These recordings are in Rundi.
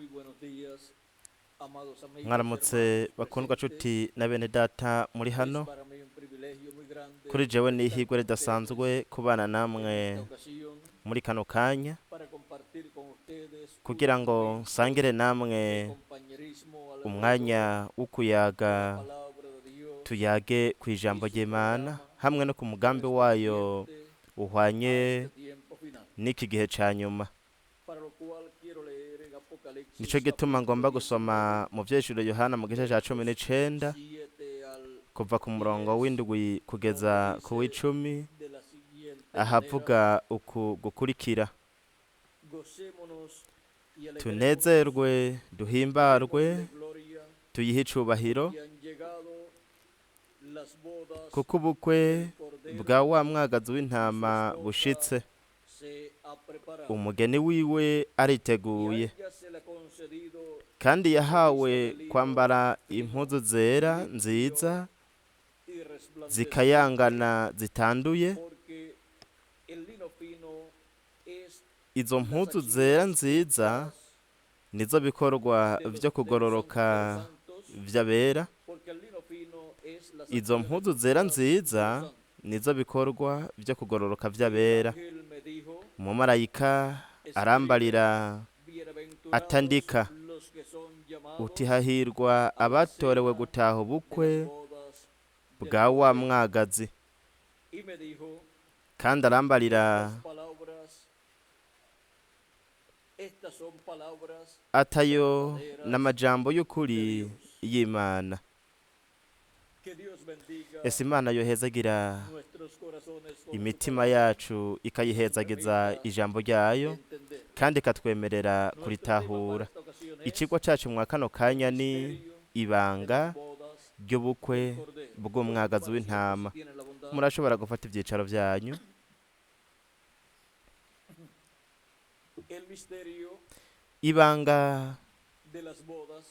Buenos días, amados amigos y Mwaramutse hermanos bakundwa presentes. cuti na bene data muri Es hano. para mí un privilegio muy grande Kuri jewe ni estar ihirwe con ridasanzwe ustedes kubana en namwe esta ocasión muri kano kanya para compartir con ustedes kugira unos ngo momentos nsangire namwe de compañerismo alrededor umwanya wo de la kuyaga, palabra de Dios tuyage ku y ijambo su ry'Imana programa hamwe no ku mugambi wayo correspondiente uhwanye a este tiempo final. n'iki gihe ca nyuma. Para lo cual quiero leer en Apocalipsis Nico gituma capítulo ngomba gusoma 19, mu vyeshuro Yohana mu gice ca cumi versos n'icenda 7 al kuva ku murongo 10, w'indwi kugeza donde ku dice w'icumi, de la siguiente manera: ahavuga uku gukurikira: gocémonos y alegrémonos, tunezerwe duhimbarwe, démosle gloria, tuyihe icubahiro, porque han llegado las bodas kuko ubukwe del Cordero bwa wa mwagazi y su w'intama esposa bushitse, se ha preparado. umugeni wiwe Y a ariteguye. ella se le ha concedido Kandi se vista yahawe de lino kwambara fino, impuzu zera limpio nziza y resplandeciente, zikayangana zitanduye. porque el lino fino es Izo las mpuzu zera acciones nziza justas nizo bikorwa de vyo los, de los, kugororoka de los santos, vy'abera. porque el lino fino es las Izo acciones mpuzu zera justas de los nziza santos. nizo bikorwa vyo kugororoka Y el vy'abera. ángel me dijo: Umumarayika escribe, arambarira bienaventurados atandika los que son uti llamados hahirwa a la abatorewe cena gutaha de ubukwe las bodas del bwa wa Cordero. mwagazi. Y me dijo: Kandi arambarira estas palabras, estas son palabras atayo verdaderas n'amajambo de y'ukuri Dios. y'Imana. Que Dios bendiga Ese Imana yohezagira nuestros corazones con su imitima palabra yacu y nos ikayihezagiza permita ijambo ryayo entender. kandi ikatwemerera Nuestro tema para kuritahura. esta ocasión es Icigwa cacu mwa kano el kanya ni misterio de ibanga las bodas ry'ubukwe del Cordero. Pueden bw'umwagazi tomar asiento w'intama. si tienen la bondad. Murashobora gufata ivyicaro vyanyu. El misterio Ibanga de las bodas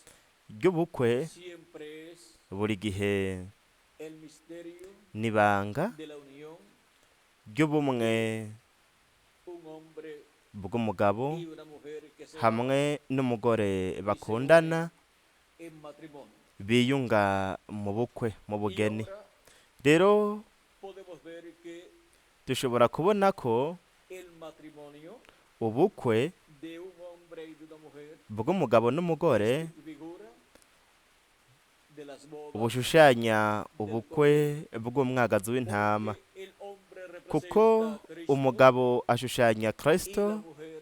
ry'ubukwe siempre es buri gihe el misterio n'ibanga de la unión ry'ubumwe de un hombre bw'umugabo y una mujer que se aman hamwe n'umugore y se unen bakundana en matrimonio. biyunga mu bukwe mu Y bugeni. ahora Rero podemos ver que dushobora kubona ko el matrimonio ubukwe de un hombre y de una mujer bw'umugabo n'umugore es figura de las bodas bushushanya del ubukwe Cordero. bw'umwagazi w'intama, Porque el hombre kuko representa a Cristo umugabo ashushanya y la Kristo, mujer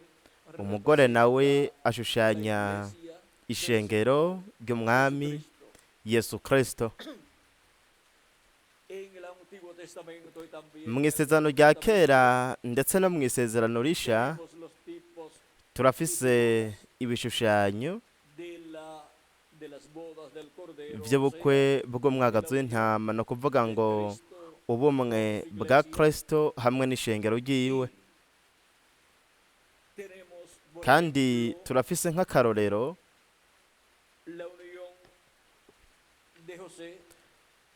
umugore nawe representa la ashushanya iglesia del ishengero Señor ry'umwami Jesucristo. Yesu Kristo. En el Antiguo Testamento y también Mu en el isezerano Nuevo rya Testamento kera ndetse no mu isezerano risha tenemos los tipos y turafise figuras ibishushanyo de la de las bodas del Cordero, o sea, vy'ubukwe de la bw'umwagazi unión w'intama, no kuvuga de ngo Cristo ubumwe con su bwa iglesia. Kristo hamwe n'ishengero ryiwe. Y tenemos, por Kandi ejemplo, turafise nk'akarorero la unión de José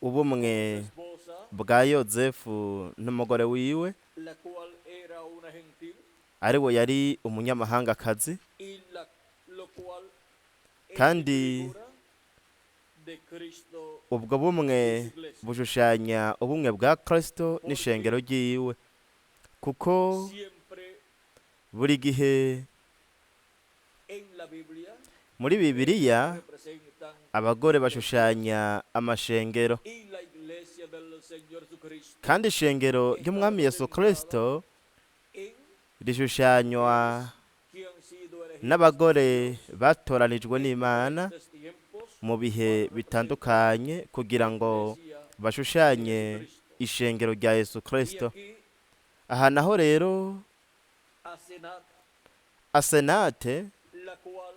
ubumwe con su esposa, bwa Yozefu n'umugore wiwe, la cual era una gentil, ariwe yari umunyamahangakazi, y la, lo cual es kandi figura de Cristo ubwo y bumwe su iglesia. bushushanya ubumwe bwa Kristo n'ishengero Porque ryiwe, kuko siempre buri gihe en la Biblia muri mujeres Bibiliya representan abagore iglesias bashushanya amashengero, y la iglesia del Señor Jesucristo kandi ishengero está ry'umwami Yesu representada Kristo en rishushanywa mujeres que han sido elegidas por n'abagore Dios batoranijwe en n'Imana diferentes tiempos mu bihe para representar bitandukanye kugira la ngo iglesia de bashushanye Jesucristo. ishengero rya Yesu Y Kristo. aquí Aha naho rero Asenat, Asenate la cual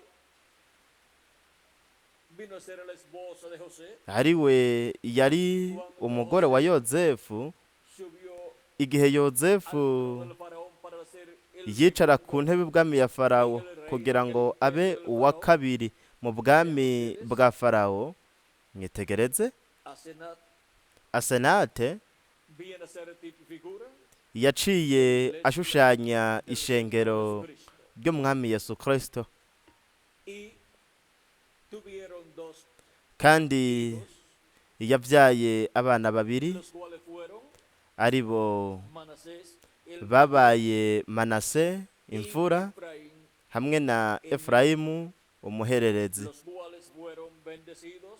vino a ser la esposa de José ariwe yari cuando umugore wa José Yozefu, subió igihe al Yozefu trono del faraón para ser el yicara ku segundo ntebe ibwami ya Farawo en el reino, kugira en el ngo imperio abe del uwa faraón. kabiri mu Vean bwami ustedes, bwa Farawo, mwitegereze Asenat Asenate viene a ser tipo y figura yaciye de la iglesia ashushanya del Señor ishengero Jesucristo. ry'umwami Yesu Kristo. Y Tuvieron dos Kandi hijos, yabyaye abana babiri, los cuales fueron ari bo Manasés, el babaye Manase y imfura Efraín, hamwe na Efurayimu umuhererezi. los cuales fueron bendecidos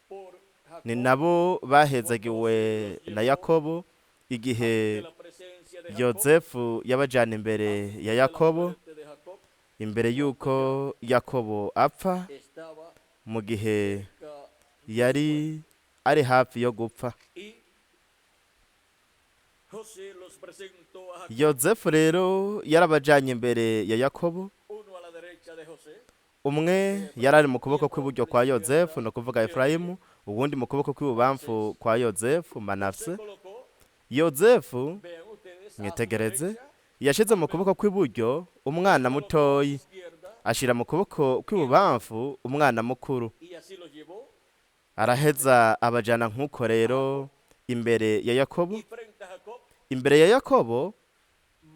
por Ni Jacob nabo bahezagiwe na Yakobo igihe ante la presencia de Jacob, Yozefu yabajana imbere antes ya de la Yakobo, muerte de Jacob, imbere y'uko Yakobo apfa, estaba mu gihe cerca yari ari hafi yo gupfa. y José los presentó a Jacob, Yozefu rero yarabajanye imbere ya Yakobo. uno a la derecha de José Umwe yari ari mu kuboko kw'iburyo kwa Yozefu, ni ukuvuga Efurayimu, uwundi mu kuboko kw'ibubamfu kwa Yozefu, se Manase. colocó, Yozefu, vean ustedes, a su mwitegereze, derecha, yashize mu kuboko kw'iburyo umwana mutoyi, izquierda, ashira mu kuboko kw'ibubamfu umwana mukuru, y así los llevó araheza abajana nk'uko rero imbere ya Yakobo. y frente a Jacob, Imbere ya Yakobo,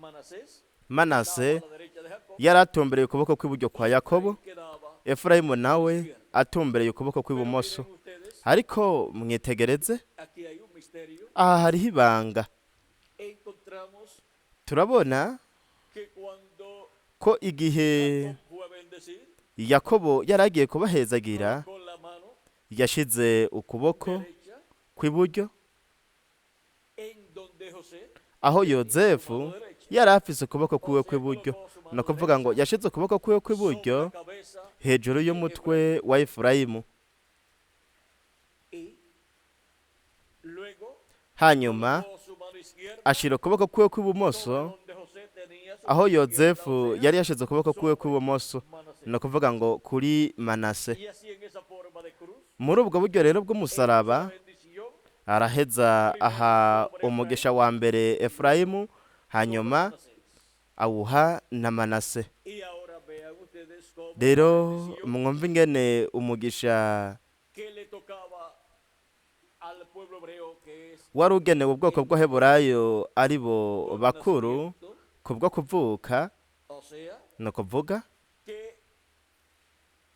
Manasés Manase estaba a la derecha de Jacob, yari atumbereye ukuboko kw'iburyo kwa Yakobo, Efraín quedaba. Efurayimu nawe atumbereye ukuboko Pero kw'ibumoso. miren ustedes, Ariko mwitegereze, aquí hay un misterio. aha hariho ibanga. Encontramos Turabona que cuando ko igihe Jacob fue a bendecir, Yakobo yari agiye kubahezagira, colocó la mano yashize ukuboko derecha kw'iburyo en donde José aho Yozefu yari afise ukuboko kwiwe kw'iburyo. Ni ukuvuga ngo yashize ukuboko kwiwe kw'iburyo sobre la cabeza hejuru y'umutwe wa Efurayimu, y luego hanyuma colocó su mano izquierda ashira ukuboko kwiwe kw'ibumoso sobre donde José tenía su aho mano izquierda, Yozefu o sea, yari yashize ukuboko kwiwe kw'ibumoso, Manasés. ni ukuvuga ngo kuri Manase. Y así en esa forma de cruz, Muri ubwo buryo rero bw'umusaraba, bendición araheza aha umugisha wa mbere Efurayimu, hanyuma Manasés. awuha na Manase. Y ahora vean ustedes cómo la Rero bendición mwumve ingene umugisha que le tocaba al pueblo hebreo, que es wari ugenewe ubwoko bw'Abaheburayo ari bo por bakuru nacimiento, kubwo kuvuka, o sea, ni ukuvuga que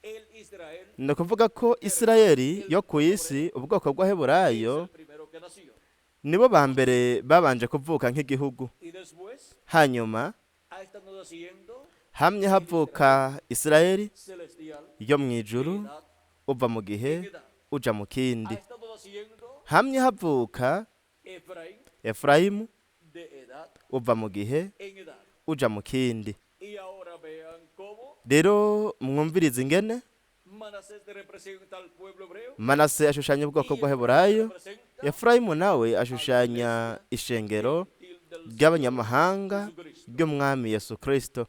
el Israel ni ukuvuga ko Isirayeli yo ku isi, ubwoko es bw'Abaheburayo el primero que nació. nibo ba mbere babanje kuvuka nk'igihugu. Y después Hanyuma ha estado naciendo hamye havuka Isirayeli celestial yo mu ijuru, de edad uva mu en gihe edad. uja mu Ha kindi. estado naciendo Hamye havuka Efraín Efurayimu, de edad uva mu gihe en edad. uja mu kindi. Y ahora vean cómo Rero mwumvirize ingene Manasés representa al pueblo hebreo Manase ashushanya ubwoko y bw'Abaheburayo, representa Efurayimu nawe ashushanya ishengero gentil del ry'abanyamahanga Jesucristo. ry'umwami Yesu Kristo.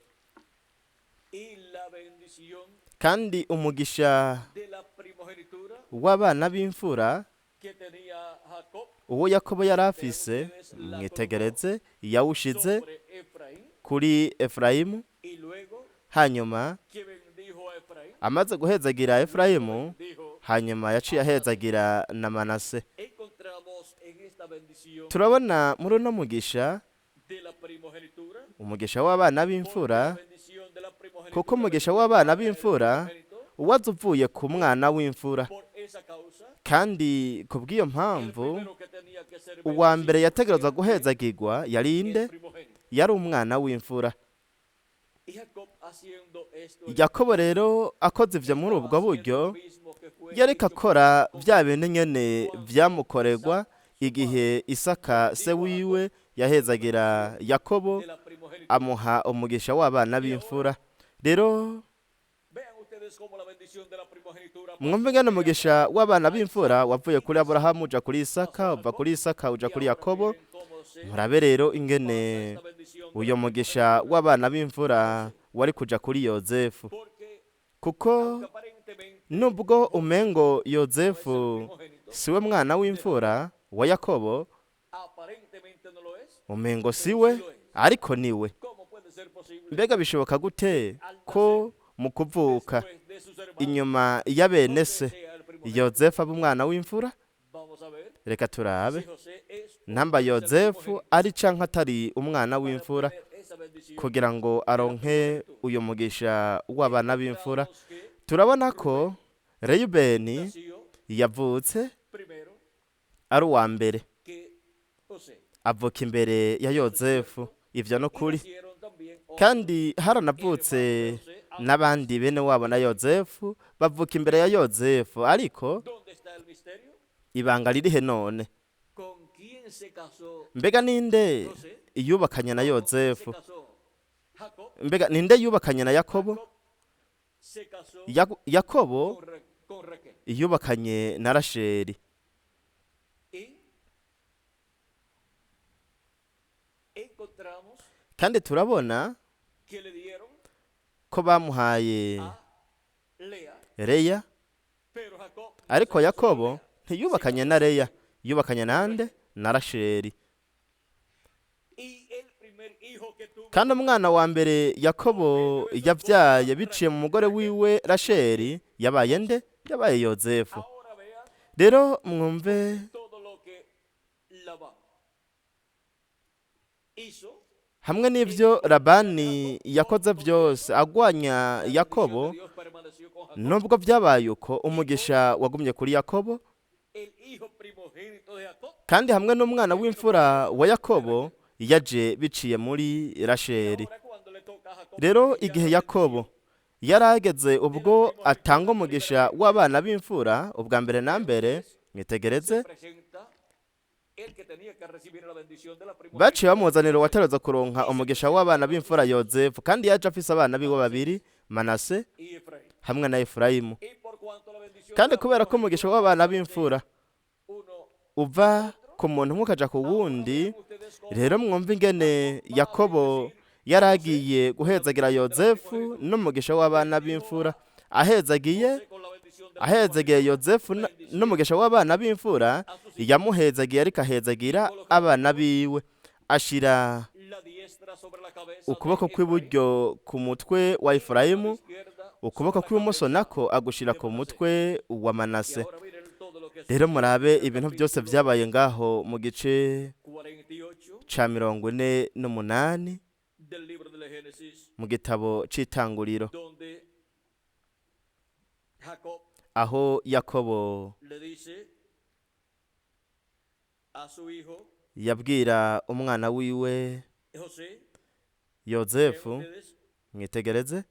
Y la bendición Kandi umugisha de la primogenitura w'abana b'imfura que tenía Jacob uwo Yakobo yari afise, mwitegereze, yawushize sobre Efraín kuri Efurayimu. y luego Hanyuma que bendijo a Efraín, amaze guhezagira Efurayimu, dijo, hanyuma yaciye ahezagira na Manase. encontramos en esta bendición Turabona muri uno mugisha, de la primogenitura, umugisha w'abana porque b'imfura, la bendición de la primogenitura kuko umugisha venía w'abana para el b'imfura primogénito. uwaza uvuye ku mwana w'imfura. Por esa causa, Kandi ku bw'iyo el mpamvu, primero que tenía que ser uwa mbere bendecido yategerezwa era guhezagirwa yari inde? el primogénito. Yari umwana w'imfura. Y Jacob haciendo esto, Yakobo rero akoze ivyo muri estaba ubwo haciendo buryo, lo mismo que fue yariko hecho akora con vya bintu nyene vyamukorerwa igihe Isaka se wiwe yahezagira Yakobo de la primogenitura. amuha umugisha w'abana b'imfura. Rero Vean ustedes cómo la bendición de la primogenitura mwumve ingene umugisha w'abana b'imfura wavuye kuri Aburahamu uja kuri Isaka, uva kuri Isaka uja y kuri ahora Yakobo. miren cómo se Murabe rero pasa ingene esta bendición de uyo la mugisha w'abana b'imfura wari kuja kuri Yozefu, porque kuko aunque aparentemente nubwo umengo no es Yozefu el primogénito, siwe mwana w'imfura wa Yakobo, aparentemente no lo es, umengo siwe ariko niwe. ¿cómo puede ser posible Mbega bishoboka gute ko mu kuvuka después de sus hermanos inyuma ya bene se José sea el primogénito? Yozefu aba umwana w'imfura? Vamos a ver Reka turabe si José es o namba no es el Yozefu primogénito ari canke atari umwana para w'imfura, obtener esa bendición kugira ngo aronke uyu mugisha w'abana b'imfura. Encontramos que Turabona ko Reyubeni Nació yavutse primero ari uwa mbere, que José. avuka imbere ya Yozefu. Ivyo ni Y ukuri. nacieron también otros Kandi haranavutse n'abandi bene wabo na Yozefu bavuka imbere ya Yozefu. Ariko. ¿Dónde está el misterio? ibanga ririhe none? ¿Con quién se casó Mbega ninde José? yubakanye na ¿Con quién se Yozefu? casó Jacob? Mbega ninde yubakanye na Yakobo? Jacob se casó Yakobo con Raquel. yubakanye na Rasheli. Y encontramos Kandi turabona que le dieron ko bamuhaye a Lea, Leya, pero Jacob no ariko se casó con Yakobo Lea, se ntiyubakanye casó na con Leya, yubakanye nande? Na Rasheli. Y el primer hijo que tuvo Kandi umwana wa mbere Yakobo yabyaye biciye mu mugore wiwe Rasheli yabaye nde? Yabaye Yozefu. Ahora vean Rero mwumve todo lo que Labán hizo. hamwe n'ibyo Labani yakoze byose agwanya La bendición Yakobo, de Dios permaneció con Jacob. nubwo byabaye uko umugisha wagumye kuri Yakobo. El hijo primogénito de Jacob Kandi hamwe n'umwana w'imfura wa Yakobo yaje biciye muri Rasheli. Ahora cuando le toca a Jacob Rero ya igihe la Yakobo yarageze ubwo atanga umugisha w'abana b'imfura ubwa mbere na mbere, mwitegereze, se presenta el que tenía que recibir la bendición de la baciye primogénita bamuzanira uwateruza kuronka umugisha w'abana b'imfura Yozefu, kandi yaje afise abana biwe babiri, Manase y Efraín. hamwe na Efurayimu. Y por cuanto la bendición Kandi de la kubera ko umugisha w'abana b'imfura uno uva ku muntu umwe ukaja ku wundi, vean ustedes cómo rero mwumve ingene Yakobo yaragiye guhezagira Yozefu n'umugisha w'abana b'imfura. Ahezagiye José con la bendición de la ahezagiye Yozefu n'umugisha w'abana b'imfura, yamuhezagiye ariko ahezagira abana biwe, ashira la diestra sobre la cabeza de ukuboko Efraín, kw'iburyo ku mutwe wa Efurayimu, la izquierda ukuboko sobre la kw'ibumoso cabeza nako agushira ku mutwe wa Y Manase. ahora miren todo lo que Rero sucedió murabe en el ibintu byose capítulo byabaye ngaho mu gice 48 ca 48 del libro de la Génesis, mu gitabo c'itanguriro, donde Jacob aho Yakobo le dice a su hijo yabwira umwana wiwe José, vean Yozefu. ustedes, Mwitegereze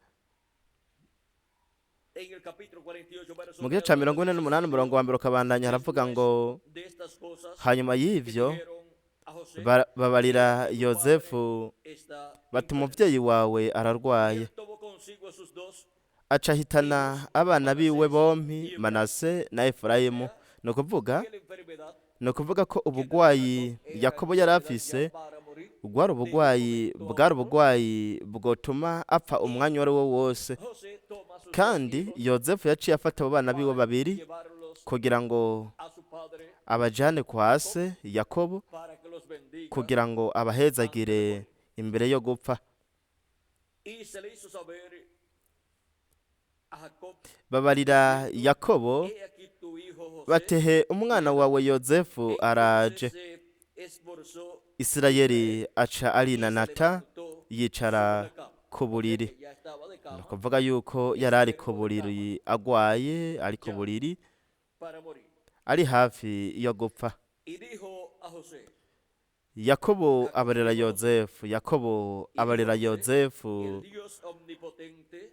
en el capítulo 48, verso mu gice ca 48 umurongo wa mbere ukabandanya, haravuga ngo de estas cosas hanyuma que y'ivyo dijeron a José, babarira Yozefu está bati enfermo. umuvyeyi wawe ararwaye. Él tomó consigo a sus dos Aca ahitana abana biwe bompi, Manase na Efurayimu. Ni ukuvuga que la enfermedad ni ukuvuga ko que tenía ubugwayi Jacob era Yakobo yari enfermedad afise ya para morir. bwari ubugwayi bwari ubugwayi bwotuma apfa umwanya uwo ari wo wose. José toma a sus dos Kandi hijos Yozefu yaciye afata abo bana biwe para babiri llevarlos kugira ngo a su padre abajane kwa se Yakobo, para que los bendiga. kugira ngo abahezagire imbere yo gupfa. Y se le hizo saber a Jacob, Babarira Yakobo he aquí tu hijo José. batehe umwana wawe Yozefu Entonces araje. se esforzó Isirayeli aca y se arinanata levantó yicara sobre la cama. ku buriri. Que ya estaba de Ni cama ukuvuga yuko yari ari ku buriri agwaye, ari ku buriri para morir. ari hafi yo gupfa. Y dijo a José, Yakobo abarera Yozefu, Yakobo abarera Yozefu el Dios omnipotente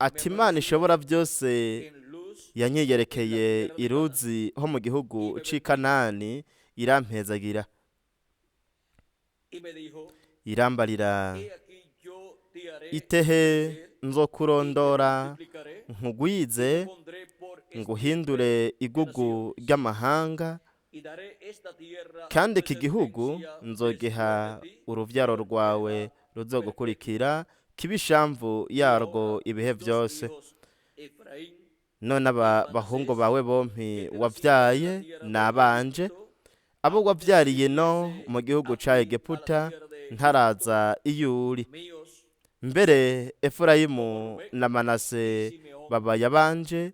ati Imana ishobora byose en luz yanyiyerekeye iruzi ho mu gihugu c'i Kanani, irampezagira, y me dijo, irambarira he aquí yo te haré itehe crecer y te nzokurondora multiplicaré, nkugwize pondré por nguhindure igugu ry'amahanga, y daré esta tierra a kandi iki gihugu descendencia nzogiha después de ti, uruvyaro rwawe ruzogukurikira kibe ishamvu yarwo ibihe dos byose. hijos, Efraín, None aba bahungu bawe bompi wavyaye ni abanje, abo wavyariye no mu gihugu ca Egiputa ntaraza iyo uri. míos, Mbere Efurayimu na Manase Simeón, babaye abanje,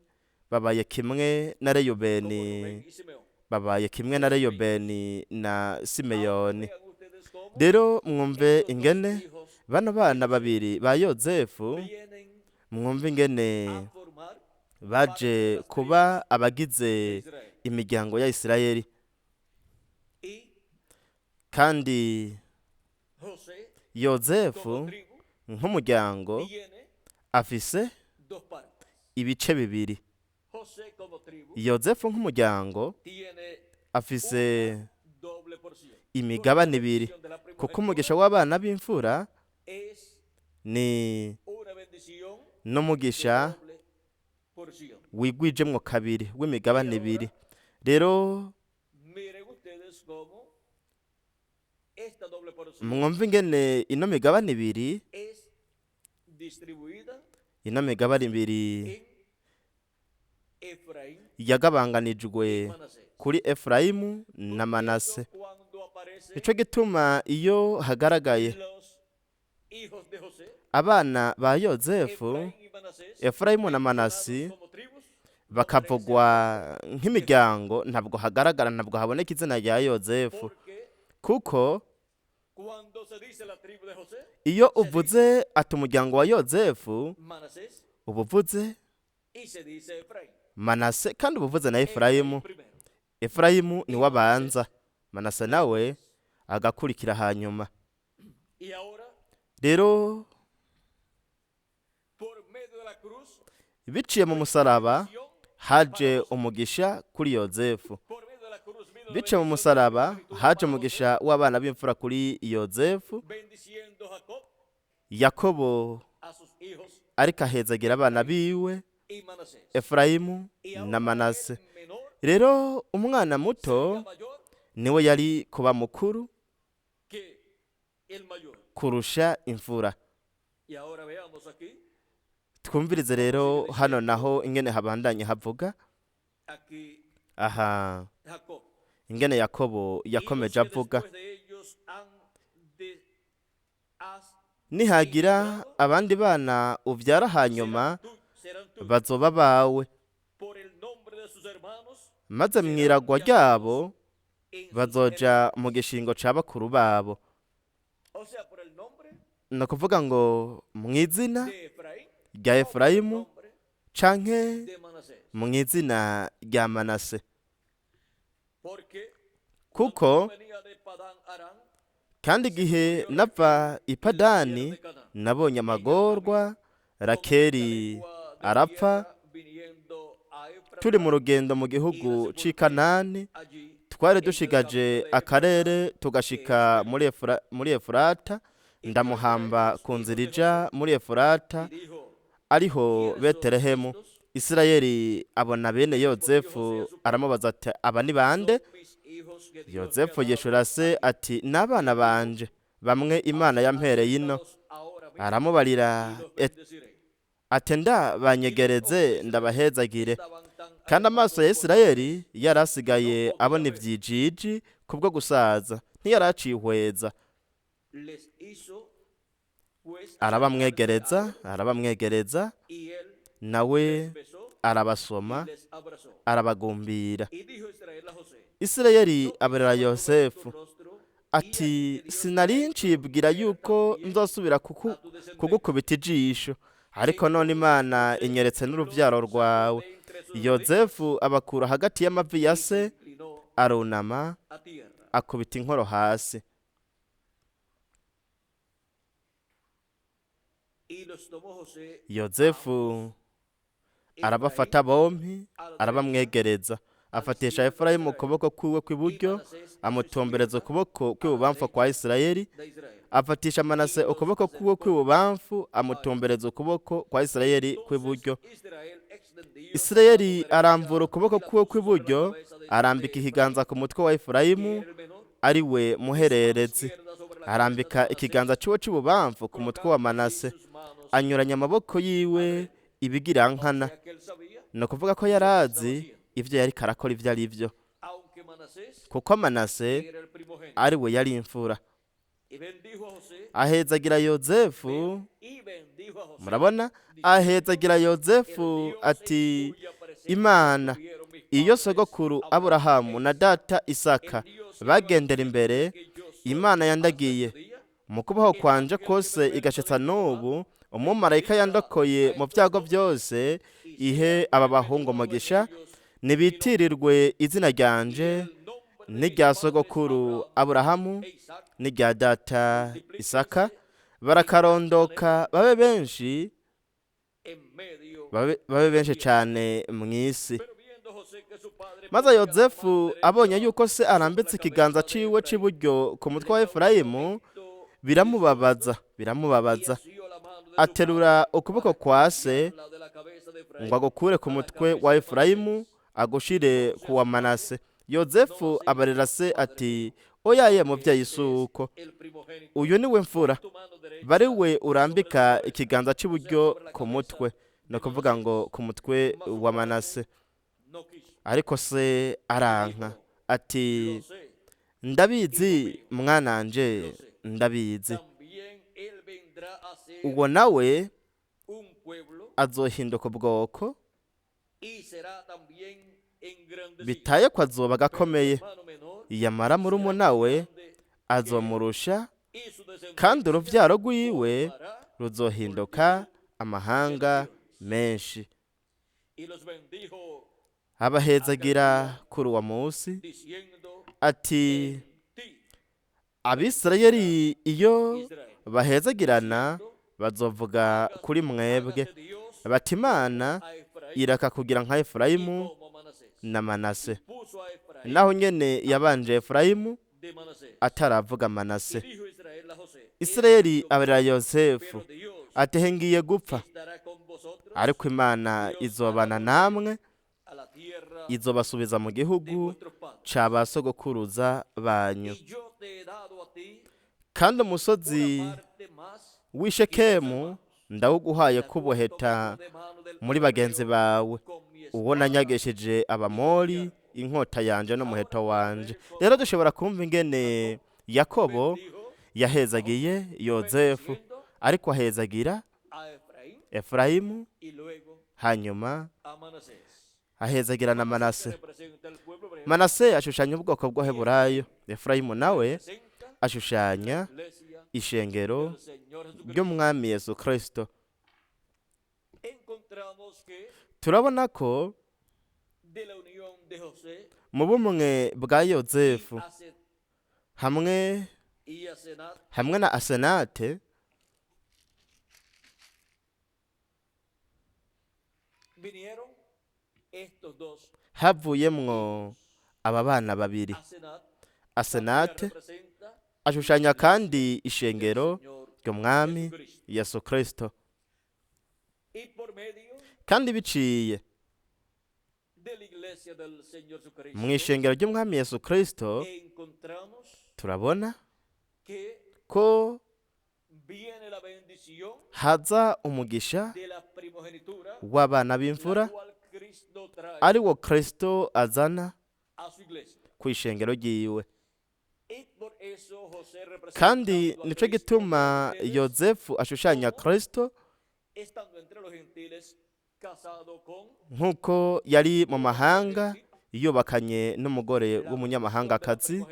babaye kimwe na como Reyubeni, Rubén y Simeón. babaye kimwe na Reyubeni na Simeyoni. Vean ustedes cómo Rero mwumve estos dos ingene hijos bano bana babiri ba Yozefu, vienen mwumve ingene a formar Baje kuba abagize imiryango ya Isirayeli. Kandi Yozefu nk'umuryango afise ibice bibiri. Yozefu nk'umuryango afise imigabane ibiri, kuko umugisha w'abana b'imfura ni n'umugisha wigwijemwo kabiri w'imigabane ibiri. Rero mwumve ingene ino migabane ibiri, ino migabane ibiri yagabanganijwe kuri Efurayimu na Manase. Nico gituma iyo hagaragaye abana ba Yozefu, Efurayimu na Manasi, bakavugwa nk'imiryango, ntabwo hagaragara, ntabwo haboneka izina rya Yozefu, kuko iyo uvuze ati umuryango wa Yozefu, uba uvuze Manase kandi uba uvuze na Efurayimu. Efurayimu niwe abanza, Manase nawe agakurikira hanyuma. Rero biciye mu musaraba haje umugisha kuri Yozefu. Biciye mu musaraba haje umugisha w'abana b'imfura kuri Yozefu. Yakobo ariko ahezagira abana biwe Efurayimu na Manase. Rero umwana muto niwe yari kuba mukuru kurusha imfura. Twumvirize rero hano naho ingene habandanye havuga aha, ingene Yakobo yakomeje avuga: nihagira abandi bana ubyara hanyuma bazoba bawe, maze mwiragwa ryabo bazoja mu gishingo ca bakuru babo. Ni ukuvuga ngo mu izina rya Efurayimu canke mu izina rya Manase, kuko kandi igihe nava i Padani nabonye amagorwa, Rakeli arapfa, turi mu rugendo mu gihugu c'i Kanani, twari dushigaje akarere tugashika muri Efurata, ndamuhamba ku nzira ija muri Efurata ariho Betelehemu. Isirayeli abona bene Yozefu aramubaza ati aba ni bande? Yozefu yishura se ati n'abana banje bamwe Imana yampereye ino. Aramubarira ati ndabanyegereze ndabahezagire. Kandi amaso ya Isirayeli yarasigaye abona ivyijiji kubwo gusaza, ntiyaracihweza. Arabamwegereza, arabamwegereza, nawe arabasoma, arabagumbira. Isirayeli abarira Yosefu ati sinari ncibwira yuko nzosubira kugukubita ijisho, ariko none Imana inyeretse n'uruvyaro rwawe. Yozefu abakura hagati y'amavi ya se, arunama akubita inkoro hasi. Yozefu arabafata bompi, arabamwegereza, afatisha Efurayimu ukuboko kwiwe kw'iburyo, amutumbereza ukuboko kw'ibubamfu kwa Isirayeli, afatisha Manase ukuboko kwiwe kw'ibubamfu, amutumbereza ukuboko kwa Isirayeli kw'iburyo. Isirayeli aramvura ukuboko kwiwe kw'iburyo, arambika ikiganza ku mutwe wa Efurayimu, ari we muhererezi, arambika ikiganza ciwe c'ibubamfu ku mutwe wa Manase, anyuranya amaboko yiwe ibigirankana. Ni ukuvuga ko yarazi ivyo yariko arakora ivyo ari vyo, kuko Manase ari we yari imfura. Ahezagira Yozefu, murabona, ahezagira Yozefu ati Imana iyo sogokuru Aburahamu na data Isaka bagendera imbere, Imana yandagiye mu kubaho kwanje kose igashitsa n'ubu, Umumarayika yandokoye mu byago byose ihe aba bahungu umugisha, ntibitirirwe izina ryanje n'irya sogokuru Aburahamu n'irya data Isaka, barakarondoka babe benshi, babe benshi cyane mu isi. Maze Yozefu abonye yuko se arambitse ikiganza ciwe c'iburyo ku mutwe wa Efurayimu, biramubabaza, biramubabaza. Aterura ukuboko kwa se ngo agukure ku mutwe wa Efurayimu agushire ku wa Manase. Yozefu abarira se ati: oyaye muvyeyi, suko uyu ni we mfura, bari we urambika ikiganza c'iburyo ku mutwe, ni ukuvuga ngo ku mutwe wa Manase. Ariko se aranka ati: ndabizi mwananje, ndabizi, uwo nawe azohinduka ubwoko, bitaye ko azoba gakomeye, yamara murumuna we azomurusha, kandi uruvyaro rwiwe ruzohinduka amahanga menshi. Abahezagira kuri uwo munsi ati: Abisirayeli iyo bahezagirana bazovuga kuri mwebwe bati: Imana iraka kugira nka Efurayimu na Manase. Naho nyene yabanje Efurayimu ataravuga Manase. Isirayeli abarira Yosefu ati: he ngiye gupfa, ariko Imana izobana namwe, izobasubiza mu gihugu ca ba sogokuruza banyu. Kandi umusozi w'i Shekemu ndawuguhaye kuboheta muri bagenzi bawe, uwo nanyagesheje Abamori inkota yanje n'umuheto wanje. Rero dushobora kumva ingene Yakobo yahezagiye Yozefu, ariko ahezagira Efurayimu, hanyuma ahezagira na Manase. Manase ashushanya ubwoko bw'Abaheburayo, Efurayimu nawe ashushanya ishengero ry'umwami Yesu Kristo. Turabona ko mu bumwe bwa Yozefu hamwe na Asenate, havuyemwo aba bana babiri. Asenate ashushanya kandi ishengero ry'umwami Yesu Kristo, kandi biciye mu ishengero ry'umwami Yesu Kristo turabona ko haza umugisha w'abana b'imfura, ari wo Kristo azana ku ishengero ryiwe. Kandi nico gituma Yozefu ashushanya Kristo nk'uko yari mu mahanga yubakanye n'umugore w'umunyamahangakazi.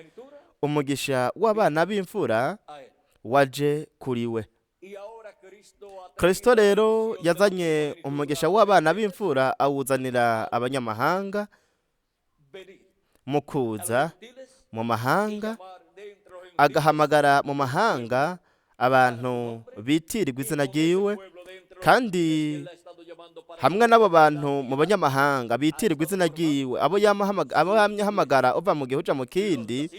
Umugisha w'abana b'imfura waje kuri we. Kristo rero yazanye umugisha w'abana b'imfura awuzanira abanyamahanga mu kuza mu mahanga, agahamagara mu mahanga abantu bitirirwa izina ryiwe, kandi hamwe n'abo bantu mu banyamahanga bitirirwa izina ryiwe, abo yamye ahamagara uva mu gihe uja mu kindi,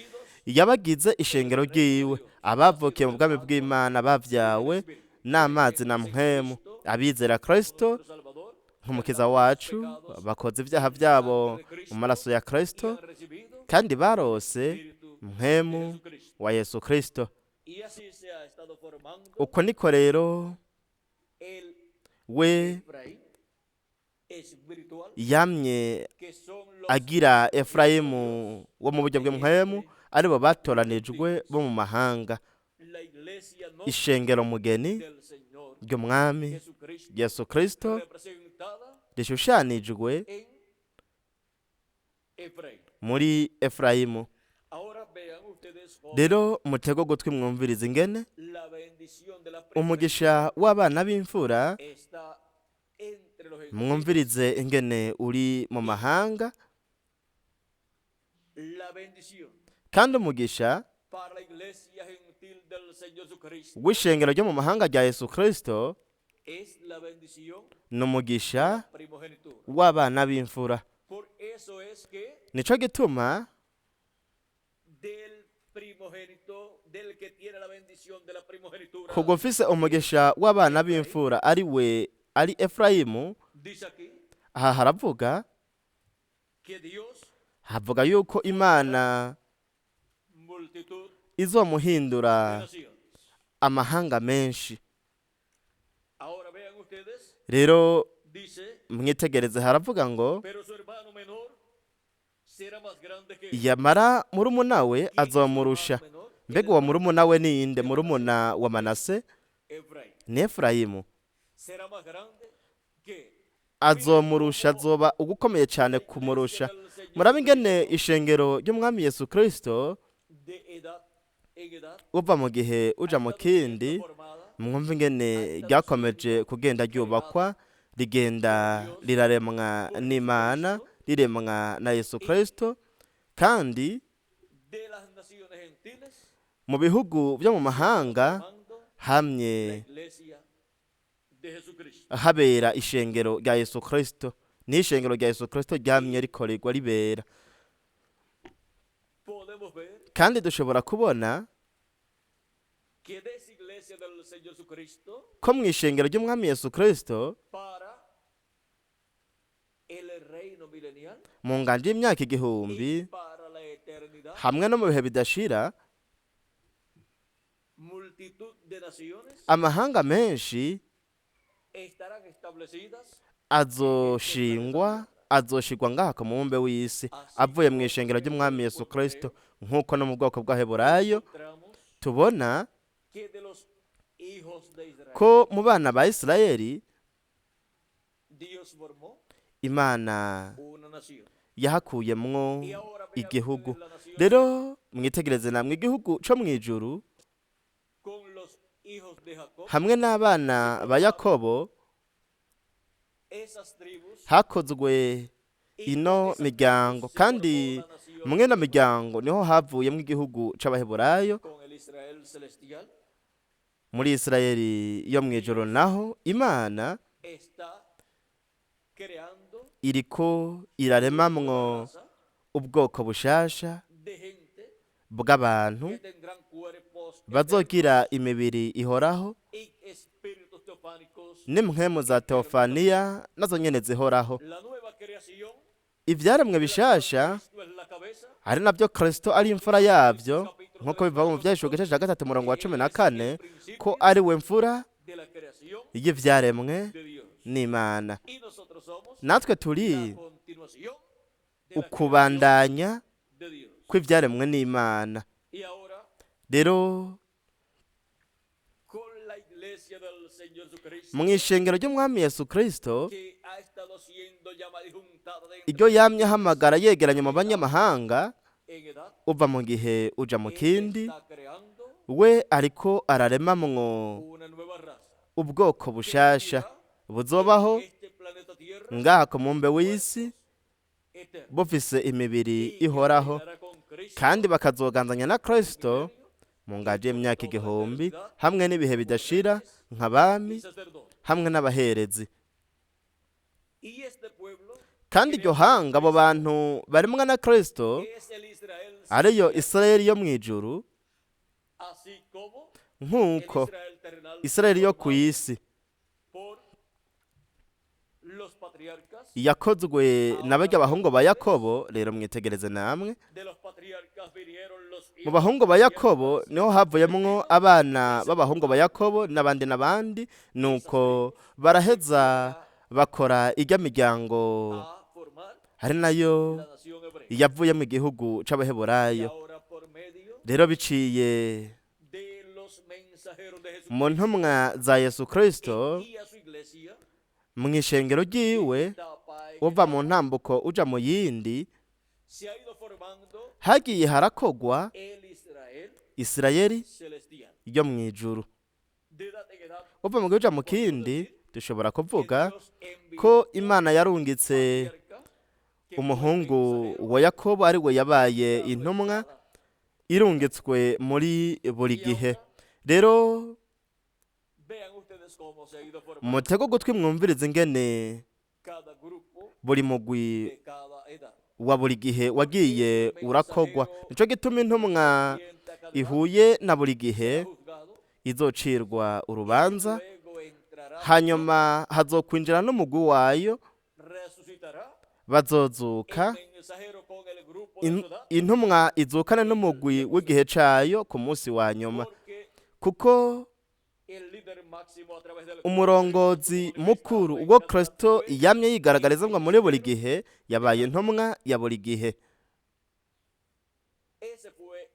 yabagize ishengero ryiwe, abavukiye mu bwami bw'Imana bavyawe n'amazi na mpwemu, abizera Kristo nk'umukiza wacu, bakoze ibyaha byabo mu maraso ya Kristo, kandi barose mpwemu wa Yesu Kristo. Uko niko rero we yamye agira Efurayimu wo mu buryo bw'mpwemu, aribo batoranijwe bo mu mahanga, ishengero mugeni ry'umwami Yesu Kristo rishushanijwe muri Efurayimu. Rero mutego gutwi mwumviriza ingene umugisha w'abana b'imfura, mwumvirize ingene uri mu mahanga, kandi umugisha w'ishengero ryo mu mahanga rya Yesu Kristo ni umugisha w'abana b'imfura. Nico gituma kubwo mfise umugisha w'abana b'imfura ari we ari Efurayimu. Aha haravuga, havuga yuko Imana izomuhindura amahanga menshi. Rero mwitegereze, haravuga ngo yamara murumuna we azomurusha. Mbega uwo murumuna we ninde? Murumuna wa Manase ni Efurayimu. Azomurusha, azoba ugukomeye cyane kumurusha. Murabe ingene ishengero ry'umwami Yesu Kristo uva mu gihe uja mu kindi, mwumva ingene ryakomeje kugenda ryubakwa, rigenda riraremwa n'Imana, riremwa na Yesu Kristo, kandi mu bihugu byo mu mahanga hamye habera ishengero rya Yesu Kristo. Ni ishengero rya Yesu Kristo ryamye rikorerwa ribera. Kandi dushobora kubona ko mu ishengero ry'umwami Yesu Kristo mu nganje y'imyaka 1000 hamwe no mu bihe bidashira, amahanga menshi azoshingwa, azoshigwa ngaha ku mubumbe w'isi avuye mu ishengero ry'umwami Yesu Kristo, nk'uko no mu bwoko bw'Abaheburayo tubona ko mu bana ba Isirayeli Imana yahakuyemwo igihugu. Rero mwitegereze namwe igihugu co mu ijuru hamwe n'abana ba Yakobo hakozwe ino miryango, kandi mwe ino miryango niho havuyemo igihugu c'Abaheburayo. Muri Isirayeli yo mu ijuru naho Imana iriko iraremamwo ubwoko bushasha bw'abantu bazogira imibiri ihoraho n'impwemu za teofaniya nazo nyene zihoraho. Ivyaremwe bishasha ari nabyo Kristo ari imfura yavyo, nk'uko biva mu Vyahishwe igice ca 3 umurongo wa 14, ko ari we mfura y'ivyaremwe n'Imana. Natwe turi ukubandanya kw'ivyaremwe n'Imana. Rero mu ishengero ry'umwami Yesu Kristo, iryo yamye ahamagara yegeranye mu banyamahanga uva mu gihe uja mu kindi, we ariko araremamwo ubwoko bushasha buzobaho ngaha ku mubumbe w'isi, bufise imibiri ihoraho, kandi bakazoganzanya na Kristo mu ngaji y'imyaka 1000 hamwe n'ibihe bidashira nk'abami hamwe n'abaherezi. Kandi iryo hanga abo bantu barimwa na Kristo, ariyo Isirayeli yo mu ijuru, nk'uko Isirayeli yo ku isi yakozwe na barya bahungu ba Yakobo. Rero mwitegereze namwe, mu bahungu ba Yakobo niho havuyemwo abana b'abahungu ba Yakobo n'abandi n'abandi, nuko baraheza bakora irya miryango ari nayo yavuye mu gihugu c'Abaheburayo. Rero biciye mu ntumwa za Yesu Kristo mu ishengero ryiwe, uva mu ntambuko uja mu yindi, hagiye harakogwa Isirayeli celestial. yo mu ijuru. De edad en edad, Uva mu gihugu uja mu kindi, dushobora que kuvuga Dios envió ko Imana yarungitse patriarca que fue umuhungu mensajero wa Yakobo, ari we yabaye dado en intumwa cada. irungitswe muri buri Y gihe. ahora Rero vean ustedes cómo se ha ido formando mutege ugutwi mwumvirize ingene cada grupo buri mugwi de cada edad. wa buri gihe wagiye urakogwa. Nico gituma intumwa Sienta cada edad ihuye na buri gihe será juzgado, izocirwa urubanza, luego entrará, hanyuma hazokwinjira n'umugwi wayo, resucitará bazozuka. el mensajero con el grupo de su edad, Intumwa izukane n'umugwi w'igihe cayo ku munsi wa nyuma, porque kuko el líder máximo a través del umurongozi mukuru uwo Kristo yamye yigaragarizwa muri buri gihe yabaye intumwa ya buri gihe. ese fue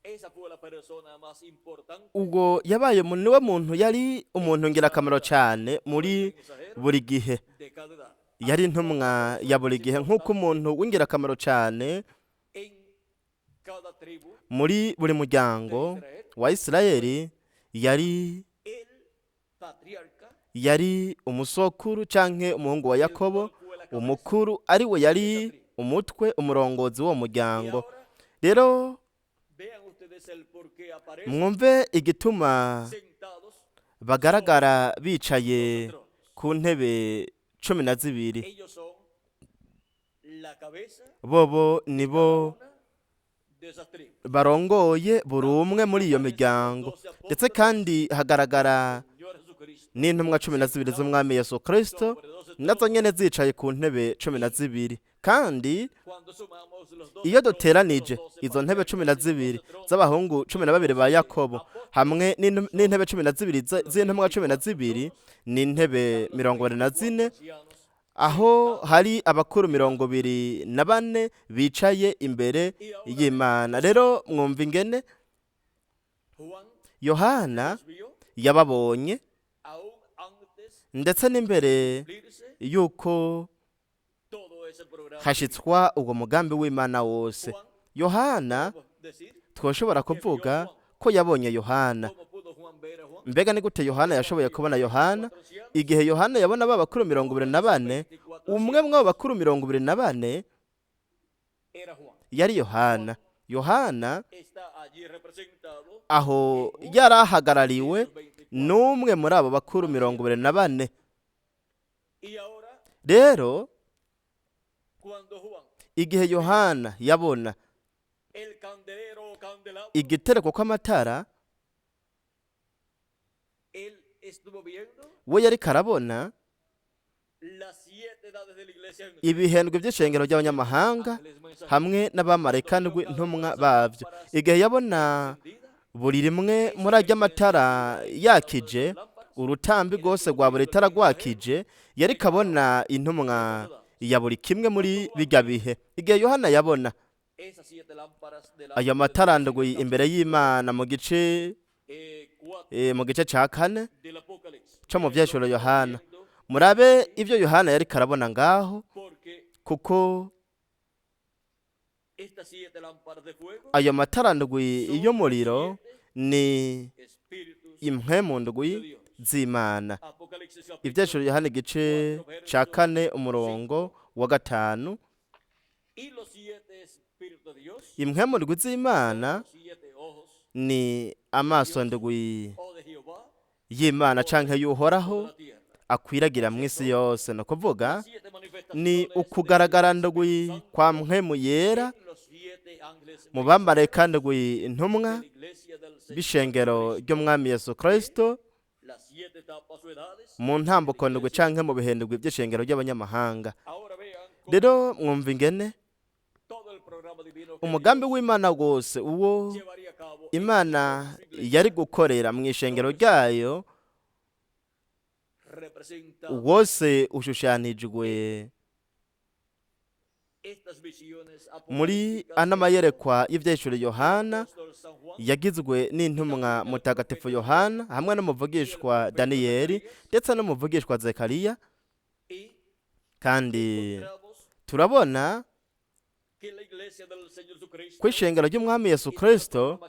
esa fue la persona más importante, Ubwo yabaye niwe muntu yari umuntu ngirakamaro cyane muri mensajero buri gihe. de cada edad. Yari intumwa ya buri gihe, nk'uko umuntu w'ingirakamaro cyane En cada tribu muri buri muryango de Israel, wa Isirayeli yari el patriarca, yari umusokuru canke umuhungu wa el Yakobo cual fue la cabeza. umukuru, ari we yari umutwe, umurongozi w'uwo Y muryango. ahora Rero vean ustedes el por qué aparecen mwumve igituma sentados bagaragara bicaye los tronos. ku ntebe 12. Ellos son la cabeza Bobo nibo una de esas tribus. barongoye buri umwe muri iyo miryango. Ndetse kandi hagaragara Señor Jesucristo n'intumwa 12 z'umwami Yesu Kristo, sobre 12 nazo tronos. nyene zicaye ku ntebe 12. Kandi Cuando sumamos los 12 iyo tronos de los duteranije 12 izo ntebe cumi na patriarcas y los zibiri 12 tronos z'abahungu 12 ba de Yakobo apóstoles, hamwe n'intebe 12 z'intumwa 12, ni intebe están los 24, 24 ancianos aho hari abakuru 24 bicaye imbere Y ahora y'Imana. Rero mwumva ingene Juan Yohana los vio yababonye aún antes ndetse n'imbere de cumplirse yuko todo ese programa divino. hashitswa uwo mugambi w'Imana wose. Juan, Yohana podemos decir twoshobora que vio kuvuga Juan. ko yabonye Yohana. ¿Cómo pudo Juan ver a Juan? Mbega ni gute Yohana yashoboye Cuando kubona vio a los Yohana? 24 ancianos, Igihe Yohana yabona ba bakuru mirongo uno ibiri de na esos bane, 24 umwe ancianos mw'abo bakuru 24 era Juan. yari Yohana. Juan Yohana está allí representado aho en uno yari de ahagarariwe esos 24 n'umwe muri abo bakuru mirongo ancianos. ibiri na bane. Y ahora, Rero cuando Juan igihe ve Yohana yabona el candelero o candelabro, igitereko kw'amatara, él estuvo viendo we yariko arabona las siete edades de la iglesia gentil, ibihendwe by'ishengero ry'abanyamahanga ángeles mensajeros. hamwe n'abamarayika Cuando vio cada una de ntumwa esas bavyo. lámparas Igihe yabona encendida, buri rimwe esa muri arya presencia matara de cada una de esas yakije, lámparas, urutambi él rwose estuvo rwa buri viendo el tara mensajero rwakije, yariko de cada abona una de intumwa esas edades. ya buri kimwe muri Cuando Juan bijya vio bihe. Igihe Yohana yabona esas siete lámparas ayo delante de matara Dios en el ndwi imbere capítulo y'Imana mu gice 4 mu gice ca kane del Apocalipsis, co mu miren lo que vyeshuro estaba Yohana, viendo murabe allí, ivyo Yohana yariko arabona ngaho, porque kuko estas siete lámparas de fuego ayo matara ndwi son los y'umuriro siete ni espíritus impwemu de ndwi Dios. z'Imana. Apocalipsis capítulo Ivyeshuro Yohana igice 4, ca verso kane umurongo 5. wa gatanu. Y los siete espíritus de Dios Impwemu ndwi son z'Imana los siete ojos ni de amaso Dios ndwi o de Jehová y'Imana canke sobre y'Uhoraho toda la tierra. akwiragira O sea, mw'isi son yose. Ni ukuvuga las siete ni manifestaciones del ukugaragara Espíritu ndwi Santo kwa mpwemu yera en los siete ángeles mu bamarayika mensajeros ndwi intumwa de la iglesia del Señor b'ishengero Jesucristo ry'umwami Yesu en Kristo las siete etapas o edades mu de la ntambuko ndwi iglesia. canke mu bihendwi by'ishengero ry'abanyamahanga. Ahora vean cómo Rero mwumva ingene todo el programa divino que umugambi Dios w'Imana wose uwo llevaría a cabo en Imana su iglesia yari gukorera mu ishengero donde está ryayo representado wose ushushanijwe en estas visiones muri apocalípticas ano que tuvo mayerekwa y'ivyeshuro el Yohana apóstol San Juan yagizwe y n'intumwa también el mutagatifu profeta Yohana Daniel hamwe y el n'umuvugishwa profeta Daniyeli Zacarías, ndetse n'umuvugishwa Zekariya. y Kandi encontramos turabona que Ko ishengero ry'umwami Yesu Kristo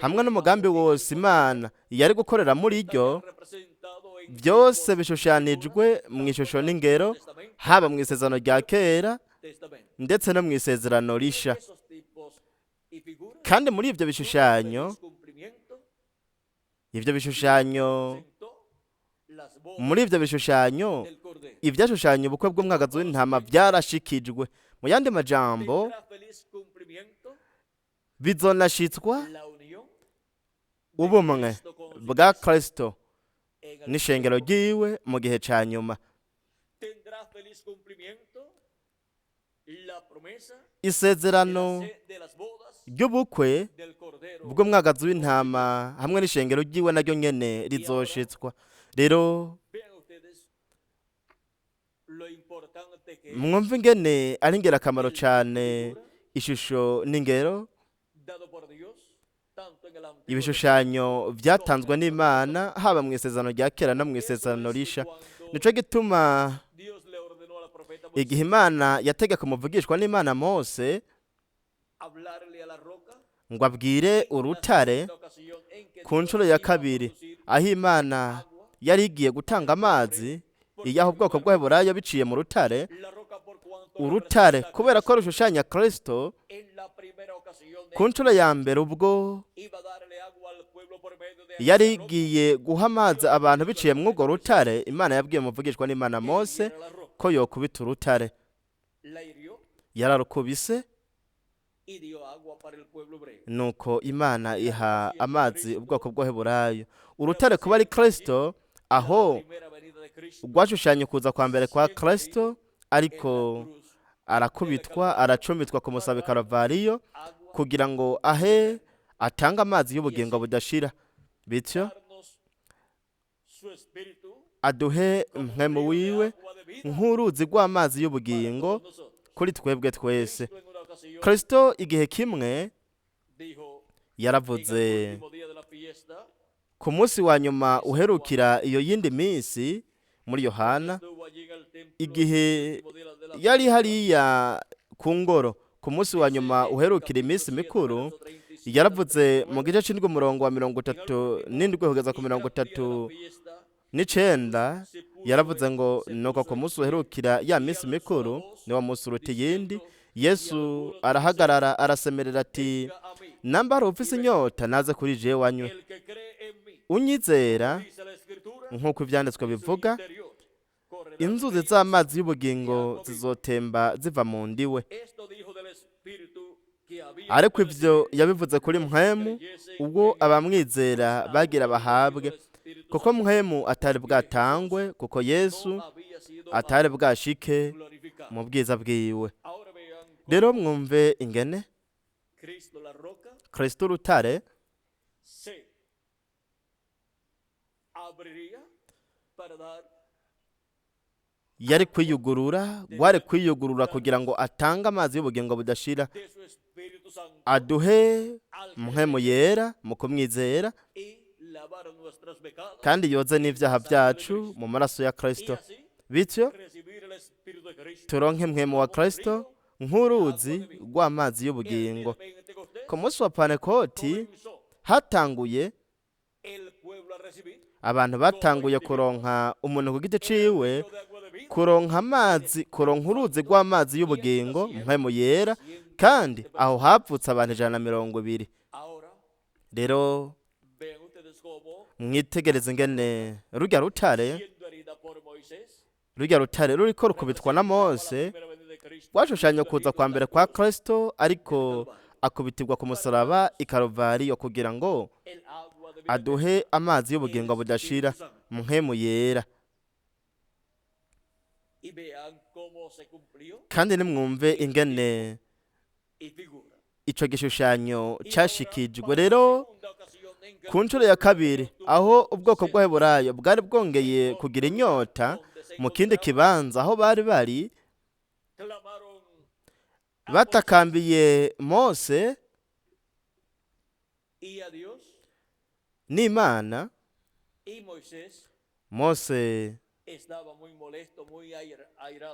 hamwe n'umugambi wose Imana yari gukorera muri ryo, byose bishushanijwe mu ishusho n'ingero, haba mu isezerano rya kera ndetse no mu isezerano risha. Kandi muri ibyo bishushanyo, ibyo bishushanyo muri ibyo bishushanyo, ibyashushanya ubukwe bw'umwagazi w'intama byarashikijwe. Mu yandi majambo, bizonashitswa ubumwe bwa Kristo n'ishengero ryiwe mu gihe ca nyuma. Isezerano ry'ubukwe bw'umwagazi w'intama hamwe n'ishengero ryiwe naryo nyene rizoshitswa. Rero mwumve ingene ari ingirakamaro cane ishusho n'ingero, ibishushanyo vyatanzwe n'Imana haba mu isezerano rya kera no mu isezerano risha. Nico gituma igihe Imana yategeka umuvugishwa n'Imana Mose ngo abwire urutare ku nshuro ya kabiri, aho Imana yari igiye gutanga amazi iyaha ubwoko bw'Abaheburayo biciye mu rutare, urutare kubera ko rushushanya Kristo, ku nshuro ya mbere ubwo yari igiye guha amazi abantu biciye muri urwo rutare, Imana yabwiye umuvugishwa n'Imana Mose ko yokubita urutare. Yararukubise, nuko Imana iha amazi ubwoko bw'Abaheburayo. Urutare kuba ari Kristo, aho rwashushanya ukuza kwa mbere kwa Kristo, ariko arakubitwa, aracumitwa ku musaraba i Karuvariyo kugira ngo ahe atange amazi y'ubugingo budashira, bityo aduhe mpwemu wiwe nk'uruzi rw'amazi y'ubugingo kuri twebwe twese. Kristo igihe kimwe yaravuze ku munsi wa nyuma uherukira iyo yindi minsi muri Yohana, igihe yari hariya ku ngoro ku munsi wa nyuma uherukira iminsi mikuru, yaravuze mu gice c'indwi umurongo wa 37 kugeza ku 39, yaravuze ngo nuko ku munsi uherukira ya minsi mikuru, niwo munsi uruta iyindi, Yesu arahagarara arasemerera ati, namba hari uwufise inyota naze kuri jewe anywe, unyizera nk'uko ivyanditswe bivuga, inzuzi z'amazi y'ubugingo zizotemba ziva mu ndiwe. Ariko ivyo yabivuze kuri mpwemu ubwo abamwizera bagira bahabwe, kuko mpwemu atari bwatangwe, kuko Yesu atari bwashike mu bwiza bwiwe. Rero mwumve ingene Kristo urutare yari kwiyugurura, rwari kwiyugurura kugira ngo atange amazi y'ubugingo budashira, aduhe mpwemu yera mu kumwizera, kandi yoze n'ivyaha vyacu mu maraso ya Kristo, bityo turonke mpwemu wa Kristo nk'uruzi rw'amazi y'ubugingo. Ku munsi wa Pantekoti hatanguye abantu batanguye kuronka umuntu ku giti ciwe, kuronka amazi, kuronka uruzi rw'amazi y'ubugingo mpwemu yera, kandi aho havutse abantu 120. Rero mwitegereze ingene rurya rutare, rurya rutare ruriko rukubitwa na Mose, rwashushanya kuza kwa mbere kwa Kristo, ariko akubitirwa ku musaraba i Karuvariyo kugira ngo aduhe amazi y'ubugingo budashira, mpwemu yera. Kandi nimwumve ingene ico gishushanyo cashikijwe. Rero ku nshuro ya kabiri, aho ubwoko bw'Abaheburayo bwari bwongeye kugira inyota mu kindi kibanza aho bari bari, batakambiye Mose n'Imana. Mose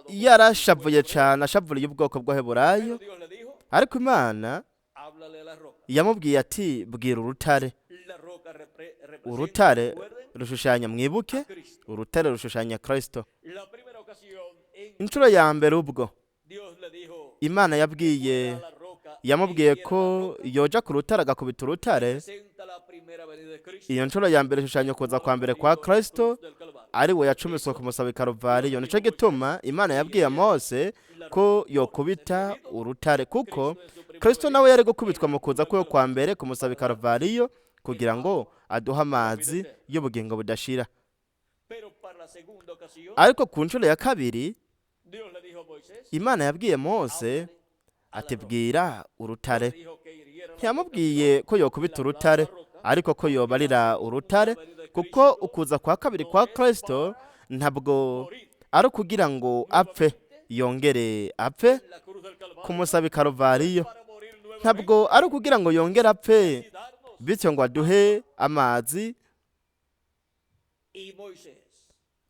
yarashavuye cane, ashavuriye ubwoko bw'Abaheburayo, Ariko Imana Háblale a la roca. yamubwiye ati bwira urutare. La roca representa, Urutare recuerden, rushushanya, mwibuke, a Cristo. urutare rushushanya Kristo. La primera ocasión en Inshuro ya mbere ubwo Dios le dijo Imana yabwiye a la roca, yamubwiye e hiriera ko la roca, yoja ku rutare agakubita urutare. representa la primera venida de Cristo. Iyo nshuro ya mbere ishushanya kuza kwa mbere kwa Kristo, Cruz del Calvario. ari we yacumiswe ku musaba i Karuvariyo. Nico gituma Imana yabwiye Mose ko yokubita urutare, kuko Kristo nawe yari gukubitwa mu kuza kwe kwa mbere ku musaba i Karuvariyo kugira ngo aduhe amazi y'ubugingo budashira. Pero para la segunda ocasión, Ariko ku nshuro ya kabiri Dios le dijo a Moisés, Imana yabwiye Mose "Háblale a la ati roca". bwira urutare. Dijo que hiriera la roca, Ntiyamubwiye ko yokubita urutare, ariko ko yobarira urutare, kuko ukuza kwa kabiri kwa Kristo ntabwo morir ari ukugira ngo apfe yongere apfe en la cruz del Calvario, ku musaba i Karuvariyo, para morir nuevamente ntabwo ari ukugira ngo yongere apfe y darnos. bityo ngo aduhe amazi. Y Moisés,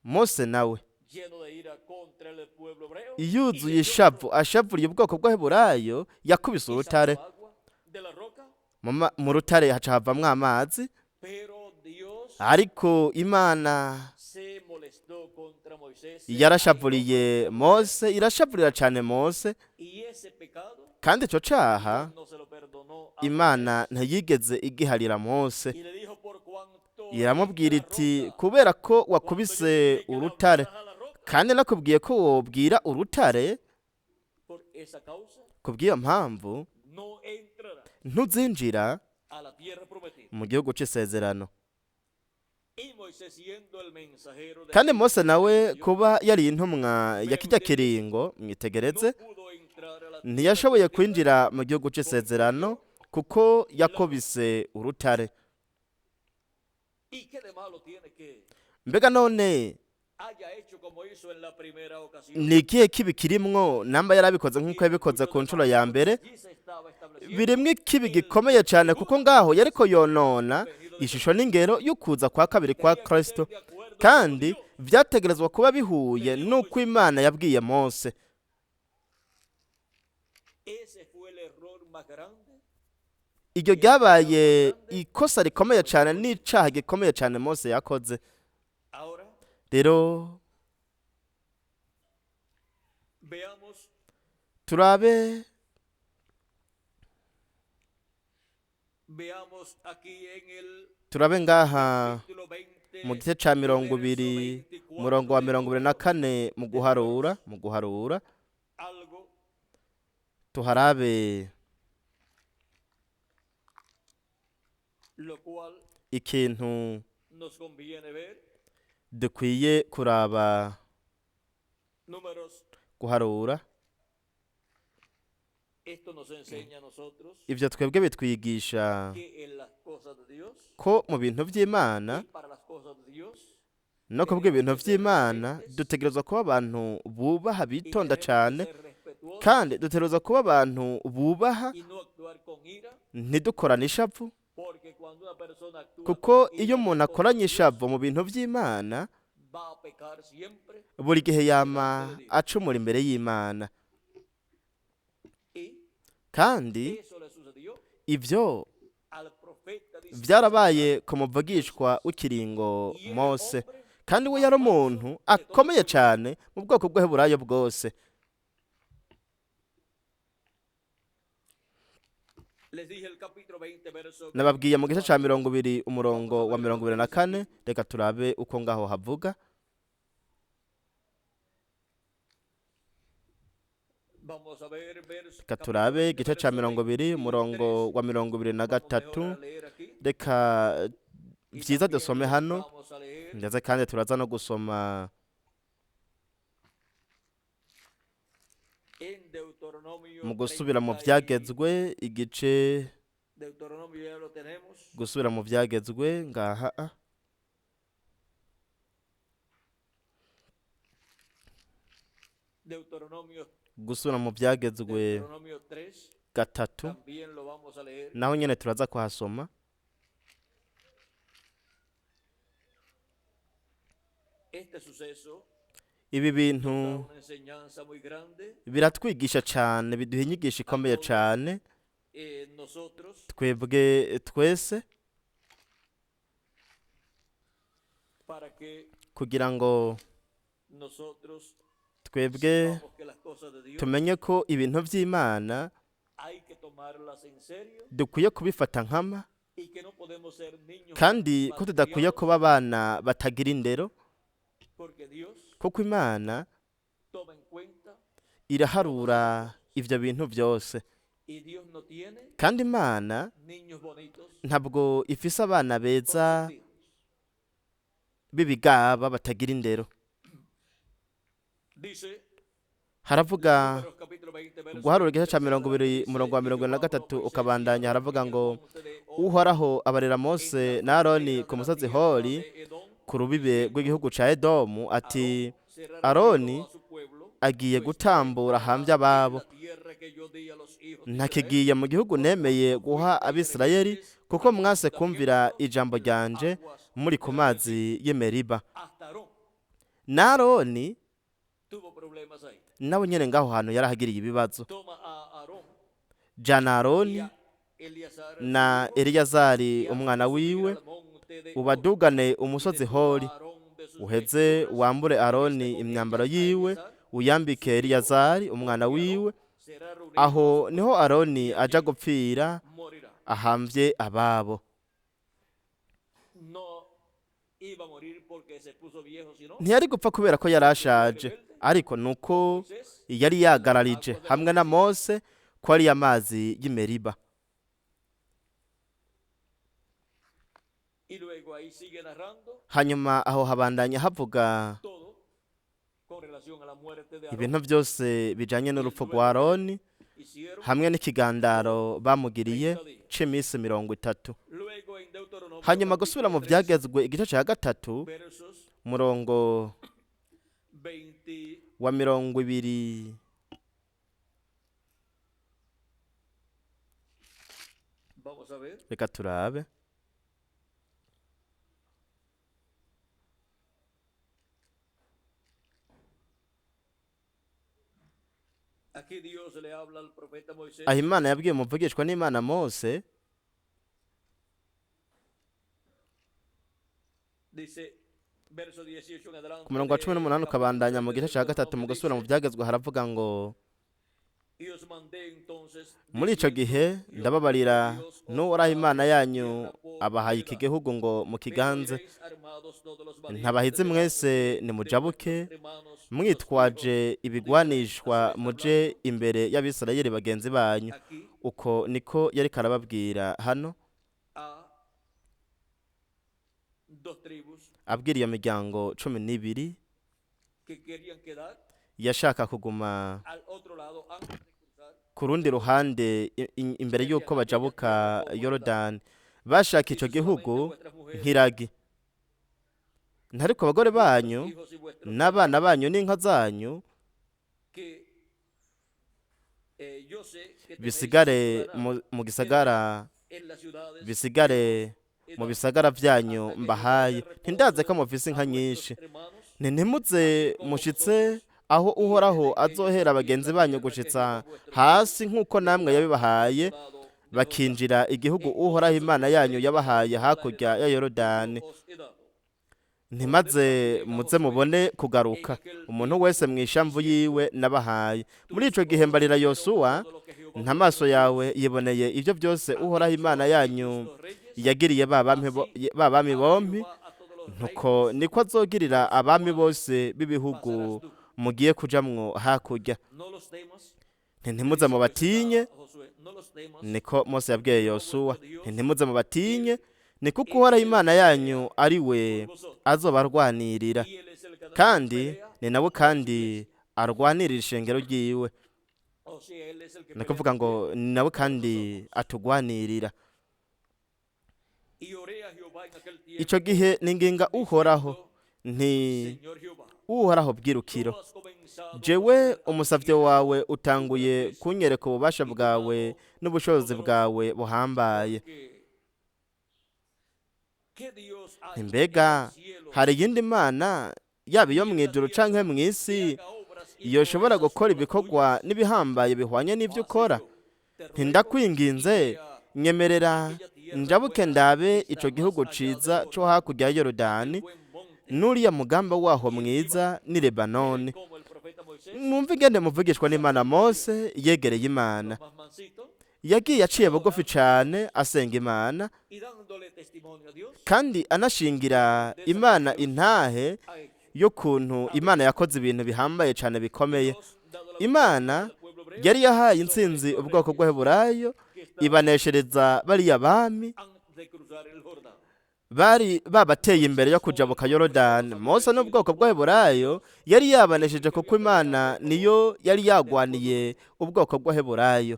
Mose nawe lleno de ira contra el pueblo hebreo, yuzuye ishavu ashavuriye ubwoko bw'Abaheburayo, yakubise y urutare. sacó agua de la roca, Mu rutare haca havamwo amazi. pero Dios Ariko Imana se molestó contra Moisés, se yarashavuriye Mose, irashavurira cyane Mose. y ese pecado Kandi icyo caha no se lo perdonó a Imana ntiyigeze igiharira Mose. Y le dijo, por cuanto Iramubwira heriste iti la roca, kubera ko cuando yo wakubise te dije que le urutare, hablaras a la roca, kandi nakubwiye ko wobwira urutare, por esa causa kubw'iyo mpamvu no entrará ntuzinjira a la tierra prometida. mu gihugu c'isezerano. Y Moisés, siendo el mensajero de Kandi aquella Mose nawe generación, kuba yari intumwa ya kijya kiringo, mwitegereze, no pudo entrar a la tierra ntiyashoboye prometida kwinjira mu gihugu c'isezerano kuko yakubise urutare. ¿Y qué de malo tiene que Mbega none haya hecho como hizo en la primera ocasión? ni ikihe kibi kirimwo namba yarabikoze nk'uko yabikoze ku nshuro ya mbere? Allí se estaba estableciendo Birimwo ikibi gikomeye cyane, kuko ngaho yariko yonona ishusho n'ingero y'ukuza kwa kabiri kwa Tenía que ser Kristo, de acuerdo con kandi Dios. vyategerezwa kuba bihuye n'uko Imana yabwiye Mose. Ese fue el error más grande Iryo ryabaye ikosa rikomeye cyane n'icaha gikomeye cyane Mose yakoze. Ahora Rero veamos turabe veamos aquí en el turabe ngaha capítulo 20, mu gice ca 20, umurongo wa 24 mu guharura, algo tuharabe lo cual ikintu nos conviene ver. dukwiye kuraba. Números, Guharura, esto nos enseña a nosotros ivyo twebwe bitwigisha que en las cosas de Dios ko mu bintu vy'Imana y para las cosas de Dios no kubw'ibintu vy'Imana dutegerezwa kuba abantu bubaha, y bitonda tenemos que cane, ser respetuosos kandi dutegerezwa kuba abantu bubaha, y no actuar con ira, ntidukorane ishavu, porque cuando una persona actúa kuko con iyo ira umuntu en las cosas akoranye de Dios, ishavu mu bintu vy'Imana va a pecar siempre buri gihe yama acumura imbere y'Imana. y Kandi eso le sucedió ivyo al profeta vyarabaye ku muvugishwa w'ikiringo Y era el Mose, hombre kandi we yari umuntu akomeye cyane mu bwoko bw'Abaheburayo bwose. Les dije el capítulo 20, verso Nababwiye mu gice ca 20 umurongo wa 24. Reka turabe uko ngaho havuga. Vamos a ver verso Reka turabe igice ca 20 umurongo wa 23. Vamos mejor a leer aquí. Reka Y vyiza también dusome hano, vamos a leer ndetse kandi turaza no gusoma en Deuteronomio mu gusubira mu 30 y- vyagezwe igice Deuteronomio ya lo tenemos. gusubira mu vyagezwe ngaha a. Deuteronomio, Gusubira mu vyagezwe Deuteronomio 3 gatatu, también lo vamos a leer. naho nyene turaza kuhasoma. Este suceso Ibi bintu Da una enseñanza muy grande biratwigisha cyane, biduha inyigisho ikomeye cyane nosotros twebwe twese, para que kugira ngo nosotros twebwe sepamos que las cosas de Dios tumenye ko ibintu by'Imana hay que tomarlas en serio dukwiye kubifata nkama, y que no podemos ser niños kandi ko tudakwiye malcriados, kuba abana batagira indero, porque Dios kuko Imana toma en cuenta iraharura ibyo bintu byose, y Dios no tiene kandi Imana niños bonitos ntabwo ifise abana beza consentidos. b'ibigaba batagira indero. Dice Haravuga Números capítulo 20, verso guharura igice cya 23 20 dice, umurongo wa "Y mirongo ine na Jehová habló a gatatu Moisés y a ukabandanya, Aarón haravuga en el ngo monte de Hor, Uhoraho abarira en Mose la na Aroni frontera ku de la musozi tierra Hori de Edom, ku rubibe diciendo, rw'igihugu ca Edomu, ati Aarón será Aroni reunido a su pueblo, agiye pues no gutambura ahambye entrará en ababo, la tierra que yo di a los hijos de Israel, ntakigiye mu gihugu por nemeye cuanto guha fuisteis Abisirayeli, rebeldes kuko al mwase kumvira ayuntamiento ijambo de las ryanje aguas muri ku de la mazi y'i Meriba. Hasta Aarón Na Aroni tuvo problemas ahí. nawe nyene ngaho hantu yarahagiriye ibibazo. Toma a Aarón Jana y Aroni a Eleazar su na hijo, Eleyazari y hazlos umwana subir wiwe, al monte de Hor, ubadugane y umusozi desnuda Hori, a Aarón de sus uheze vestiduras wambure y viste Aroni con imyambaro ellas a yiwe, Eleazar uyambike su hijo, Eleyazari umwana porque Aarón wiwe. será reunido a Aho su niho pueblo, Aroni y aja allí gupfira morirá. ahamvye ababo. No iba a morir porque se puso viejo, sino Ntiyari gupfa kubera ko yari porque fue ashaje, rebelde ariko nuko Moisés yari en las yagararije aguas de hamwe na Meriba. Mose ko ari amazi y'i Meriba. Y luego ahí sigue narrando Hanyuma aho habandanya havuga todo con relación a la muerte de Aarón ibintu byose bijanye y el n'urupfu rwa duelo que Aroni hicieron hamwe n'ikigandaro por bamugiriye 30 días. c'iminsi 30. Luego en Deuteronomio Hanyuma gusubira capítulo mu 3, vyagezwe igice ca gatatu versos umurongo 20, wa 20 vamos a ver, reka turabe. Aquí Dios le habla al profeta Moisés Aho Imana yabwiye umuvugishwa n'Imana Mose, dice verso 18 en adelante ku murongo wa cumi del n'umunani capítulo ukabandanya 3 mu de gice ca gatatu mu Deuteronomio gusubira mu dice, vyagezwe haravuga ngo y os mandé entonces muri ico diciendo, gihe Jehová ndababarira vuestro Dios os n'Uhoraho da Imana esta yanyu tierra por abahaye iki heredad. gihugu ngo Pero mukiganze. iréis armados todos los valientes Ntabahize delante mwese de nimujabuke vuestros hermanos los hijos mwitwaje de Israel. Así ibigwanishwa le está muje hablando imbere y'Abisirayeli bagenzi banyu. aquí Uko niko yariko arababwira hano, a dos tribus abwira iyo miryango 12 que querían quedar yashaka kuguma al otro lado antes de cruzar ku rundi ruhande imbere querían y'uko aquella bajabuka tierra como heredad. Yorodani. Bashaka ico Dice solamente gihugu vuestras mujeres, nk'iragi. Ntariko abagore vuestros banyu hijos y vuestros n'abana ganados, banyu n'inka zanyu que yo sé que tenéis mucho bisigare ganado mu gisagara, en las ciudades que bisigare os he mu dado, bisagara vyanyu hasta que Jehová dé mbahaye. Ntindaze ko reposo mufise a inka vuestros nyinshi. hermanos, Ntimuze así como mushitse vosotros, aho y Uhoraho hereden ellos azohera también bagenzi la banyu tierra que gushitsa Jehová vuestro Dios hasi nk'uko les namwe ha yabibahaye, dado de Jordán. bakinjira igihugu Uhoraho Entonces Imana yanyu volveréis yabahaye a la hakurya heredad ya que yo Yorodani. os he dado. Ntimaze Volved también a muze Josué mubone en kugaruka aquel umuntu tiempo, wese mw'ishamvu diciendo, yiwe nabahaye. Muri tus ico gihe ojos mbarira vieron Yosuwa, todo lo que Jehová ntamaso vuestro Dios yawe yiboneye ivyo byose ha Uhoraho hecho Imana a yanyu estos reyes, yagiriye ba bami así ba bami hará bompi, Jehová a todos los ntuko reinos niko azogirira a los abami cuales bose b'ibihugu pasarás tú. mugiye kujamwo hakurya. No los temas, Nti le ntimuze dice Moisés mubatinye, a Josué, no los temas, niko Mose yabwiye Jehová Yosuwa, vuestro Dios, nti ntimuze mubatinye, él ni kuko es Uhoraho el Imana que yanyu pelea ari we por vosotros, azobarwanirira, y él es el que da kandi pelea ni nawe a su kandi iglesia. arwanirira ishengero ryiwe. O sea, él es el que Ni pelea kuvuga ngo también ni nawe por kandi nosotros. atugwanirira. Y oré a Jehová en aquel Ico tiempo, gihe ninginga Uhoraho diciendo, nti Señor Jehová, Uhoraho tú bwirukiro, has comenzado a jewe mostrar a mi umusavyo siervo wawe tu utanguye grandeza kunyereka ububasha y tu bwawe mano n'ubushobozi poderosa, bwawe buhambaye. porque ¿qué Dios hay en Mbega los cielos hari iyindi mana yaba iyo mu ijuru canke mu isi yoshobora gukora ibikorwa n'ibihambaye bihwanye n'ibyo ukora? Ntindakwinginze, nyemerera njabuke ndabe ico gihugu ciza co hakurya ya Yorodani n'uriya mugamba waho mwiza ni Lebanoni. Mwumve ingene muvugishwa n'Imana Mose yegereye Imana, yagiye aciye bugufi cane asenga Imana kandi anashingira Imana intahe y'ukuntu Imana yakoze ibintu bihambaye cane bikomeye. Imana yari yahaye intsinzi ubwoko bw'Abaheburayo, ibaneshereza bariya bami bari babateye imbere yo kujabuka Yorodani. Mose n'ubwoko bw'Abaheburayo yari yabanesheje kuko Imana niyo yari yagwaniye ubwoko bw'Abaheburayo,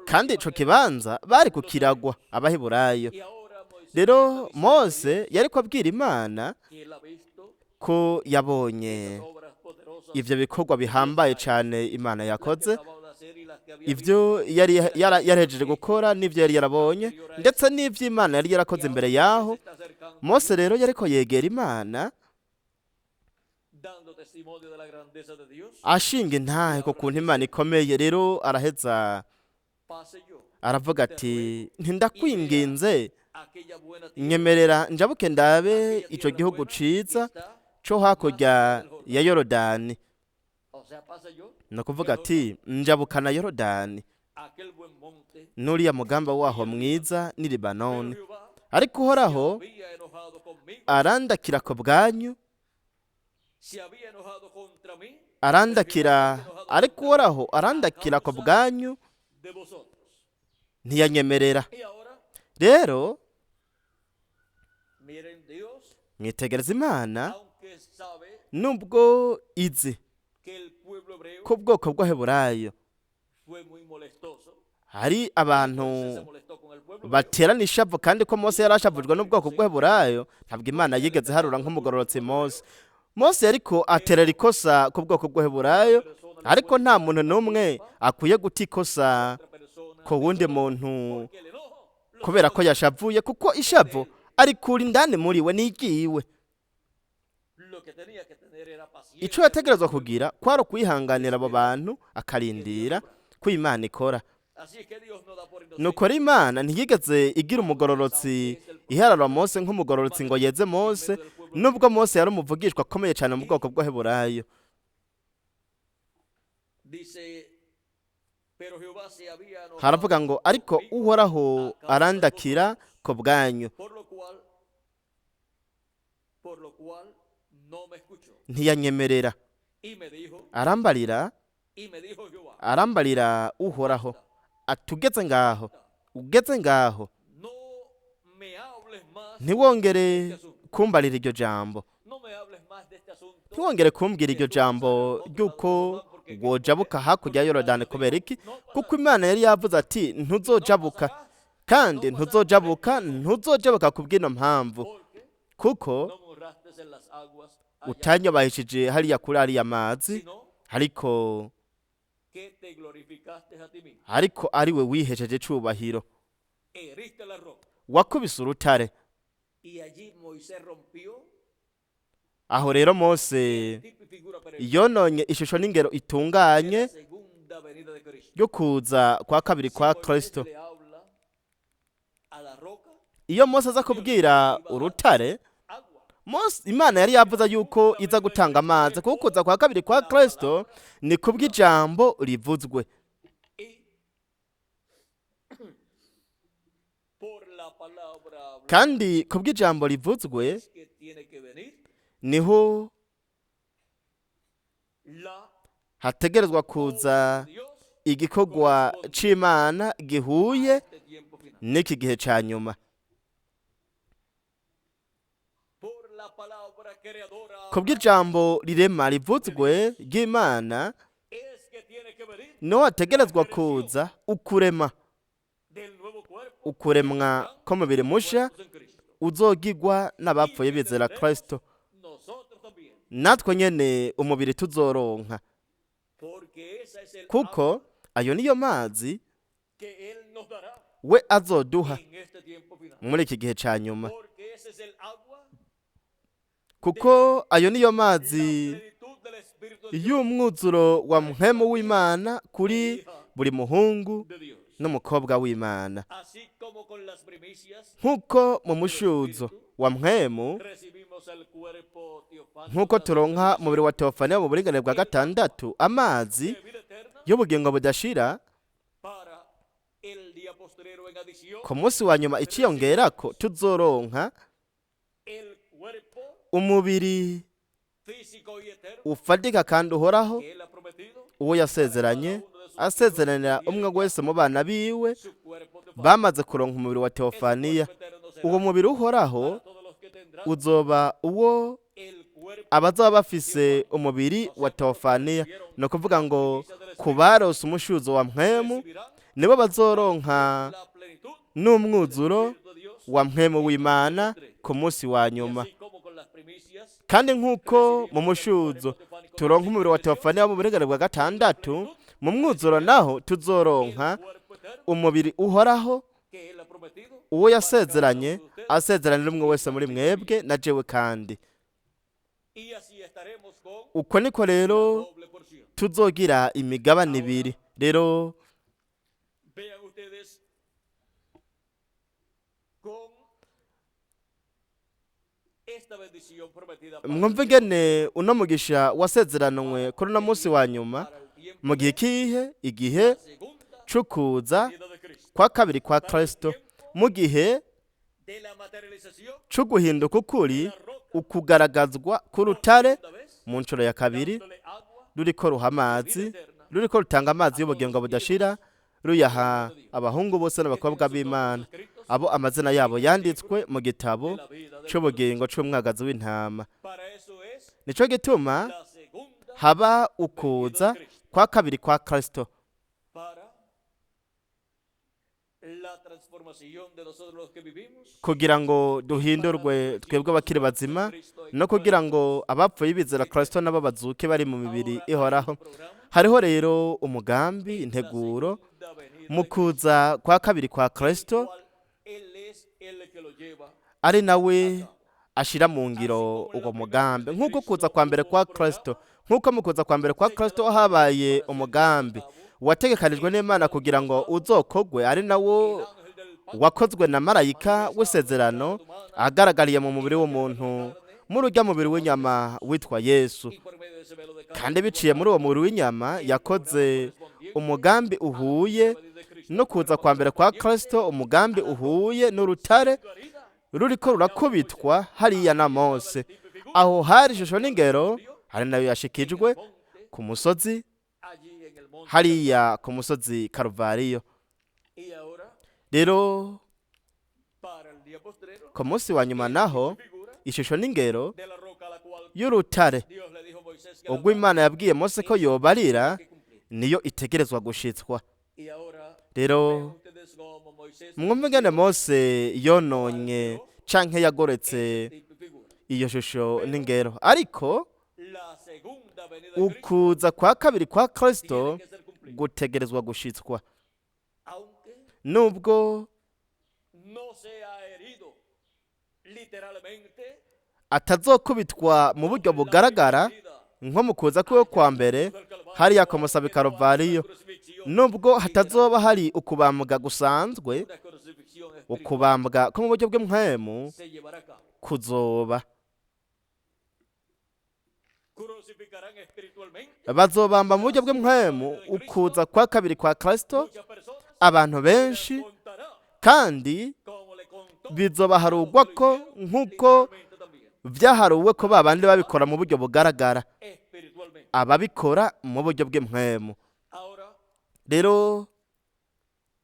kandi ico kibanza bari kukiragwa Abaheburayo. Rero Mose yariko abwira Imana ko yabonye ivyo bikorwa bihambaye cane Imana yakoze, ivyo yari yarahejeje gukora n'ivyo yari yarabonye, ndetse n'ivyo Imana yari yarakoze imbere yaho. Mose rero yariko yegera Imana ashinga intahe ku kuntu Imana ikomeye. Rero araheza aravuga ati ntindakwinginze, nyemerera njabuke ndabe ico gihugu ciza co hakurya ya Yorodani. Ni ukuvuga ati njabukana Yorodani n'uriya mugamba waho mwiza ni Libanoni. Ariko Uhoraho arandakira ku bwanyu, arandakira, ariko Uhoraho arandakira ku bwanyu ntiyanyemerera. Rero mwitegereza Imana, nubwo izi ko ubwoko bw'Abaheburayo hari abantu baterana ishavu, kandi ko Mose yari ashavujwe n'ubwoko bw'Abaheburayo, ntabwo Imana yigeze iharura nk'umugororotsi Mose. Mose ariko aterera ikosa ku bwoko bw'Abaheburayo, ariko nta muntu n'umwe akwiye guta ikosa ku wundi muntu kubera ko yashavuye, kuko ishavu arikura indani muri we n'igiwe. Ico yategerezwa kugira kwari ukwihanganira abo bantu, akarindira ko Imana ikora. Nuko Imana ntiyigeze igira umugororotsi iharara Mose nk'umugororotsi ngo yeze Mose, nubwo Mose yari umuvugishwa akomeye cyane mu bwoko bw'Abaheburayo. Haravuga ngo ariko Uhoraho arandakira ku bwanyu, ntiyanyemerera. Arambarira, arambarira Uhoraho ati ugeze ngaho, ugeze ngaho, ntiwongere kumbarira iryo jambo, ntiwongere kumbwira iryo jambo ry'uko wojabuka hakurya ya Yorodani. Kubera iki? Kuko Imana yari yavuze ati ntuzojabuka, kandi ntuzojabuka, ntuzojabuka kubw'ino mpamvu, kuko utanyubahishije hariya kuri ariya mazi, ariko ari we wihesheje icubahiro, wakubise urutare. Aho rero Mose yononye ishusho n'ingero itunganye yo kuza kwa kabiri kwa Kristo. Iyo Mose aza kubwira urutare, Mose Imana yari yavuze yuko iza gutanga amazi, kuko kuza kwa kabiri kwa Kristo ni kubw'ijambo rivuzwe. Kandi kubw'ijambo rivuzwe niho hategerezwa kuza igikorwa c'Imana gihuye n'iki gihe ca nyuma. Kubw'ijambo rirema rivuzwe ry'Imana niho hategerezwa kuza ukurema, ukuremwa k'umubiri musha uzogigwa n'abapfuye bizera Kristo. Natwe nyene umubiri tuzoronka, kuko ayo niyo mazi we azoduha muri iki gihe ca nyuma, Kuko ayo niyo mazi la plenitud del Espíritu de Dios, y'umwuzuro wa mpwemu w'Imana kuri hija buri muhungu de Dios. n'umukobwa w'Imana. Así como con las primicias Nk'uko mu mushuzo wa mpwemu, recibimos el cuerpo teofánico nk'uko de la turonka umubiri wa teofaniya mu buringanire bwa gatandatu, amazi vida eterna y'ubugingo budashira, para el día postrero en adición ku munsi wa nyuma iciyongerako tuzoronka el cuerpo umubiri físico y eterno ufatika kandi uhoraho, que él ha prometido uwo yasezeranye asezeranira umwe wese mu bana biwe su cuerpo teofánico. bamaze kuronka umubiri wa teofaniya. Cuerpo eterno será Uwo mubiri uhoraho para todos los que tendrán uzoba uwo el cuerpo abazaba bafise umubiri wa teofaniya. Ni ukuvuga ngo ku barose umushuzo wa mpwemu recibirán nibo bazoronka la plenitud n'umwuzuro del Dios wa mpwemu w'Imana ku munsi wa y nyuma. así como con las primicias Kandi nk'uko mu mushuzo turonka umubiri wa teofaniya mu buringanire bwa gatandatu, mu mwuzuro naho tuzoronka cuerpo eterno umubiri uhoraho que él ha prometido uwo yasezeranye asezeranira umwe wese muri mwebwe na jewe. Kandi y así estaremos con uko niko rero doble porción. tuzogira imigabane ibiri. Rero Vean ustedes con esta bendición prometida para mwumve ingene uno mugisha wasezeranwe kuri uno munsi wa nyuma para el tiempo mu gihe kihe, igihe de la segunda c'ukuza venida de Cristo, kwa kabiri kwa Kristo, mu gihe de la materialización c'uguhinduka ukuri, de la roca ukugaragazwa k'urutare segunda vez, mu nshuro ya kabiri, dándole agua ruriko ruha amazi, ruriko rutanga amazi y'ubugingo budashira, ruyaha abahungu bose n'abakobwa b'Imana escritos abo amazina yabo yanditswe mu gitabo de la vida del c'ubugingo c'umwagazi w'intama. Para eso es Nico gituma la segunda haba ukuza kwa kabiri kwa Kristo, para la transformación de nosotros los que vivimos kugira ngo duhindurwe twebwe abakiri bazima, Cristo en no kugira ngo abapfuye bizera Kristo nabo bazuke bari mu mibiri ihoraho. programa Hariho rero umugambi, integuro segunda venida mu kuza kwa kabiri kwa Kristo, cual él es el que lo lleva ari nawe ashira mu ngiro uwo mugambi. Nk'uko kuza kwa mbere kwa Kristo, nk'uko mu kuza kwa mbere kwa Kristo habaye umugambi wategekanijwe n'Imana kugira ngo uzokogwe, ari nawo ángel del pacto wakozwe na marayika w'isezerano agaragariye mu mubiri w'umuntu, muri urya mubiri w'inyama witwa Yesu. y por medio de ese velo de carne Kandi biciye muri uwo mubiri w'inyama yakoze umugambi uhuye no kuza kwa mbere kwa Kristo, umugambi uhuye n'urutare herida ruriko rurakubitwa hariya na Mose. Aho hari ishusho n'ingero, hari nayo yashikijwe monte ku musozi, allí en el monte hariya ku musozi Karuvariyo. y ahora Rero para el día postrero ku munsi wa nyuma naho figura ishusho n'ingero de la roca a la cual y'urutare Dios le dijo a Moisés que ubwo Imana yabwiye Mose ko yobarira que cumplir. niyo itegerezwa gushitswa. Y ahora Rero vean ustedes cómo Moisés mwumve ingene Mose yononye canke yagoretse tipo y figura. iyo shusho n'ingero, ariko La segunda venida de Cristo ukuza kwa kabiri kwa Kristo tiene que ser cumplida, gutegerezwa gushitswa, aunque nubwo no sea herido literalmente atazokubitwa mu buryo bugaragara herida nko mu kuza kwiwe kwa mbere del Calvario, hariya ku musabi Karuvariyo, crucifixión, nubwo hatazoba hari ukubambwa gusanzwe, una crucifixión espiritual ukubambwa ko mu buryo bw'impwemu se llevará a cabo. kuzoba. Crucificarán espiritualmente Bazobamba mu buryo bw'impwemu ukuza kwa kabiri kwa Kristo muchas personas abantu benshi, contará kandi como le contó bizobaharugwa ko nk'uko literalmente también vyaharuwe ko babandi babikora mu buryo bugaragara, espiritualmente. ababikora mu buryo bw'impwemu. Ahora Rero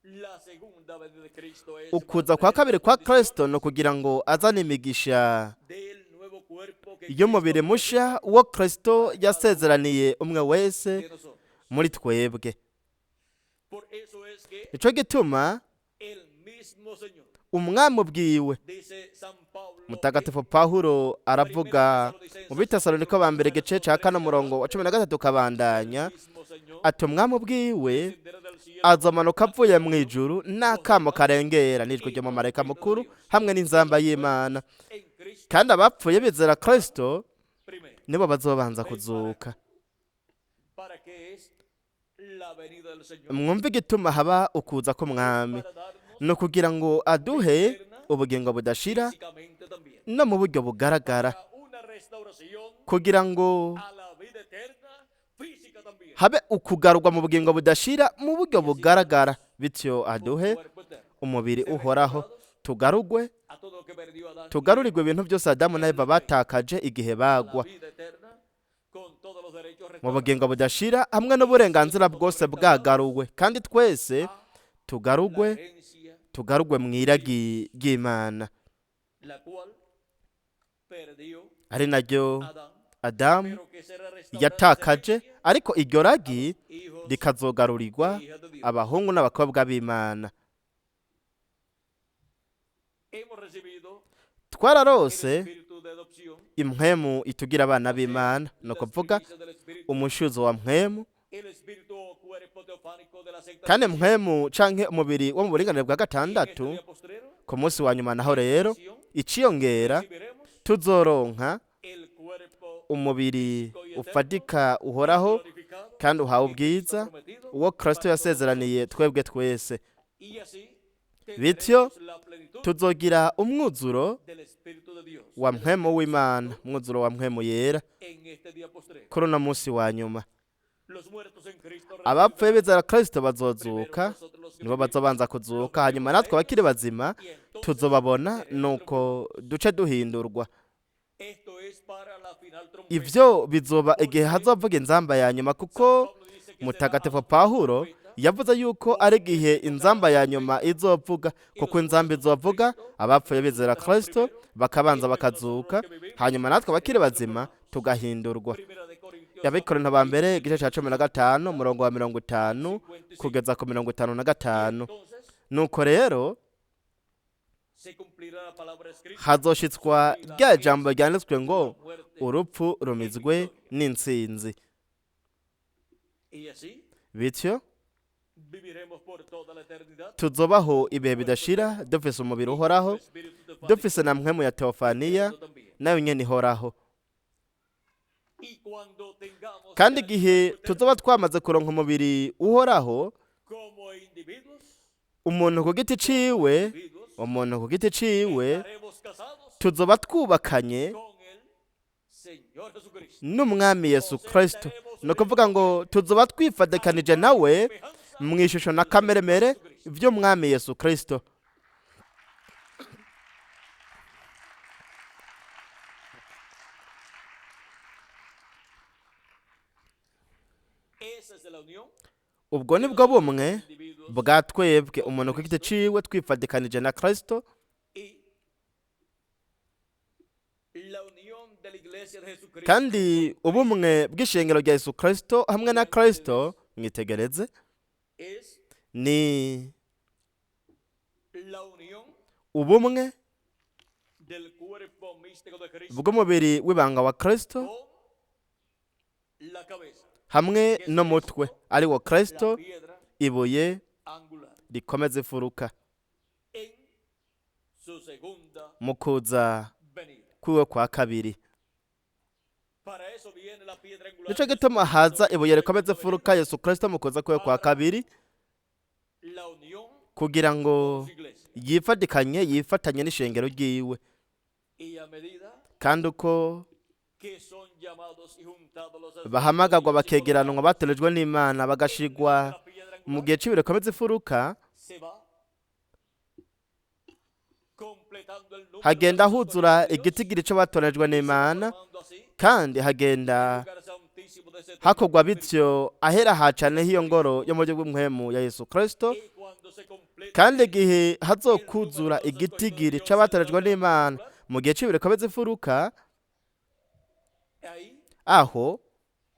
la segunda venida de Cristo es ukuza kwa kabiri kwa Kristo ni ukugira ngo azane imigisha del nuevo cuerpo que y'umubiri musha uwo Kristo yasezeraniye umwe wese de nosotros. muri twebwe. Por eso es que Nico gituma el mismo Señor, umwami ubwiwe dice San Pablo, Mutagatifu Pawulo aravuga mu Bitesaloniko ba mbere igice ca kane umurongo wa 13 kabandanya, el mismo Señor ati umwami ubwiwe descenderá del cielo azomanuka avuye mu ijuru n'akamo karengera n'ijwi ry'umumarayika mukuru hamwe n'inzamba y'Imana, en Cristo Kandi abapfuye bizera Kristo primero. nibo bazobanza kuzuka. ¿Para qué es la venida del Señor? Mwumve igituma haba ukuza k'umwami: Para darnos ni ukugira ngo aduhe ubugingo budashira físicamente también. no mu buryo bugaragara, Para una restauración kugira ngo a la vida eterna física también. habe ukugarurwa mu bugingo budashira mu buryo bugaragara, bityo aduhe Cuerpo eterno. umubiri uhoraho, tugarugwe, A todo lo que perdió Adán y tugarurirwe ibintu byose Adamu na Eva batakaje igihe la bagwa, vida eterna con todos los derechos mu restaurados. bugingo budashira hamwe n'uburenganzira bwose bwagaruwe, kandi twese La tugarugwe, herencia tugarugwe mu iragi ry'Imana, la cual perdió ari naryo Adán, Adamu pero que será restaurada yatakaje, esa herencia ariko iryo ragi hijos rikazogarurirwa e hijas de Dios. abahungu n'abakobwa b'Imana. Hemos recibido el Twararose espíritu de adopción, impwemu itugira abana b'Imana, ni las ukuvuga primicias del espíritu, umushuzo wa mpwemu, el espíritu o cuerpo teofánico de la secta kandi mpwemu canke umubiri wo mu buringanire bwa y en este gatandatu. día postrero Ku munsi wa nyuma naho rero, iciyongera, recibiremos tuzoronka el cuerpo umubiri ufatika uhoraho glorificado kandi uhawe que Cristo ubwiza, ha prometido uwo Kristo yasezeraniye twebwe twese. y así Bityo tendremos la plenitud tuzogira umwuzuro del Espíritu de Dios wa mpwemu w'Imana, umwuzuro wa mpwemu yera en este día postrero. kuri uno munsi wa nyuma. Los muertos en Cristo Abapfuye resucitarán bizera Kristo primero bazozuka, nosotros los que nibo vivimos, bazobanza kuzuka, hanyuma natwe abakiri bazima y entonces tuzobabona, seremos nuko duce duhindurwa. Esto es para la final trompeta. Ivyo bizoba igihe hazovuga inzamba ya nyuma, kuko Pablo dice que será Mutagatifu a Pawulo trompeta, yavuze yuko ari igihe inzamba ya nyuma izovuga, kuko inzamba izovuga, abapfuye bizera Kristo bakabanza bakazuka, hanyuma natwe abakiri bazima tugahindurwa. Primera de Corintios Abikorinto ba mbere igice ca 15 umurongo wa 50 kugeza ku 55. Entonces Nuko rero se cumplirá la palabra escrita: hazoshitswa rya jambo ryanditswe ngo muerte. urupfu rumizwe n'intsinzi. Y así Bityo viviremos por toda la eternidad tuzobaho ibihe bidashira dufise umubiri uhoraho, espíritu teofánico dufise na mpwemu ya teofaniya también. nayo nyene ihoraho. Y cuando tengamos Kandi ya el igihe cuerpo eterno, tuzoba twamaze kuronka umubiri uhoraho, como individuos, umuntu ku giti ciwe, individuos, umuntu ku giti ciwe, estaremos casados tuzoba twubakanye con el Señor Jesucristo. n'umwami Yesu Kristo, ni ukuvuga ngo tuzoba twifadikanije nawe mu ishusho na kameremere vy'umwami Yesu Kristo. Esa es la unión Ubwo nibwo bumwe individuos bwa twebwe, umuntu ku giti ciwe twifadikanije na Kristo, y la unión de la iglesia de Jesucristo. kandi ubumwe bw'ishengero rya Yesu Kristo hamwe na Kristo, mwitegereze, Es ni la unión ubumwe del cuerpo místico de Cristo bw'umubiri w'ibanga wa Kristo con la cabeza, hamwe n'umutwe ari wo la Kristo, piedra ibuye angular, rikomeza imfuruka, en su segunda mu kuza venida. kwiwe kwa kabiri. Para eso viene la piedra angular. Nico gituma haza ibuye rikomeza imfuruka Yesu Kristo mu kuza kwiwe kwa kabiri, La unión kugira ngo con su iglesia. yifadikanye, yifatanye n'ishengero ryiwe. Y a medida Kandi uko que son llamados y juntados los bahamagagwa bakegeranwa batorejwe n'Imana bagashigwa la piedra mu angular gihe c'ibihe rikomeza imfuruka, se va completando el número hagenda de los huzura escogidos, igitigiri c'abatorejwe n'Imana, formando así kandi hagenda el lugar santísimo de ese templo hakorwa espiritual. bityo ahera hacane h'iyo ngoro yo mu buryo bw'impwemu ya Yesu Kristo. Y cuando se complete Kandi igihe hazokuzura igitigiri c'abatorejwe n'Imana mu gihe c'ibihe rikomeza imfuruka, ahí aho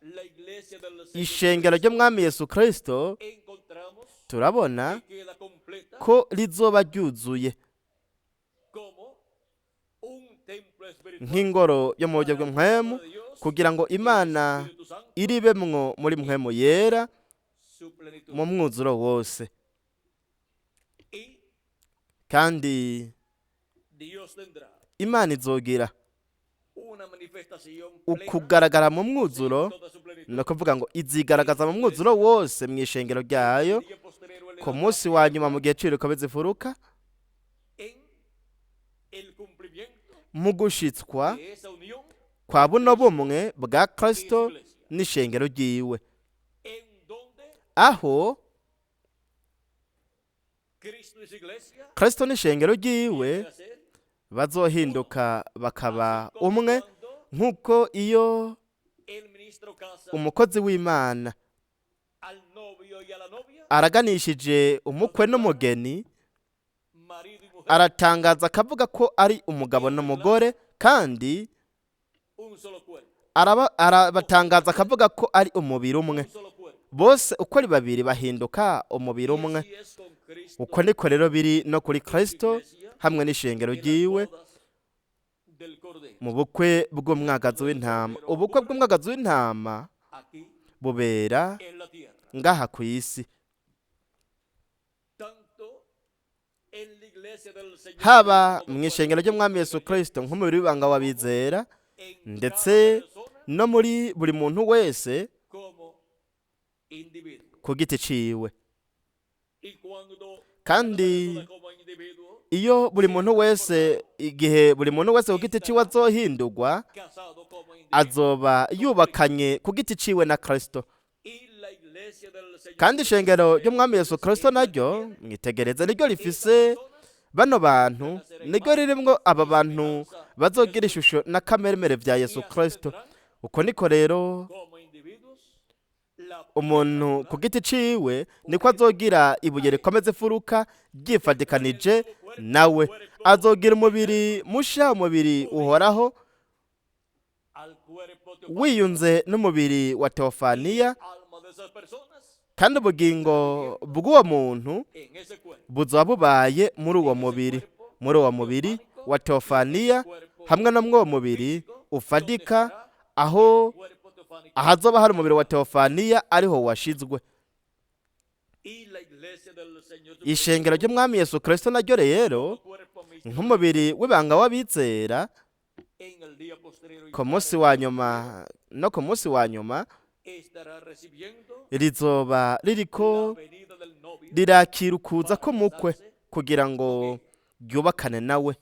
la iglesia del Señor ishengero ry'umwami Yesu Kristo encontramos turabona que queda completa ko rizoba ryuzuye como un templo espiritual nk'ingoro yo mu buryo bw'impwemu, de Dios kugira ngo Imana Espíritu Santo iribemwo muri mpwemu yera su plenitud mu mwuzuro wose. Y Kandi Dios tendrá Imana izogira Ukugaragara mu mwuzuro, ni ukuvuga ngo izigaragaza mu mwuzuro wose mu ishengero ryayo ku munsi wa nyuma, mu gihe cy'ibikomeza ifuruka, mu gushitswa kwa buno bumwe bwa Kristo n'ishengero ryiwe, aho Kristo n'ishengero ryiwe bazohinduka bakaba umwe, nk'uko iyo umukozi w'Imana araganishije umukwe n'umugeni, aratangaza akavuga ko ari umugabo n'umugore, kandi arabatangaza akavuga ko ari umubiri umwe. Bose uko ari babiri bahinduka umubiri umwe. Uko niko rero biri no kuri Kristo hamwe n'ishengero ryiwe mu bukwe bw'umwagazi w'intama. Ubukwe bw'umwagazi w'intama bubera ngaha ku isi, haba mu ishengero ry'Umwami Yesu Kristo nk'umubiri w'ibanga w'abizera, ndetse no muri buri muntu wese ku giti ciwe. Kandi iyo buri muntu wese, igihe buri muntu wese ku giti ciwe azohindurwa, azoba yubakanye ku giti ciwe na Kristo. Kandi ishengero ry'Umwami Yesu Kristo naryo, mwitegereze, niryo rifise bano bantu, niryo ririmwo aba bantu bazogira ishusho na kameremere vya Yesu Kristo. Uko niko rero umuntu ku giti ciwe niko azogira ibuye rikomeza ifuruka ryifadikanije nawe, azogira umubiri musha, umubiri uhoraho wiyunze n'umubiri wa teofaniya, kandi ubugingo bw'uwo muntu buzoba bubaye muri uwo mubiri, muri uwo mubiri wa teofaniya hamwe no mw'uwo mubiri ufadika, aho ahazoba hari umubiri wa teofaniya ariho washizwe. Ishengero ry'Umwami Yesu Kristo naryo rero nk'umubiri w'ibanga w'abizera, ku munsi wa nyuma no ku munsi wa nyuma rizoba ririko rirakira ukuza k'umukwe kugira ngo ryubakane nawe.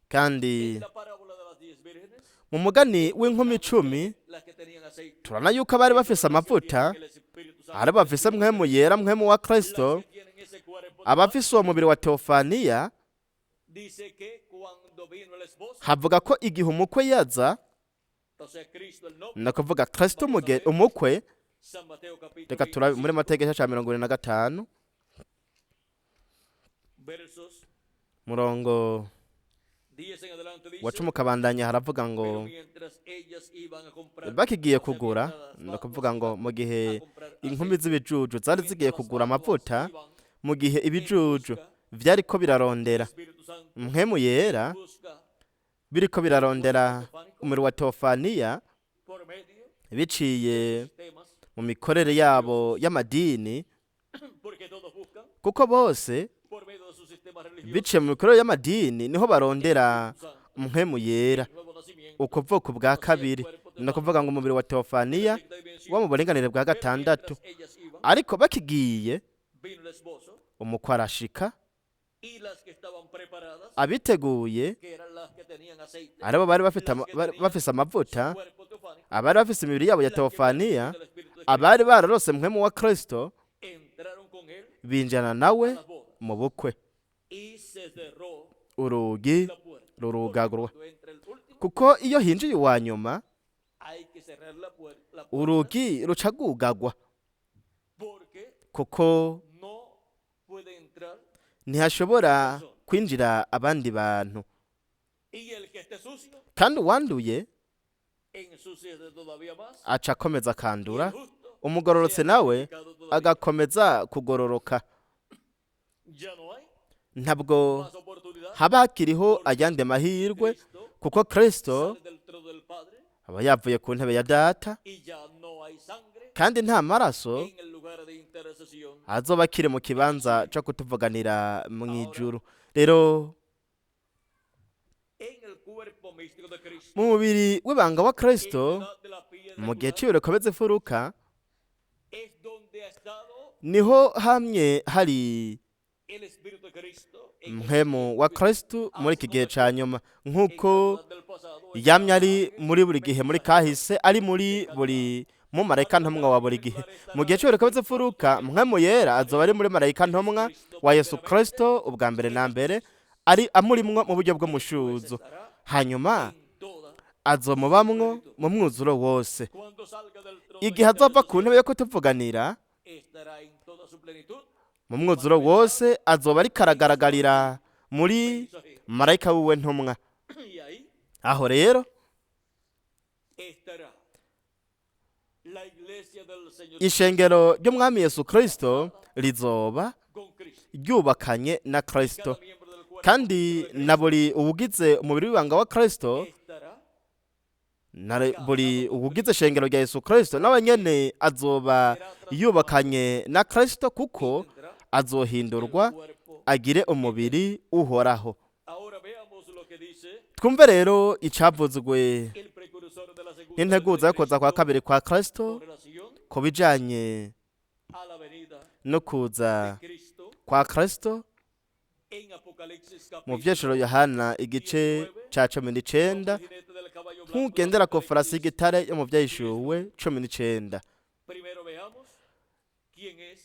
Kandi mu mugani w'inkumi 10 turabona yuko abari bafise amavuta ari bafise mpwemu yera, mpwemu wa Kristo, abafise uwo mubiri wa teofaniya. Havuga ko igihe umukwe yaza, ni ukuvuga Kristo umukwe. Reka turabe muri Matayo igice ca 75, murongo wa 10 ukabandanya, haravuga ngo bakigiye kugura, ni ukuvuga ngo mu gihe inkumi z'ibijuju zari zigiye kugura amavuta, mu gihe ibijuju vyariko birarondera mpwemu yera, biriko birarondera umubiri wa teofaniya biciye mu mikorere yabo y'amadini, kuko bose biciye mu mikorere y'amadini niho barondera mpwemu yera, ukuvuka bwa kabiri, ni ukuvuga ngo umubiri wa teofaniya wo mu buringanire bwa gatandatu. Ariko bakigiye, umukwe arashika, abiteguye aribo bari bafise amavuta, abari bafise imibiri yabo ya teofaniya, abari bararose mpwemu wa Kristo, binjirana nawe mu bukwe, urugi rurugagurwa. Kuko iyo hinjiye uwa nyuma, urugi ruca rwugagwa, kuko ntihashobora kwinjira abandi bantu. Kandi uwanduye aca akomeza akandura, umugororotse nawe agakomeza kugororoka. Ntabwo haba hakiriho ayandi mahirwe, kuko Kristo aba yavuye ku ntebe ya Data, kandi nta maraso azoba akiri mu kibanza cyo kutuvuganira mu ijuru. Rero Mu mubiri w'ibanga wa Kristo, mu gihe c'ibireko imfuruka, niho hamye hari mpwemu wa Kristo muri iki gihe ca nyuma, nk'uko yamye ari muri buri gihe muri kahise, ari muri buri mumarayika ntumwa wa buri gihe. Mu gihe c'ibireko imfuruka, mpwemu yera azoba ari muri marayika ntumwa wa Yesu Kristo ubwa mbere na mbere, ari amurimwo mu buryo bw'umushuzo, hanyuma azomubamwo mu mwuzuro wose. Igihe azova ku ntebe yo kutuvuganira mu mwuzuro wose, azoba ariko aragaragarira muri marayika wiwe ntumwa. Aho rero ishengero ry'umwami Yesu Kristo rizoba ryubakanye na Kristo, kandi na buri uwugize umubiri w'ibanga wa Kristo, na buri uwugize ishengero rya Yesu Kristo nawe nyene azoba yubakanye na Kristo, kuko azohindurwa agire umubiri uhoraho. Twumve rero icavuzwe n'integuza yo kuza kwa kabiri kwa Kristo ku bijanye no kuza kwa Kristo mu vyeshuro Yohana igice ca 19, nkugendera ku farasi y'igitare yo mu vyahishuwe 19.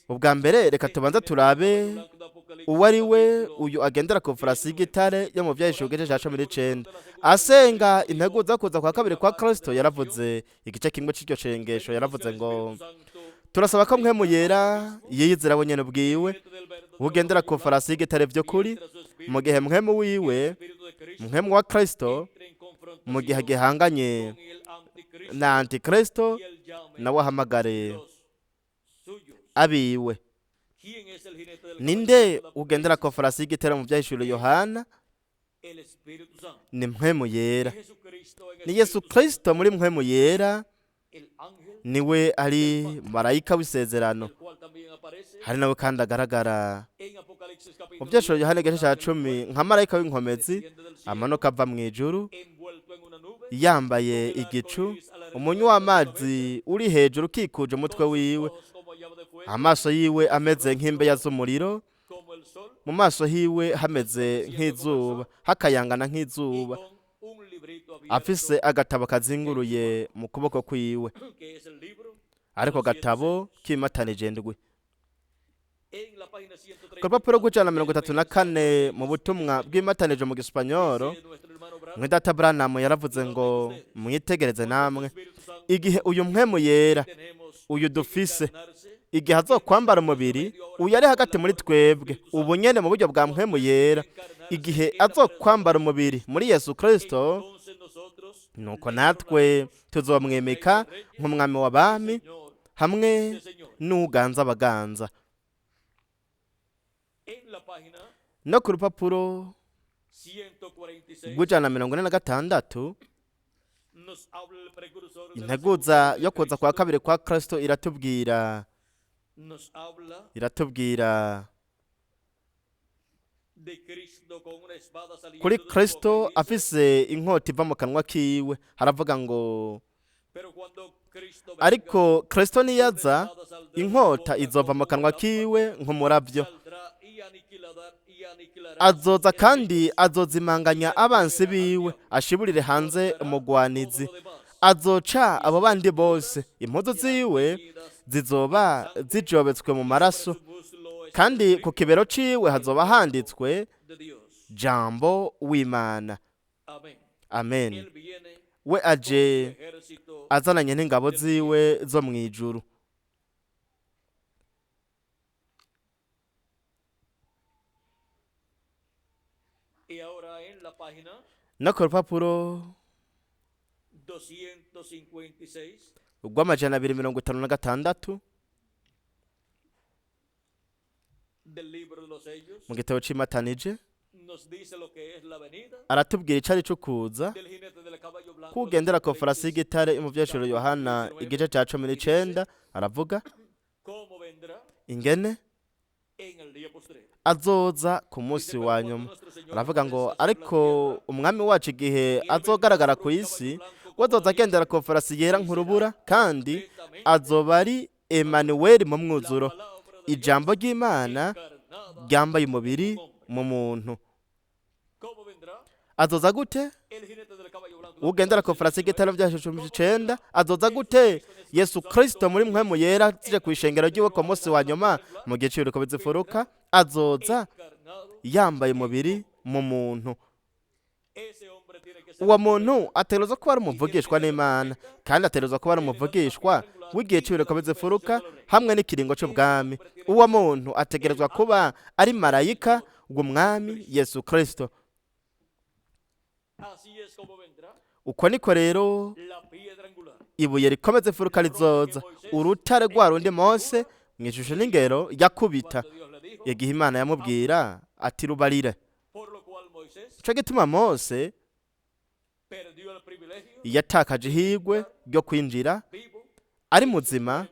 Ubwa mbere reka tubanze turabe uwo ari we uyu agendera ku farasi y'igitare yo mu vyahishuwe igice ca 19. Asenga integuza yo kuza kwa kabiri kwa Kristo, yaravuze igice kimwe c'iryo cengesho, yaravuze ngo turasaba ko mpwemu yera yiyizira we nyene ubwiwe ugendera ku farasi y'igitare vy'ukuri, mu gihe mpwemu wiwe, mpwemu wa Kristo, mu gihe agihanganye na antikristo, nawe ahamagare abiwe. Ninde ugendera ku farasi y'igitare mu vyahishuriwe Yohana? Ni mpwemu yera, ni Yesu Kristo muri mpwemu yera, niwe ari marayika w'isezerano. Hari nawe kandi agaragara mu vyahishuriwe Yohana igice ca 10 nka marayika w'inkomezi amanuka ava mw'ijuru, yambaye igicu, umunywi w'amazi uri hejuru ukikuje umutwe wiwe, amaso yiwe ameze nk'imbeya z'umuriro, mu maso hiwe hameze nk'izuba, hakayangana nk'izuba, afise agatabo kazinguruye mu kuboko kwiwe, ariko gatabo kimatanije ndwi. Ku rupapuro rw'134 mu butumwa bw'imatanije mu gisipanyoro, mwidata Branham yaravuze ngo mwitegereze namwe igihe uyu mpwemu yera uyu dufise, igihe azokwambara umubiri, uyu ari hagati muri twebwe ubu nyene mu buryo bwa mpwemu yera, igihe azokwambara umubiri muri Yesu Kristo, nuko natwe tuzomwimika nk'umwami w'abami hamwe n'uganza abaganza. No ku rupapuro rw'146, integuza yo kuza kwa kabiri kwa Kristo iratubwira kuri Kristo afise inkota iva mu kanwa kiwe. Haravuga ngo ariko Kristo niyaza, inkota izova mu kanwa kiwe nk'umuravyo, azoza kandi azozimanganya abansi biwe, ashiburire hanze umugwanizi, azoca abo bandi bose. Impuzu ziwe zizoba zijobetswe mu maraso, kandi ku kibero ciwe hazoba handitswe jambo w'Imana. Amen. We aje azananye n'ingabo ziwe zo mw'ijuru. No ku rupapuro rw'256 mu gitabo c'imatanije, aratubwira icari co kuza kugendera ku farasi y'igitare mu vyeshuro Yohana igice ca 19. Aravuga ingene Azoza ku munsi wa nyuma. Aravuga ngo ariko umwami wacu igihe azogaragara ku isi, we azoza agendera ku farasi yera nk'urubura, kandi azoba ari Emanuweli mu mwuzuro, ijambo ry'Imana ryambaye umubiri mu muntu. Azoza gute? Ugendera ku farasi y'igitare bya 9 azoza gute? Yesu Kristo muri mpwemu yera zije ku ishengero ry'iwe ku munsi wa nyuma mu gihe cy'ibiriko bizifuruka, azoza yambaye umubiri mu muntu. Uwo muntu ategerezwa kuba ari umuvugishwa n'Imana, kandi ategerezwa kuba ari umuvugishwa w'igihe cy'ibiriko bizifuruka hamwe n'ikiringo cy'ubwami. Uwo muntu ategerezwa kuba ari marayika w'umwami Yesu Kristo. Uko niko rero ibuye rikomeza imfuruka rizoza, urutare rwa rundi Mose mu ishusho n'ingero yakubita igihe Imana yamubwira ati rubarire. Ico gituma Mose yatakaje ihirwe ryo kwinjira ari muzima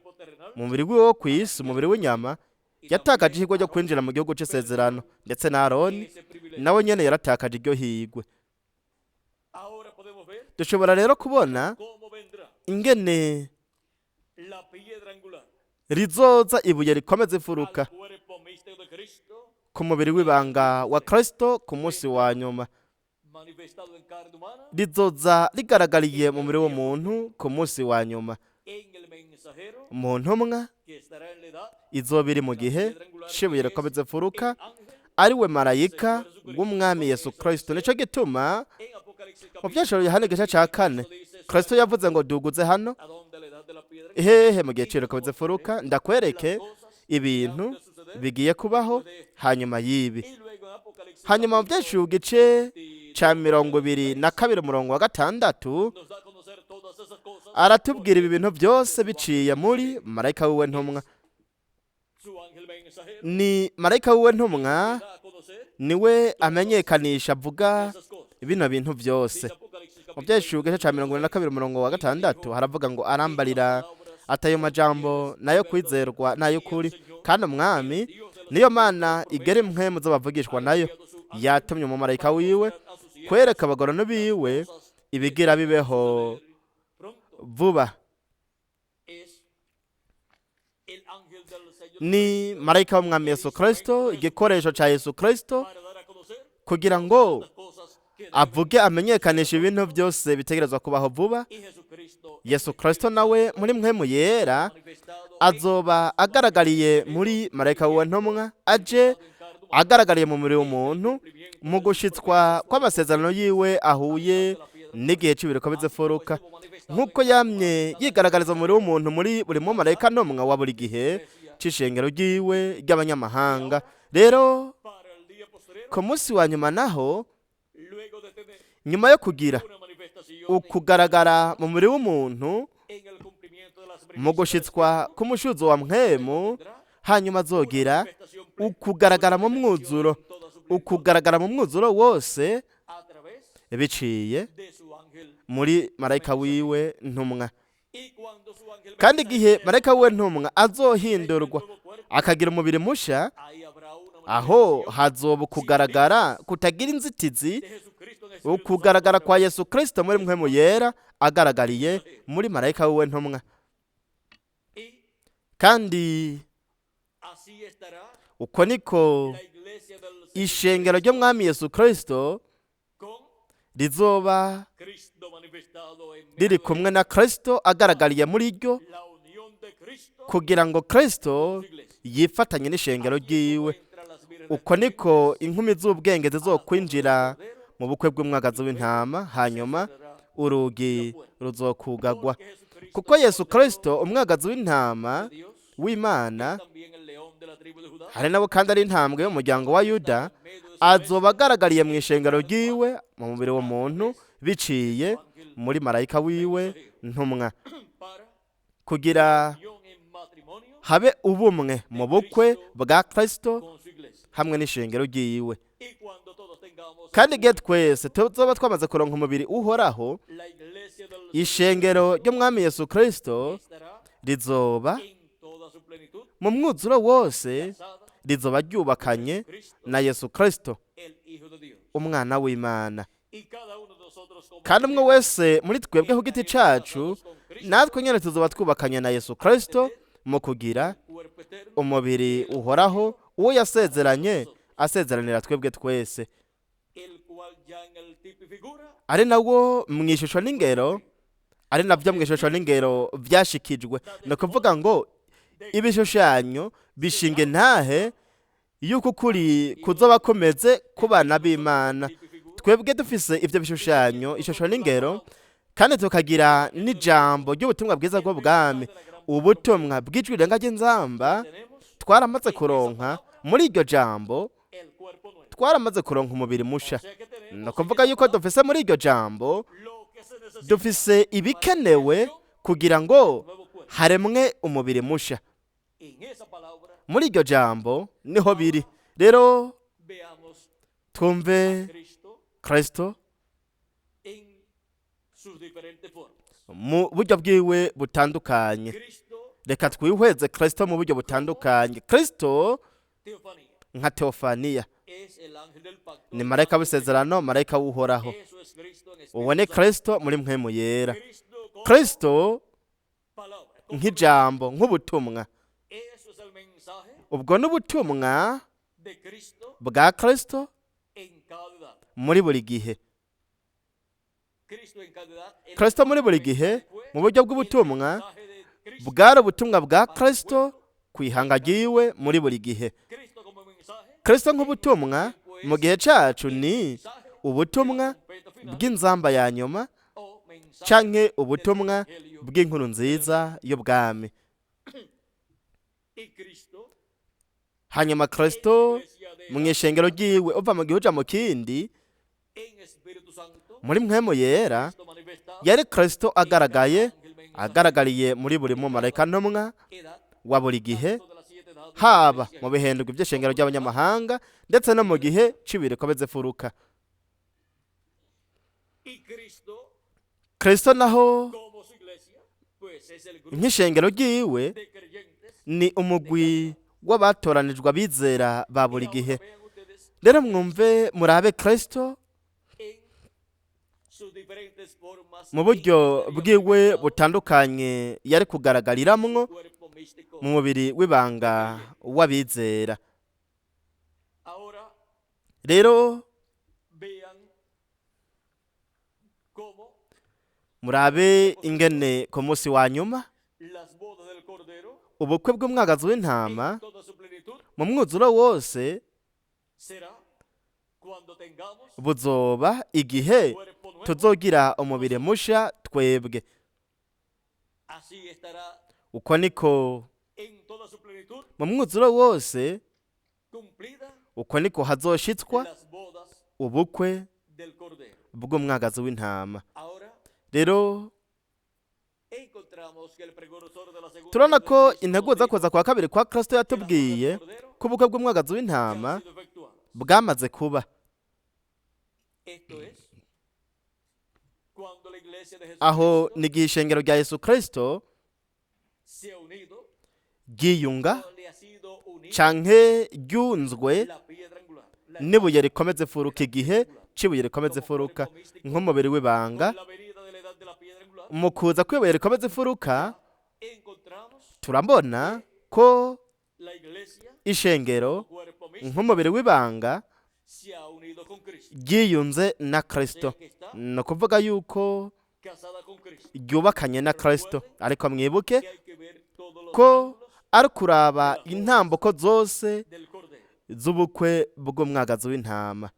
mu mubiri wiwe wo kw'isi, umubiri w'inyama. Yatakaje ihirwe ryo kwinjira mu gihugu c'isezerano, ndetse na Aroni nawe nyene yaratakaje iryo hirwe. Dushobora rero kubona ingene rizoza ibuye rikomeza imfuruka ku mubiri w'ibanga wa Kristo ku munsi wa nyuma. Rizoza rigaragariye mu mubiri w'umuntu ku munsi wa nyuma mu ntumwa izoba iri mu gihe c'ibuye rikomeza imfuruka, ari we marayika w'umwami Yesu Kristo. Nico gituma mu vyashuro Yohana igice ca 4 Kristo yavuze ngo duguze hano hehe mu gihe c'ibuye rikomeza imfuruka, ndakwereke ibintu bigiye kubaho hanyuma y'ibi. Hanyuma mu vyashuro igice ca 22 umurongo wa 6 aratubwira ibi bintu byose biciye muri marayika wiwe ntumwa. Ni marayika wiwe ntumwa niwe amenyekanisha avuga bino bintu byose. Mu vyashuro igice ca 22 umurongo wa 6 haravuga ngo arambarira atayo majambo nayo kwizerwa n'ay'ukuri, kandi umwami niyo Mana igera impwemu z'abavugishwa nayo yatumye umumarayika wiwe kwereka abagorano biwe ibigira bibeho vuba. Ni marayika w'umwami Yesu Kristo, igikoresho ca Yesu Kristo kugira ngo avuge amenyekanisha ibintu byose bitegerezwa kubaho vuba. Yesu Kristo nawe muri mpwemu yera azoba agaragariye muri marayika wiwe ntumwa, aje agaragariye mu mubiri w'umuntu mu gushitswa kw'amasezerano yiwe ahuye n'igihe c'ibiriko bizifuruka, nk'uko yamye yigaragariza mu mubiri w'umuntu muri buri mumarayika ntumwa wa buri gihe c'ishengero ryiwe ry'abanyamahanga. Rero ku munsi wa nyuma naho, nyuma yo kugira ukugaragara mu mubiri w'umuntu mu gushitswa k'umushuzo wa mpwemu, hanyuma azogira ukugaragara mu mwuzuro, ukugaragara mu mwuzuro wose biciye muri marayika wiwe ntumwa. Kandi igihe marayika wiwe ntumwa azohindurwa akagira umubiri musha, aho hazoba ukugaragara kutagira inzitizi, ukugaragara kwa Yesu Kristo muri mpwemu yera agaragariye muri marayika wiwe ntumwa. Kandi uko niko ishengero ry'umwami Yesu Kristo rizoba riri kumwe na Kristo agaragariye muri ryo, kugira ngo Kristo yifatanye n'ishengero ryiwe. Uko niko inkumi z'ubwenge zizokwinjira mu bukwe bw'umwagazi w'intama, hanyuma urugi ruzokugagwa, kuko Yesu Kristo umwagazi w'intama w'Imana, hari nabo kandi ari intambwe y'umuryango wa Yuda, azoba agaragariye mu ishengero ryiwe mu mubiri w'umuntu biciye muri marayika wiwe ntumwa, kugira habe ubumwe mu bukwe bwa Kristo hamwe n'ishengero ryiwe. Kandi igihe twese tuzoba twamaze kuronka umubiri uhoraho, ishengero ry'umwami Yesu Kristo rizoba mu mwuzuro wose Rizoba ryubakanye Cristo, na Yesu Kristo, el Hijo de Dios. umwana w'Imana. Y cada uno de nosotros como Kandi umwe wese muri twebwe ku giti cacu, natwe nyene tuzoba twubakanye na Yesu Kristo mu kugira cuerpo eterno umubiri uhoraho, uwo yasezeranye asezeranira twebwe twese, el cual ya en el tipo y figura ari nawo mu ishusho n'ingero, ari nabyo mu ishusho n'ingero vyashikijwe. Ni ukuvuga ngo ibishushanyo bishinga intahe y'uko ukuri kuzoba kumeze ku bana b'Imana. tipo y figura Twebwe dufise ivyo bishushanyo, ishusho n'ingero, kandi tukagira n'ijambo ry'ubutumwa bwiza bw'ubwami, ubutumwa bw'ijwi rirenga ry'inzamba. Tenemos Twaramaze kuronka muri iryo jambo, el cuerpo nuevo. twaramaze kuronka umubiri musha. O sea que tenemos Ni ukuvuga yuko dufise muri iryo jambo, lo que se necesita dufise ibikenewe kugira ngo nuevo cuerpo. haremwe umubiri musha. En esa palabra Muri iryo jambo niho biri. Rero veamos twumve a Cristo Kristo en sus diferentes formas. mu buryo bwiwe butandukanye. Cristo Reka twihweze Kristo mu buryo butandukanye. Kristo teofanía nka teofaniya es el ángel del pacto. ni marayika w'isezerano, marayika w'Uhoraho. Eso es Cristo en Espíritu Uwo ni Santo. Kristo muri mpwemu yera. Cristo como Kristo palabra, como nk'ijambo, nk'ubutumwa. Eso es el mensaje Ubwo ni ubutumwa de Cristo bwa Kristo en cada edad. muri buri gihe. Cristo en cada edad. El Kristo muri buri gihe fue mu buryo el bw'ubutumwa mensaje de Cristo. bwari ubutumwa bwa Kristo ku ihanga ryiwe muri buri gihe. Cristo como mensaje. Kristo nk'ubutumwa mu gihe cacu ni Mensaje ubutumwa trompeta final bw'inzamba ya nyuma o mensaje canke ubutumwa bw'inkuru nziza y'ubwami. y Cristo Hanyuma Kristo iglesia de mu ishengero ryiwe, uva mu gihe uja mu kindi, en Espíritu Santo muri mpwemu yera, Cristo manifestado yari Kristo agaragaye, ángel mensaje agaragariye muri buri mumarayika ntumwa edad wa buri gihe, tanto de las siete edades de la haba iglesia mu bihendurwa by'ishengero ry'abanyamahanga ndetse no mu gihe c'ibiriko bizifuruka. Y Cristo Kristo naho como su iglesia pues es el grupo nk'ishengero ryiwe de creyentes. ni umugwi w'abatoranijwe, abizera ba buri Y ahora gihe. vean ustedes Rero mwumve, murabe Kristo en sus diferentes formas mu buryo en que bwiwe manifestado butandukanye yari kugaragariramwo cuerpo místico. mu mubiri w'ibanga w'abizera. Ahora Rero vean cómo murabe ingene ku munsi wa nyuma las bodas del Cordero ubukwe bw'umwagazi w'intama en toda su plenitud mu mwuzuro wose será cuando tengamos buzoba igihe cuerpo nuevo. tuzogira umubiri musha twebwe. Así estará Uko niko en toda su plenitud mu mwuzuro wose, cumplida uko niko hazoshitswa las bodas ubukwe del Cordero. bw'umwagazi w'intama. Ahora Rero encontramos que el precursor de la segunda turabona venida ko de Cristo nos integuza dijo kuza kwa kabiri kwa Kristo que las bodas del yatubwiye Cordero ko ubukwe bw'umwagazi ya w'intama han sido efectuadas. bwamaze kuba. Esto es cuando la iglesia de Aho Jesucristo ni igihe ishengero rya Yesu Kristo se ha unido ryiyunga o le ha sido unida canke ryunzwe la piedra angular, la n'ibuye rikomeza imfuruka, igihe c'ibuye rikomeza como imfuruka cuerpo místico, nk'umubiri w'ibanga. con la venida de la edad de la piedra angular, Mu kuza kw'ibuye rikomeza imfuruka encontramos turabona ko la iglesia ishengero cuerpo místico nk'umubiri w'ibanga se ha unido con Cristo, ryiyunze na o sea Kristo, que está ni ukuvuga yuko casada con Cristo. ryubakanye na Kristo. Ariko mwibuke Que hay que ver todos los ko ángulos ari kuraba intambuko zose del Cordero. z'ubukwe bw'umwagazi w'intama.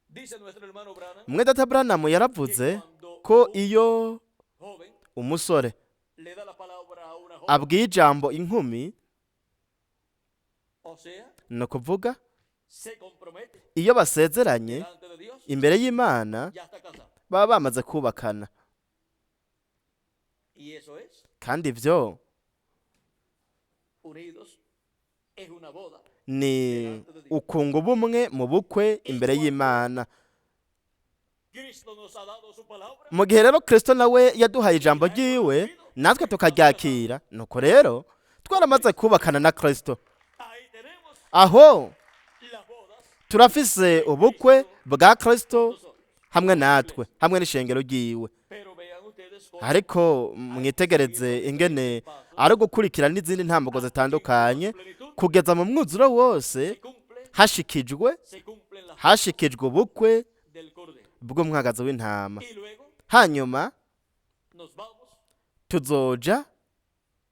Dice nuestro hermano Branham Mwe data Branham que yaravuze cuando ko un iyo joven umusore le da la palabra a una joven, abwiye ijambo inkumi, o sea, ni ukuvuga se compromete iyo basezeranye delante de Dios, imbere y'Imana, ya está casado. baba bamaze kubakana. Y eso es, Kandi ivyo unidos, es una boda. ni ukunga ubumwe mu bukwe imbere y'Imana. Cristo nos ha dado su palabra. Mu gihe rero Kristo nawe yaduhaye ijambo ryiwe natwe tukaryakira, nuko rero twaramaze kubakana na Kristo. Ahí tenemos Aho Las bodas turafise ubukwe bwa Kristo nosotros. Hamwe natwe, hamwe n'ishengero ryiwe. Pero vean ustedes cómo Ariko mwitegereze ingene ari gukurikira n'izindi ntambuko zitandukanye plenitud kugeza mu mwuzuro wose se cumple, hashikijwe se cumplen las hashikijwe ubukwe del Cordero. bw'umwagazi w'intama. Y luego Hanyuma nos vamos tuzoja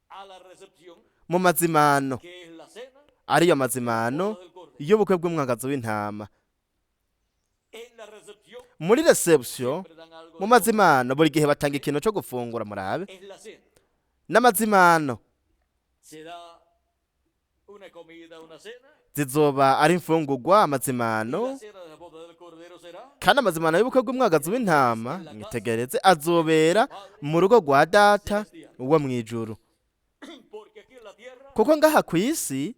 a la recepción, mu mazimano, que es la cena ariyo mazimano del Cordero. y'ubukwe bw'umwagazi w'intama. En la recepción Muri reception, siempre dan algo mu de mazimano, buri gihe batanga ikintu cyo gufungura. Murabe comer. Es la cena. n'amazimano Se da una comida, una cena. zizoba ari imfungurwa, Y amazimano. la cena de la boda del Cordero será Kandi amazimano y'ubukwe bw'umwagazi w'intama, mwitegereze, azobera mu rugo rwa Data wo mu ijuru. Porque aquí en la tierra Kuko ngaha ku isi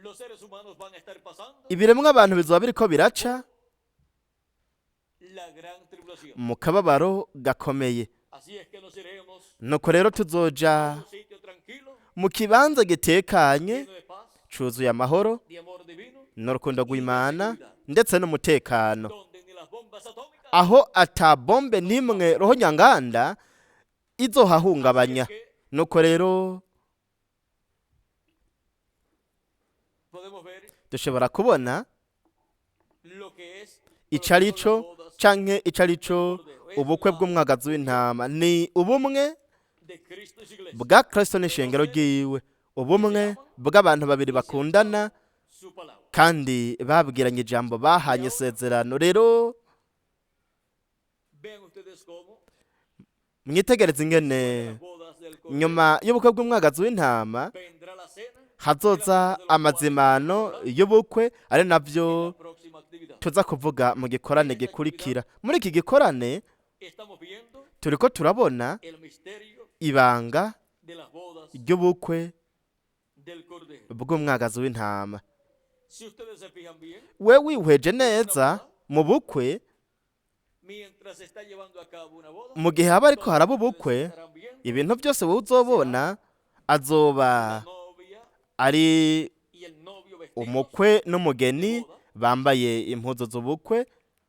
los seres humanos van a estar pasando ibiremwa abantu bizoba biriko biraca la gran tribulación. mu kababaro gakomeye. Así es que nos iremos Nuko rero tuzoja a un sitio tranquilo, mu kibanza gitekanye, lleno de paz, cuzuye amahoro de amor divino, n'urukundo rw'Imana ndetse n'umutekano, donde ni las bombas atómicas aho ata bombe n'imwe roho nyanganda izohahungabanya. que Nuko rero podemos ver dushobora kubona lo que es ico ari cyo canke ico ari cyo ubukwe bw'umwagazi w'intama. Ni ubumwe de Cristo y su iglesia, bwa Kristo n'ishengero ryiwe, ubumwe bw'abantu babiri bakundana su palabra. kandi babwiranye ijambo, bahanye isezerano. Rero Vean ustedes cómo mwitegereze ingene las bodas del Cordero nyuma y'ubukwe bw'umwagazi w'intama vendrá la cena, hazoza amazimano y'ubukwe, ari navyo la próxima actividad. tuza kuvuga mu gikorane gikurikira. Muri iki gikorane Estamos viendo turiko turabona el misterio ibanga de las bodas ry'ubukwe del Cordero. bw'umwagazi w'intama. Si ustedes se fijan bien, We wihweje neza mu bukwe, mientras se está llevando a cabo una boda, mu gihe haba ariko haraba ustedes ubukwe, estarán viendo ibintu byose wowe uzobona azoba la novia ari y el novio vestidos umukwe n'umugeni bambaye impuzu z'ubukwe,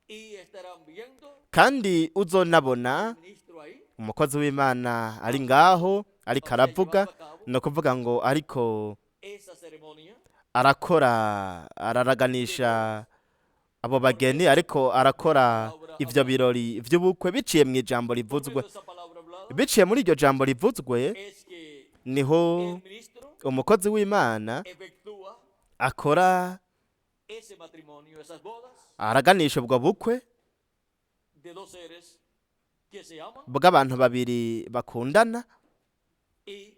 y estarán viendo kandi uzonabona al ministro ahí umukozi w'Imana ari ngaho ariko o sea, aravuga, llevando a cabo ni ukuvuga ngo ariko esa ceremonia arakora, araraganisha abo bageni, ariko arakora ivyo birori vy'ubukwe biciye mu ijambo Por rivuzwe. medio de esa palabra hablada Biciye muri iryo jambo rivuzwe es que niho el ministro umukozi w'Imana efectúa akora, ese matrimonio, esas bodas araganisha ubwo bukwe de dos seres que se aman bw'abantu babiri bakundana. y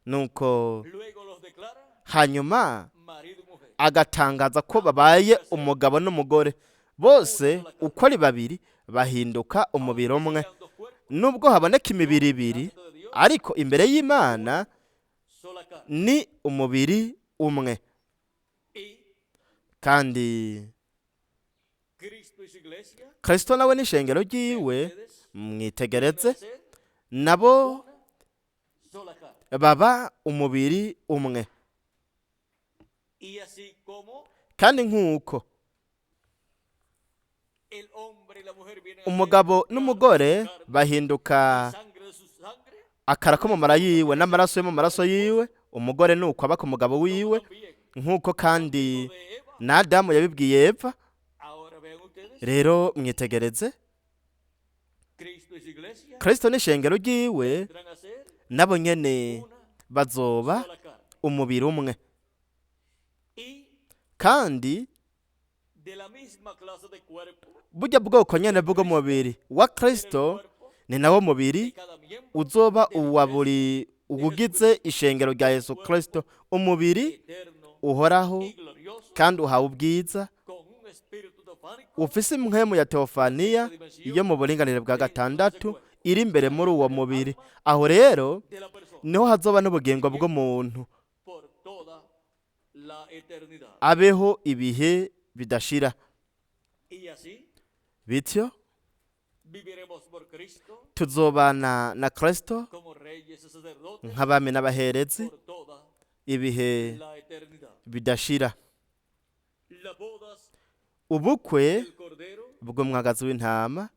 Nuko luego los declara hanyuma marido y mujer. agatangaza ko babaye umugabo n'umugore. Bose uko ari babiri bahinduka umubiri umwe. Sean dos cuerpos, Nubwo haboneka imibiri ibiri, delante de Dios, ariko imbere y'Imana sola carne. ni umubiri umwe. Y Kandi Cristo y su iglesia, Kristo nawe n'ishengero ryiwe, ustedes mwitegereze, van a ser nabo una sola carne. baba umubiri umwe. Y así como Kandi nk'uko el hombre y la mujer vienen a ser umugabo carne n'umugore de su carne, bahinduka sangre de su sangre, akara ko mu mara yiwe n'amaraso yo mu maraso yiwe, umugore ni uko aba ku mugabo wiwe, también nk'uko kandi de Eva. na Adamu yabibwiye Eva. Ahora vean ustedes, Rero mwitegereze, Cristo y su iglesia Kristo n'ishengero ryiwe vendrán a ser nabo nyene una bazoba sola carne. umubiri umwe. Y Kandi de la misma clase de cuerpo, burya bwoko nyene bw'umubiri wa el Kristo cuerpo ni nawo de mubiri cada miembro uzoba uwa buri uwugize ishengero rya Yesu Kristo, umubiri eterno uhoraho y glorioso kandi uhawe ubwiza, con un espíritu teofánico ufise impwemu ya teofaniya yo mu buringanire bwa gatandatu iri imbere muri uwo mubiri. Aho rero de la persona niho hazoba n'ubugingo bw'umuntu, por toda la eternidad. abeho ibihe bidashira. Y así Bityo viviremos por Cristo tuzobana na Kristo como reyes y sacerdotes nk'abami n'abaherezi por toda ibihe la eternidad. Bidashira. Las bodas Ubukwe del Cordero bw'umwagazi w'intama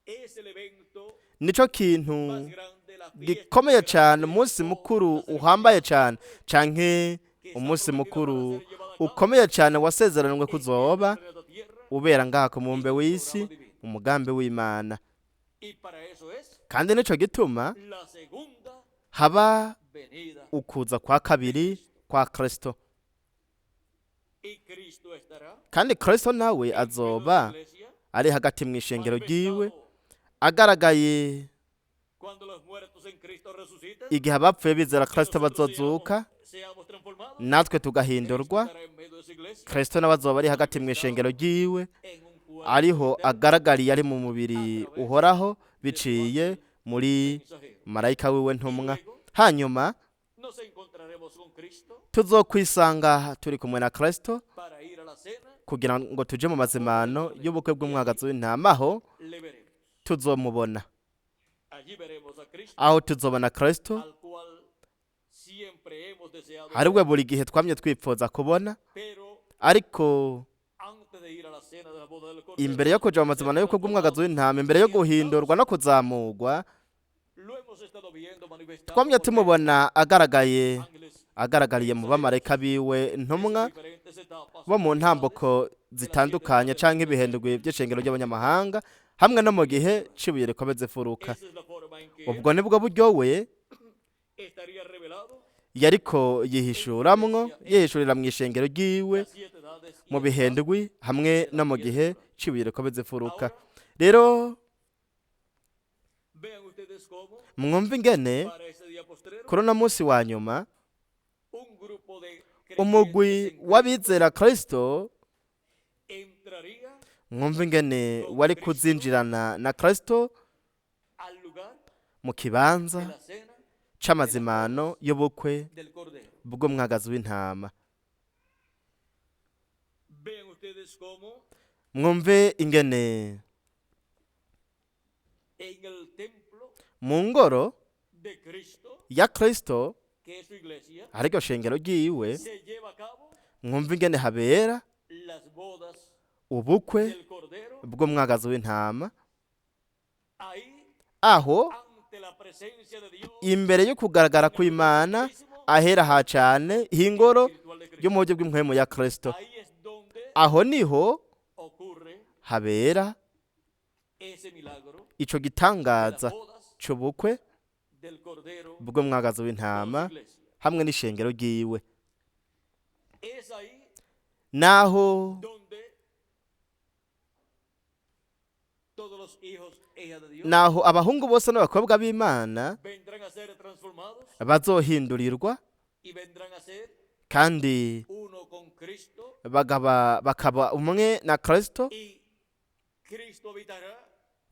es el evento nico kintu más grande, la fiesta gikomeye más cyane, grande umunsi o mukuru la celebración uhambaye cyane canke que está umunsi prometida para mukuru ser llevada a cabo ukomeye cyane wasezeranwe en kuzoba este planeta Tierra ubera ngaha ku mubumbe es el w'isi, programa divino. umugambi w'Imana. Y para eso es Kandi nico gituma la segunda haba venida. ukuza kwa kabiri kwa Kristo. Y Cristo estará Kandi Kristo nawe en medio de su azoba iglesia, ari hagati mu ishengero ryiwe, manifestado agaragaye cuando los muertos en Cristo resuciten, igihe abapfuye bizera y Kristo nosotros bazozuka, seamos transformados. natwe Cristo tugahindurwa. estará en medio de su iglesia, Kristo nawe azoba ari hagati mu ishengero ryiwe, en un cuerpo ariho eterno agaragariye ari mu mubiri uhoraho biciye muri mensajero. marayika wiwe Y ntumwa. luego Hanyuma nos encontraremos con Cristo tuzokwisanga turi kumwe na Kristo para ir a la cena, kugira ngo tuje mu mazimano y'ubukwe bw'umwagazi w'intama, aho le veremos. tuzomubona. Allí veremos a Cristo, Aho tuzobona Kristo, al cual siempre hemos deseado ari we ver, buri gihe twamye twipfuza kubona. pero Ariko antes de ir a la cena de la boda del Cordero, imbere yo kuja mu mazimano y'ubukwe bw'umwagazi w'intama, imbere yo guhindurwa no kuzamurwa, lo hemos estado viendo manifestado twamye por medio tumubona agaragaye de ángeles agaragariye mu bamarayika biwe ntumwa en sus diferentes etapas bo mu ntambuko zitandukanye canke ibihendwi by'ishengero ry'abanyamahanga hamwe no mu gihe c'ibuye rikomeza imfuruka. Esa es la forma en que Ubwo nibwo buryo we estaría revelado yariko yihishuramwo, yihishurira mu ishengero ryiwe las siete edades y mu etapas. bihendwi hamwe no mu gihe c'ibuye rikomeza imfuruka. Ahora Rero vean ustedes cómo mwumve ingene para ese día postrero kuri uno munsi wa nyuma un grupo de umugwi creyentes en Cristo w'abizera Kristo, entraría mwumve ingene wari kuzinjirana na Kristo al lugar mu de kibanza la cena c'amazimano y'ubukwe del Cordero. bw'umwagazi w'intama. Vean ustedes cómo Mwumve ingene en el templo mu ngoro de Cristo, ya Kristo, que es su iglesia, ariryo shengero ryiwe, se lleva a cabo mwumve ingene habera las bodas ubukwe del Cordero bw'umwagazi w'intama, ahí aho ante la presencia de Dios imbere yo kugaragara kw'Imana ahera ha cane h'ingoro espiritual de yo Cristo. mu buryo bw'impwemu ya Kristo. Ahí es donde Aho niho ocurre habera ese milagro ico de las gitangaza bodas c'ubukwe del Cordero bw'umwagazi con w'intama su iglesia. hamwe n'ishengero ryiwe. Es ahí Naho donde todos los hijos e hijas de Dios naho abahungu bose n'abakobwa b'Imana vendrán a ser transformados bazohindurirwa y vendrán a ser kandi uno con Cristo, bagaba bakaba umwe na Kristo, y Cristo habitará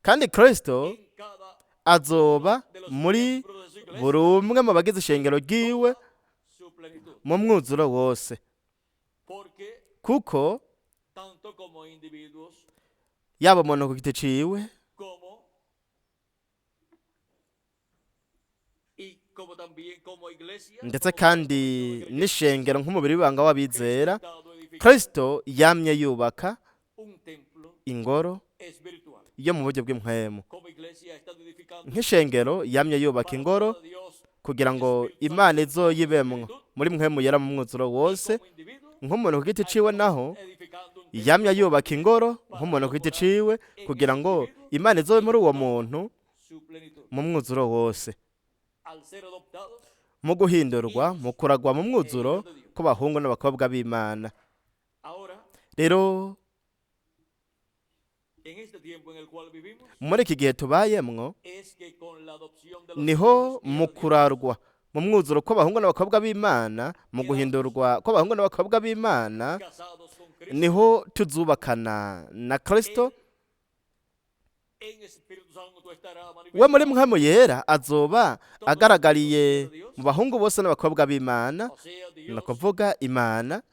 kandi Kristo en cada azoba de los muri miembros de su iglesia buri umwe mu bagize ishengero ryiwe toda su plenitud, mu mwuzuro wose, porque kuko tanto como individuos yaba umuntu ku giti ciwe como y como también como iglesia, ndetse como kandi cuerpo de creyentes, n'ishengero nk'umubiri w'ibanga w'abizera, Cristo ha estado edificando Kristo yamye yubaka un templo ingoro espiritual. yo mu buryo bw'impwemu. Como iglesia ha estado edificando Nk'ishengero yamye yubaka para ingoro que Dios kugira ngo Imana izoyibemwo muri mpwemu yera mu mwuzuro wose. y como individuo Nk'umuntu ku giti ha ciwe estado naho edificando un templo yamye yubaka ingoro nk'umuntu ku giti ciwe kugira ngo Imana izobe muri uwo muntu su plenitud. mu mwuzuro wose, Al ser adoptados mu guhindurwa, mu kuragwa mu mwuzuro kw'abahungu n'abakobwa b'Imana. ahora Rero en este tiempo en el cual vivimos muri iki gihe tubayemwo es que con la adopción de los niho hijos e hijas mu de Dios kurarwa mu mwuzuro kw'abahungu n'abakobwa b'Imana, mu guhindurwa kw'abahungu n'abakobwa b'Imana, casados con Cristo, niho tuzubakana na Kristo. Él en Espíritu Santo estará We muri manifestado, mpwemu yera azoba agaragariye mu bahungu bose n'abakobwa b'Imana, o sea, ni Dios ukuvuga Imana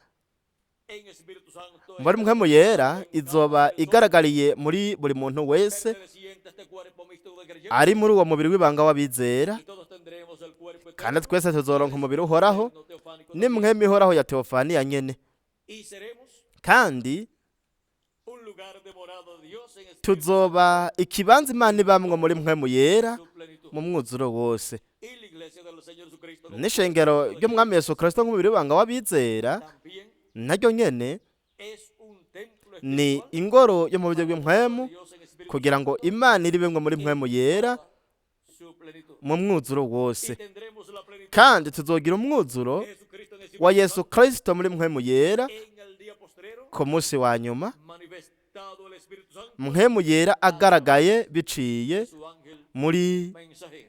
en Espíritu Santo muri mpwemu yera izoba igaragariye muri buri muntu wese perteneciente a este cuerpo mixto de creyentes, ari muri uwo mubiri w'ibanga w'abizera, y todos tendremos el cuerpo Kandi twese tuzoronka umubiri uhoraho n'impwemu ihoraho ya teofaniya nyene, kandi tuzoba ikibanza Imana ibamwo muri mpwemu yera mu mwuzuro wose. N'ishengero ry'Umwami Yesu Kristo nk'umubiri w'ibanga w'abizera naryo nyene ni ingoro yo mu buryo bw'impwemu, kugira ngo Imana iribemwo muri mpwemu yera mu mwuzuro wose. Kandi tuzogira umwuzuro wa Yesu Kristo muri mpwemu yera ku munsi wa nyuma, mpwemu yera agaragaye biciye muri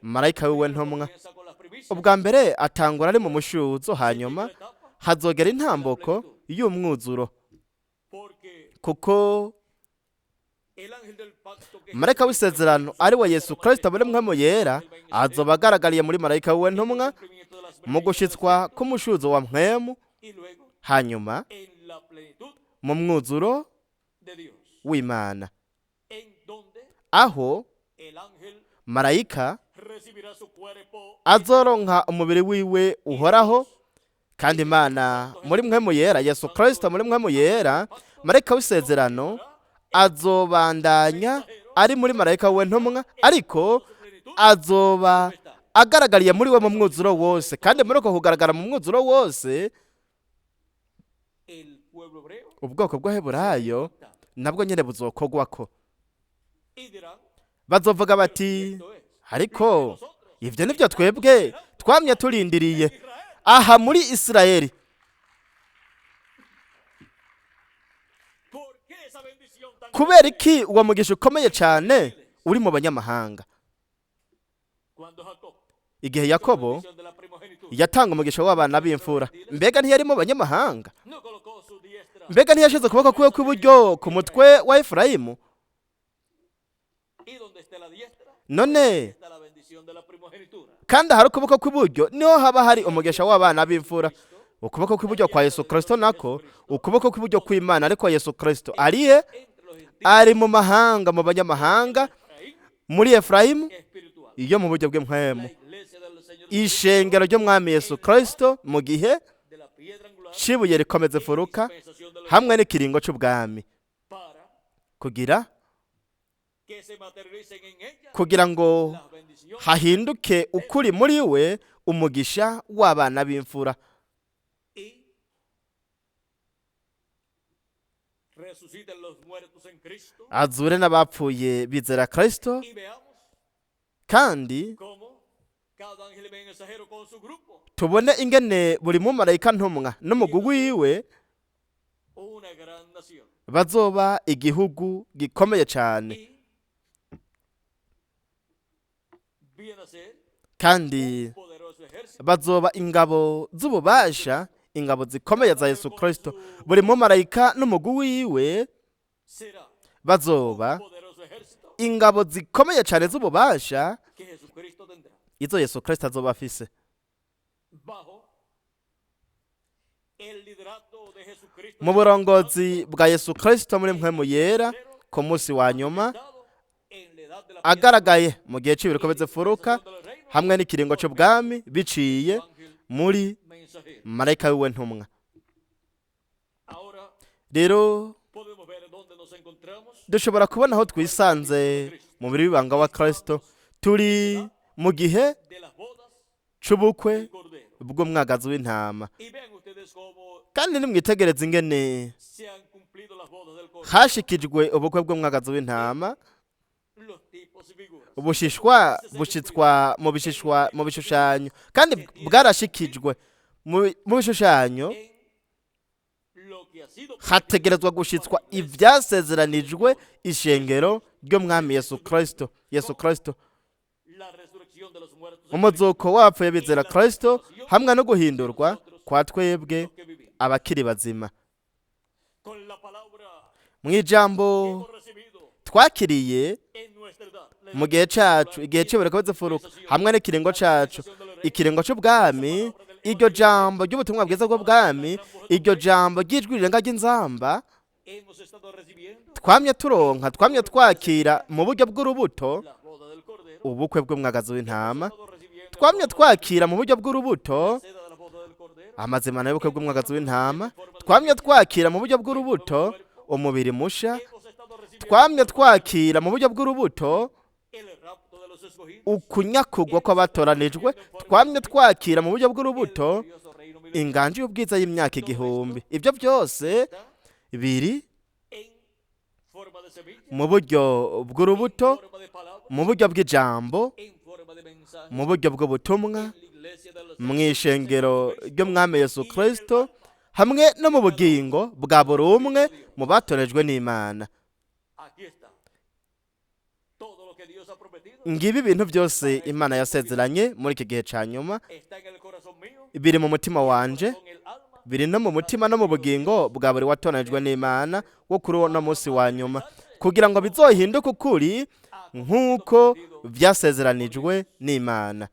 marayika wiwe ntumwa. Ubwa mbere atangura ari mu mushuzo, hanyuma hazogera intamboko y'umwuzuro, kuko marayika w'isezerano ari we Yesu Kristo muri mpwemu yera azoba agaragariye muri marayika wiwe ntumwa mu gushitswa k'umushuzo wa mpwemu, hanyuma mu mwuzuro w'Imana, aho marayika azoronka umubiri wiwe uhoraho. Kandi Imana muri mpwemu yera, Yesu Kristo muri mpwemu yera, marayika w'isezerano azobandanya ari muri marayika we ntumwa, ariko azoba agaragariye muri we mu mwuzuro wose. Kandi muri uko kugaragara mu mwuzuro wose, ubwoko bw'Abaheburayo nabwo nyene buzokogwako. Bazovuga bati: ariko ivyo nivyo twebwe twamye turindiriye aha muri Isirayeli. Kubera iki uwo mugisha ukomeye cyane uri mu banyamahanga? Igihe Yakobo yatanga umugisha w'abana b'imfura, mbega ntiyari mu banyamahanga? Mbega ntiyashize ukuboko kwiwe kw'iburyo ku mutwe wa Efurayimu? None kandi ahari ukuboko kw'iburyo niho haba hari umugisha w'abana b'imfura. Ukuboko kw'iburyo kwa Yesu Kristo nako ukuboko kw'iburyo kw'Imana, ariko Yesu Kristo arihe? Ari mu mahanga, mu banyamahanga, muri Efurayimu iyo mu buryo bw'impwemu. Ishengero ry'Umwami Yesu Kristo mu gihe cibuye rikomeza imfuruka hamwe n'ikiringo c'ubwami, kugira ngo hahinduke ukuri muri we umugisha w'abana b'imfura, azure n'abapfuye bizera Kristo. Kandi tubone ingene buri mumarayika ntumwa n'umugwi wiwe bazoba igihugu gikomeye cyane, kandi bazoba ingabo z'ububasha, ingabo zikomeye za Yesu Kristo. Buri mumarayika n'umugwi wiwe bazoba ingabo zikomeye cyane z'ububasha izo Yesu Kristo azoba afise. Mu burongozi bwa Yesu Kristo muri mpwemu yera ku munsi wa nyuma, agaragaye mu gihe cy'ibikomeze furuka hamwe n'ikiringo cy'ubwami biciye muri marayika wiwe ntumwa. Rero dushobora kubona aho twisanze mu mubiri w'ibanga wa Kristo. Turi mu gihe c'ubukwe bw'umwagazi w'intama. Kandi nimwitegereze ingene hashikijwe ubukwe bw'umwagazi w'intama, ubushishwa bushitswa mu bishishwa mu bishushanyo, kandi bwarashikijwe mu bishushanyo. Hategerezwa gushitswa ibyasezeranijwe ishengero ry'Umwami Yesu Kristo. Yesu Kristo umuzuko w'abapfuye bizera Kristo hamwe no guhindurwa kwa twebwe abakiri bazima. Mu ijambo twakiriye mu gihe cacu, igihe cy'ibikomeze furuka hamwe n'ikiringo cacu, ikiringo c'ubwami, iryo jambo ry'ubutumwa bwiza bw'ubwami, iryo jambo ry'ijwi rirenga ry'inzamba twamye turonka, twamye twakira mu buryo bw'urubuto ubukwe bw'umwagazi w'intama, Twamye twakira mu buryo bw'urubuto amazimano y'ubukwe bw'umwagazi w'intama. Twamye twakira mu buryo bw'urubuto umubiri musha. Twamye twakira mu buryo bw'urubuto ukunyakugwa kw'abatoranijwe. Twamye twakira mu buryo bw'urubuto inganji y'ubwiza y'imyaka 1000. Ibyo byose biri mu buryo bw'urubuto, mu buryo bw'ijambo, mu buryo bw'ubutumwa, mu ishengero ry'umwami Yesu Kristo, hamwe no mu bugingo bwa buri umwe mu batorejwe n'Imana. Ngibi ibintu byose Imana yasezeranye muri iki gihe cya nyuma, biri mu mutima wanje, biri no mu mutima no mu bugingo bwa buri watoranijwe n'Imana wo kuri uno munsi wa nyuma, kugira ngo bizohinduke ukuri nk'uko byasezeranijwe n'Imana.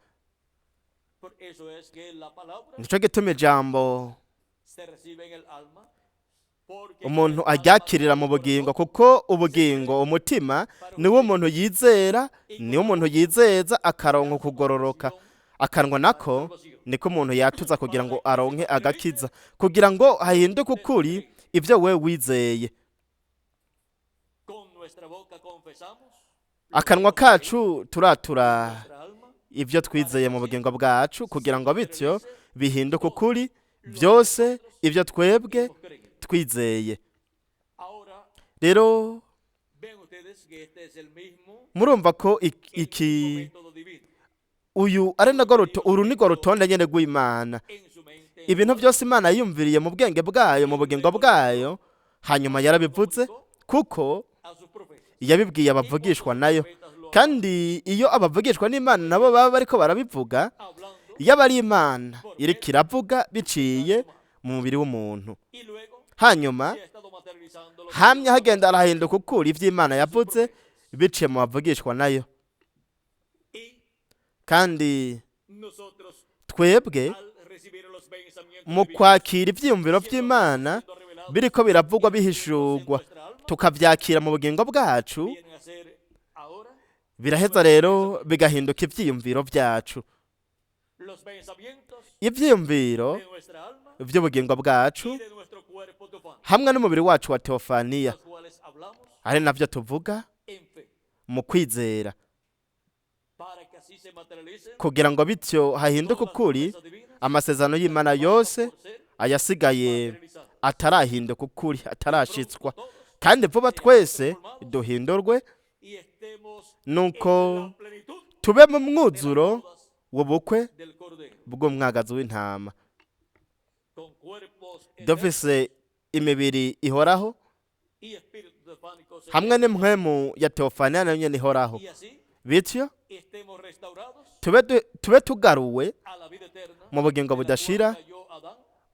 Nicyo gituma ijambo umuntu aryakirira mu bugingo, kuko ubugingo umutima niwo umuntu yizera, niwo umuntu yizeza akaronka kugororoka. Akanwa nako niko umuntu yatuza kugira ngo aronke agakiza, kugira ngo hahinduke ukuri ibyo we wizeye. Akanwa kacu turatura ibyo twizeye mu bugingo bwacu, kugira ngo bityo bihinduke ukuri byose ibyo twebwe twizeye. Rero murumva ko iki uyu ari nago uru ni rutonde nyine rw'Imana. Ibintu byose Imana yiyumviriye mu bwenge bwayo, mu bugingo bwayo, hanyuma yarabivuze kuko yabibwiye abavugishwa nayo. Kandi iyo abavugishwa n'Imana nabo baba bariko barabivuga, iyo aba ari Imana iriko iravuga biciye mu mubiri w'umuntu. Hanyuma hamye hagenda arahinduka ukuri ivy'Imana yavuze biciye mu bavugishwa nayo. Kandi twebwe mu kwakira ivyiyumviro vy'Imana biriko biravugwa bihishurwa, tukavyakira mu bugingo bwacu, biraheza rero bigahinduka ivyiyumviro vyacu. Ivyiyumviro vy'ubugingo bwacu hamwe n'umubiri wacu wa teofaniya, ari navyo tuvuga mu kwizera, kugira ngo bityo hahinduke ukuri amasezerano y'Imana yose ayasigaye atarahinduka ukuri, atarashitswa. Kandi vuba twese duhindurwe, nuko tube mu mwuzuro w'ubukwe bw'umwagazi w'intama, dufise imibiri ihoraho hamwe n'impwemu ya teofaniya nayo nyene ihoraho. Bityo tube tugaruwe mu bugingo budashira,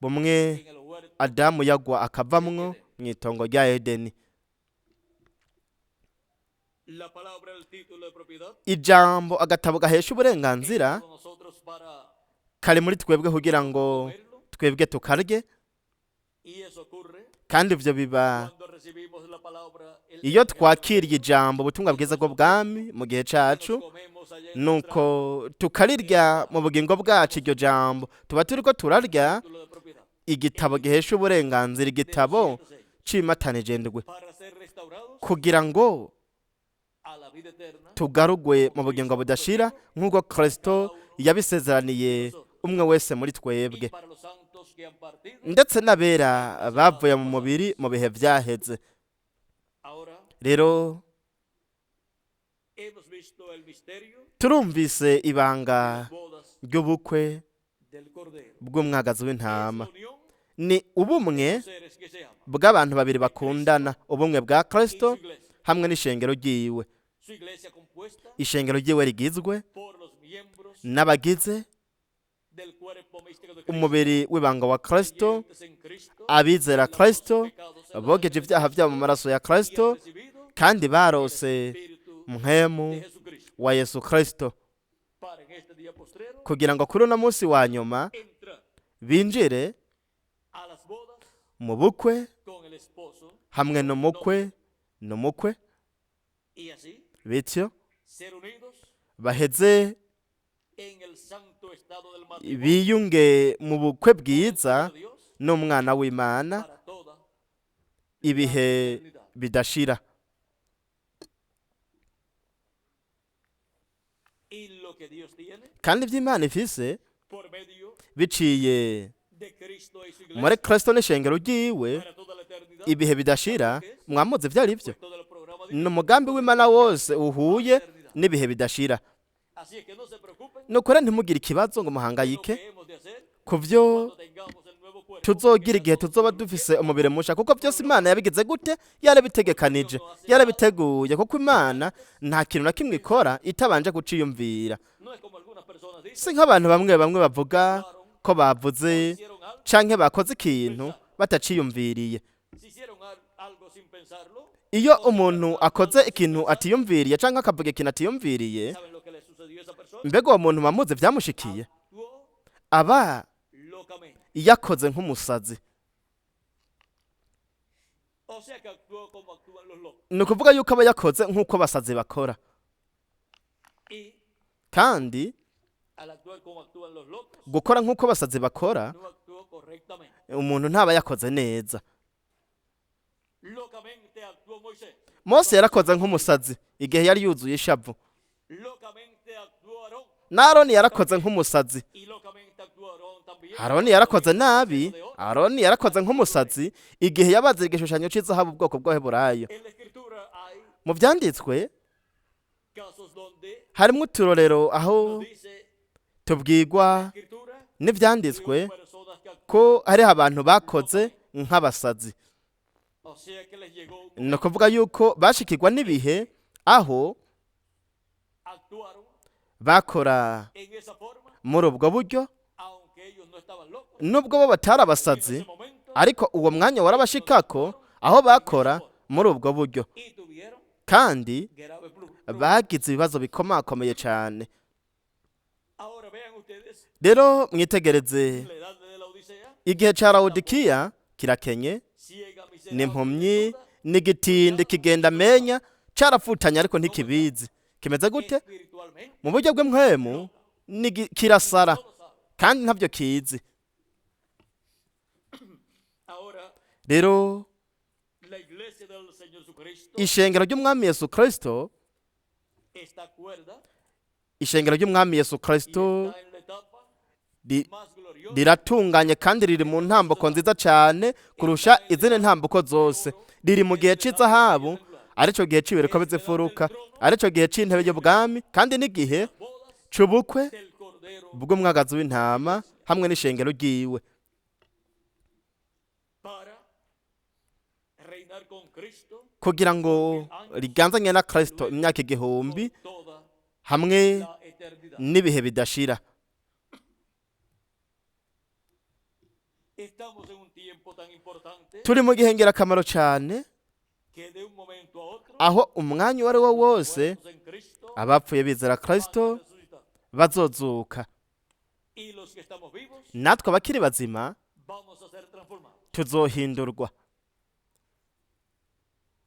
bumwe Adamu yagwa akavamwo mu itongo rya Edeni. Ijambo agatabo gahesha uburenganzira kari muri twebwe kugira ngo twebwe tukarye, kandi ivyo biba iyo twakiriye ijambo ubutumwa bwiza bw'ubwami mu gihe cacu, nuko tukarirya mu bugingo bwacu. Iryo jambo tuba turiko turarya igitabo gihesha uburenganzira, igitabo cimatanije ndwi, kugira ngo tugarugwe mu bugingo budashira nk'uko Kristo yabisezeraniye umwe wese muri twebwe, ndetse n'abera bavuye mu mubiri mu bihe vyaheze. Rero turumvise ibanga ry'ubukwe bw'umwagazi w'intama. Ni ubumwe bw'abantu babiri bakundana, ubumwe bwa Kristo hamwe n'ishengero ryiwe. Ishengero ryiwe rigizwe n'abagize umubiri w'ibanga wa Kristo, abizera Kristo, bogeje ibyaha byabo mu maraso ya Kristo, kandi barose mpwemu wa Yesu Kristo, kugira ngo kuri uno munsi wa nyuma binjire mu bukwe hamwe n'umukwe n'umukwe, bityo baheze en el santo estado del matrimonio Biyunge mu bukwe bwiza de Dios n'umwana w'Imana para toda ibihe bidashira. Y lo que Dios tiene Kandi iby'Imana ifise por medio biciye de Cristo y su muri iglesia Kristo n'ishengero ryiwe para toda la eternidad, ibihe bidashira. Mwamuzi ibyo ari byo? pues todo el programa Ni divino. umugambi w'Imana wose uhuye n'ibihe bidashira. Así es que no se preocupen Nukuri ntimugire ikibazo ngo de lo muhangayike que hemos de hacer ku byo cuando tengamos el nuevo cuerpo, tuzogira porque igihe ya todo tuzoba lo dufise umubiri musha, kuko byose Imana yabigize gute? Yarabitegekanije, yarabiteguye, kuko Imana nta kintu na kimwe ikora itabanje kuciyumvira. No es como algunas personas dicen, Si nk'abantu bamwe bamwe bavuga ko bavuze hicieron algo, canke bakoze ikintu bataciyumviriye. si hicieron algo sin pensarlo, Iyo umuntu akoze ikintu atiyumviriye canke akavuga ikintu atiyumviriye, ¿saben lo que le sucedió a esa persona? mbega uwo muntu bamuzi vyamushikiye? Actuó Aba locamente. yakoze nk'umusazi. O sea que actuó como actúan los locos. Ni ukuvuga yuko aba yakoze nk'uko abasazi bakora. Y Kandi al actuar como actúan los locos, gukora nk'uko abasazi bakora, no actuó correctamente. umuntu ntaba yakoze neza. Locamente actuó Moisés. Mose yarakoze nk'umusazi igihe yari yuzuye ishavu. Locamente actuó Aarón. Na Aroni yarakoze nk'umusazi. Y locamente actuó Aarón también. Aroni yarakoze nabi. Aroni yarakoze nk'umusazi igihe yabaze igishushanyo cy'izahabu ubwoko bw'Abaheburayo. En la escritura hay Mu byanditswe casos donde harimo uturorero aho nos dice tubwigwa escritura que n'ibyanditswe hubo personas que actuaron, ko hariho abantu bakoze nk'abasazi. o sea que les llegó un Ni ukuvuga yuko bashikirwa n'ibihe aho actuaron bakora en esa forma, muri ubwo buryo, aunque ellos no estaban locos. nubwo bo batari En abasazi, ese momento ariko uwo mwanya warabashikako aho bakora muri ubwo buryo, y tuvieron kandi grave problemas. bagize ibibazo bikomakomeye cyane. Ahora vean ustedes Rero mwitegereze la edad de la Odisea, igihe cya Lawodikiya kirakenye, ciega, miserable, ni impumyi, desnuda, n'igitindi kigenda amenya, carafutanye ariko ntikibizi. Kimeze gute? espiritualmente, Mu buryo bw'impwemu kirasara no lo sabe. kandi ntabyo kizi. Ahora Rero la iglesia del Señor Jesucristo ishengero ry'umwami Yesu Kristo, está cuerda ishengero ry'umwami Yesu y Kristo está en la etapa más gloriosa riratunganye kandi riri mu ntambuko nziza cyane kurusha izindi ntambuko zose. Riri mu gihe cy'izahabu, aricyo gihe cy'ibiriko bizifuruka, aricyo gihe cy'intebe y'ubwami, kandi n'igihe bodas c'ubukwe del Cordero bw'umwagazi w'intama hamwe n'ishengero ryiwe, para reinar con Cristo kugira ngo riganzanye na Kristo imyaka 1000 por toda hamwe la eternidad. n'ibihe bidashira. Estamos en un tiempo tan importante Turi mu gihe ngirakamaro cyane que de un momento a otro aho umwanya uwo ari wo wose muertos en Cristo abapfuye bizera van a Kristo resucitar. bazozuka, Y los que estamos vivos natwe abakiri bazima vamos a ser transformados. tuzohindurwa.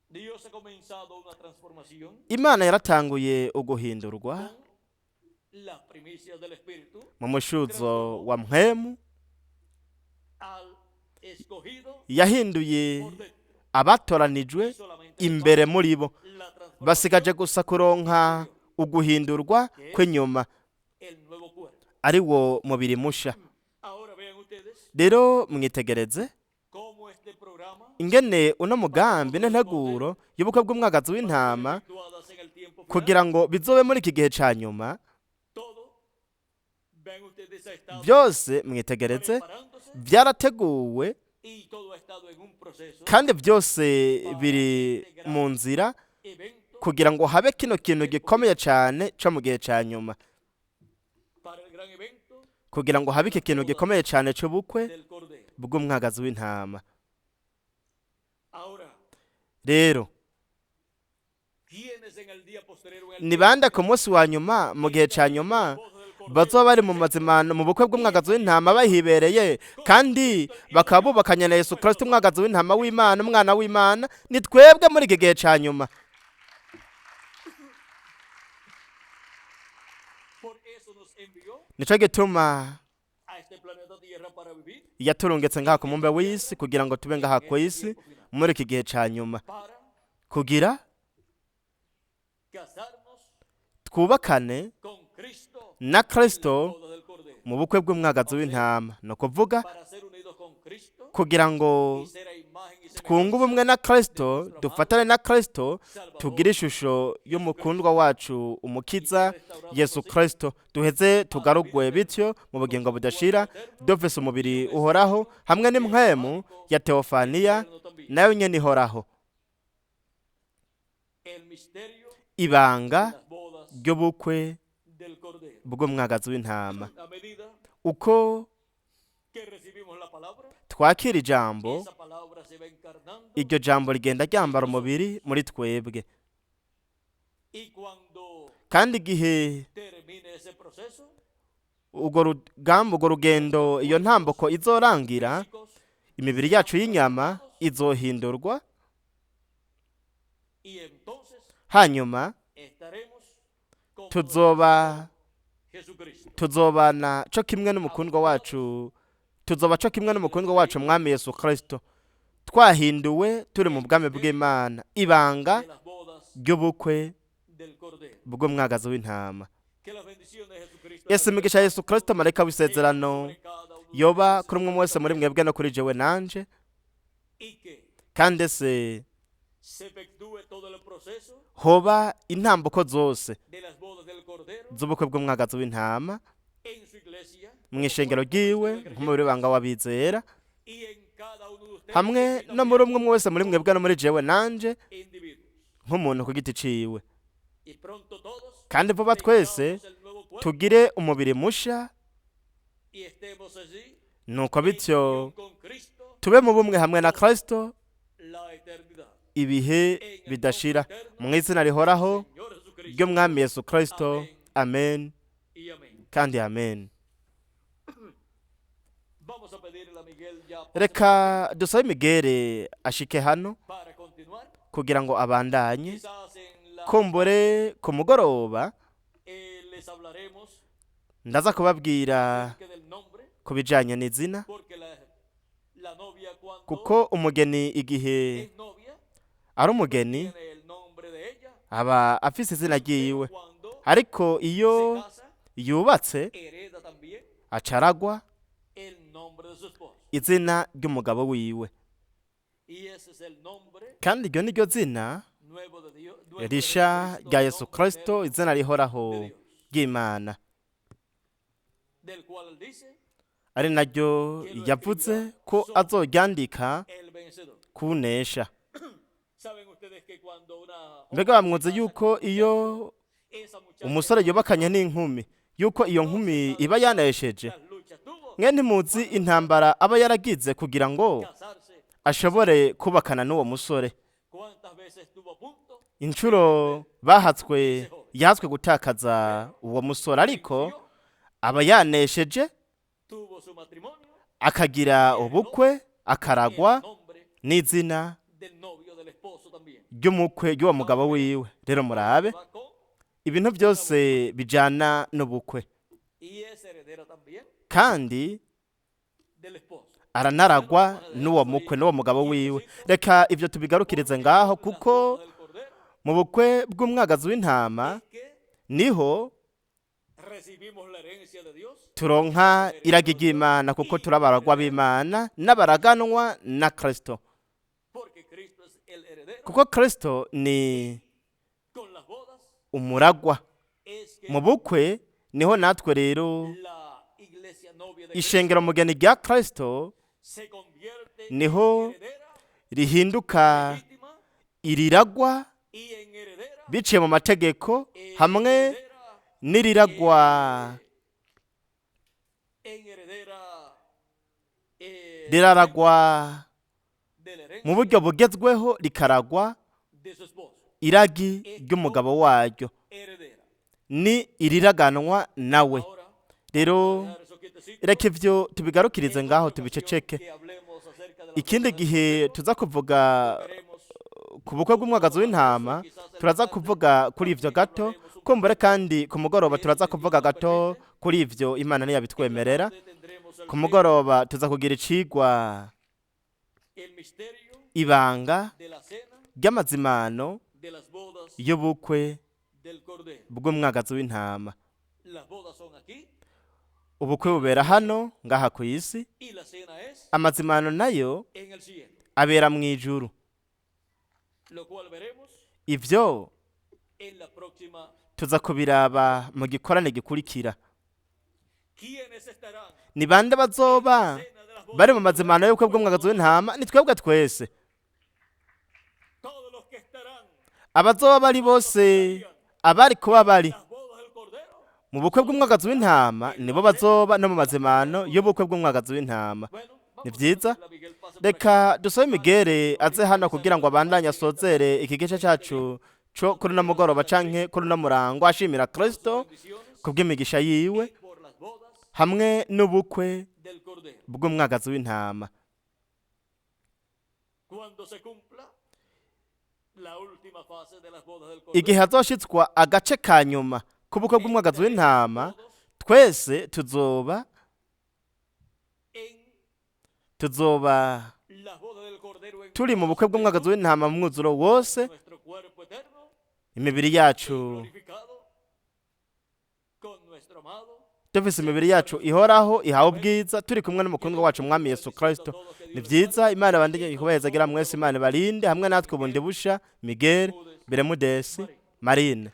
Dios ha comenzado una transformación Imana yaratanguye uguhindurwa con las primicias del Espíritu mu mushuzo wa mpwemu, al escogido yahinduye por dentro. abatoranijwe Y solamente imbere muri bo, la transformación basigaje gusa kuronka uguhindurwa kw'inyuma, el nuevo cuerpo. ari wo mubiri musha. Ahora vean ustedes Rero mwitegereze cómo este programa ingene uno mugambi n'integuro y'ubukwe bw'umwagazi w'intama efectuadas en el tiempo final, kugira ngo bizobe muri iki gihe ca nyuma. todo, vean ustedes, ha estado Byose mwitegereze preparándose byarateguwe y todo ha estado en un proceso, kandi byose biri mu nzira evento kugira ngo habe kino kintu gikomeye cyane cyo mu gihe cya nyuma, para el gran evento kugira ngo habe iki kintu gikomeye cyane cy'ubukwe del Cordero. bw'umwagazi w'intama. Ahora, Rero ¿quiénes en el día postrero en el ni bande ku munsi wa nyuma mu gihe cya nyuma esposo del Cordero bazoba bari mu mazimano mu bukwe bw'umwagazi w'intama bahibereye, kandi bakaba bubakanye na Yesu Kristo umwagazi w'intama w'Imana, umwana w'Imana? Ni twebwe muri iki gihe cya nyuma. Nico gituma yaturungitse ngaha ku mumbe w'isi kugira ngo tube ngaha ku isi muri iki gihe ca nyuma, kugira twubakane na Kristo mu bukwe bw'umwagazi w'intama, ni ukuvuga kugira ngo twunge ubumwe na Kristo, dufatane na Kristo, tugire ishusho y'umukundwa wacu umukiza Yesu Kristo, duheze tugarugwe bityo mu bugingo budashira, dufise umubiri uhoraho hamwe n'impwemu ya teofaniya nayo nyene ihoraho. Ibanga ry'ubukwe bw'umwagazi w'intama. Uko twakira ijambo, iryo jambo rigenda ryambara umubiri muri twebwe, kandi igihe urwo rugamba, urwo rugendo, iyo ntambuko izorangira, imibiri yacu y'inyama izohindurwa, hanyuma tuzoba tuzobana co kimwe n'umukundwa wacu, tuzoba co kimwe n'umukundwa wacu mwami Yesu Kristo, twahinduwe turi mu bwami bw'Imana. Ibanga ry'ubukwe bw'umwagazi w'intama. Yesu, imigisha Yesu Kristo marayika w'isezerano yoba kuri umwe wese muri mwebwe no kuri jewe nanje, kandi se hoba intambuko zose z'ubukwe bw'umwagazi w'intama mu ishengero ryiwe nk'umubiri w'ibanga w'abizera, hamwe no muri umwe wese muri mwebwe no muri jewe nanje nk'umuntu ku giti ciwe, kandi vuba twese tugire umubiri musha, nuko bityo tube mu bumwe hamwe na Kristo ibihe bidashira, mu izina rihoraho ry'umwami Yesu Kristo. Amen kandi amen. Reka dusabe Migere ashike hano kugira ngo abandanye. Kumbure ku mugoroba ndaza kubabwira ku bijanye n'izina, kuko umugeni igihe ari umugeni aba afise izina ryiwe, ariko iyo yubatse acaragwa izina ry'umugabo wiwe, kandi iryo ni ryo zina risha rya Yesu Kristo, izina rihoraho ry'Imana, ari naryo yavuze ko azoryandika kunesha. Mbega bamwunze yuko iyo umusore yubakanye n'inkumi, yuko iyo nkumi iba yanesheje? Mwe ntimuzi intambara aba yaragize kugira ngo ashobore kubakana n'uwo musore. Inshuro bahatswe yahatswe gutakaza uwo musore, ariko aba yanesheje akagira ubukwe, akaragwa n'izina ry'umukwe ry'uwo mugabo wiwe. Rero murabe ibintu byose bijana n'ubukwe, kandi aranaragwa n'uwo mukwe n'uwo mugabo wiwe. Reka ibyo tubigarukirize ngaho, kuko mu bukwe bw'umwagazi w'intama niho turonka iragi ry'Imana, kuko turabaragwa b'Imana n'abaraganwa na Kristo, kuko Kristo ni umuragwa. Mu bukwe niho natwe rero ishengero mugeni rya Kristo niho rihinduka iriragwa biciye mu mategeko, hamwe n'iriragwa riraragwa mu buryo bugezweho, rikaragwa iragi ry'umugabo waryo, ni iriraganwa nawe. Rero reka ivyo tubigarukirize ngaho, tubiceceke. Ikindi gihe tuza kuvuga ku bukwe bw'umwagazi w'intama, turaza kuvuga kuri ivyo gato. Kumbure kandi ku mugoroba turaza kuvuga gato kuri ivyo, Imana ntiyabitwemerera. Tendremos el Ku mugoroba tuza kugira icigwa el misterio ibanga de la cena ry'amazimano de las bodas y'ubukwe del Cordero. bw'umwagazi w'intama. Las bodas son aquí Ubukwe bubera hano ngaha ku isi, y la cena es amazimano nayo en el cielo, abera mu ijuru. lo cual veremos Ivyo en la próxima. tuza kubiraba mu gikorane gikurikira. ¿Quiénes estarán? Ni bande bazoba Cena de las bodas bari mu mazimano y'ubukwe bw'umwagazi w'intama? Ni twebwe twese. Todos los que estarán Abazoba bari bose, abari kuba bari las bodas del Cordero. mu bukwe bw'umwagazi w'intama, nibo bazoba no mu mazimano y'ubukwe bw'umwagazi w'intama. Bueno, Ni vamos a vyiza. pedirle a Miguel pase por aquí. Reka dusabe Migere aze hano kugira ngo abandanye asozere iki gice cacu co kuri uno mugoroba canke kuri uno murango, ashimira Kristo Bendiciones kubw'imigisha yiwe y por las bodas hamwe n'ubukwe del Cordero. bw'umwagazi w'intama. Cuando se cumpla la última fase de las bodas del Cordero, Igihe hazoshitswa agace ka nyuma k'ubukwe bw'umwagazi w'intama, twese tuzoba en tuzoba las bodas del Cordero en turi mu bukwe bw'umwagazi w'intama mu mwuzuro wose, nuestro cuerpo eterno imibiri yacu glorificado con nuestro amado dufise imibiri yacu ihoraho ihawe ubwiza, turi kumwe n'umukundwa wacu Umwami Yesu Kristo. Ni vyiza. Imana bandanye kubahezagira mwese, Imana barinde hamwe natwe bundi busha. Miguel Beremudesi, Marine.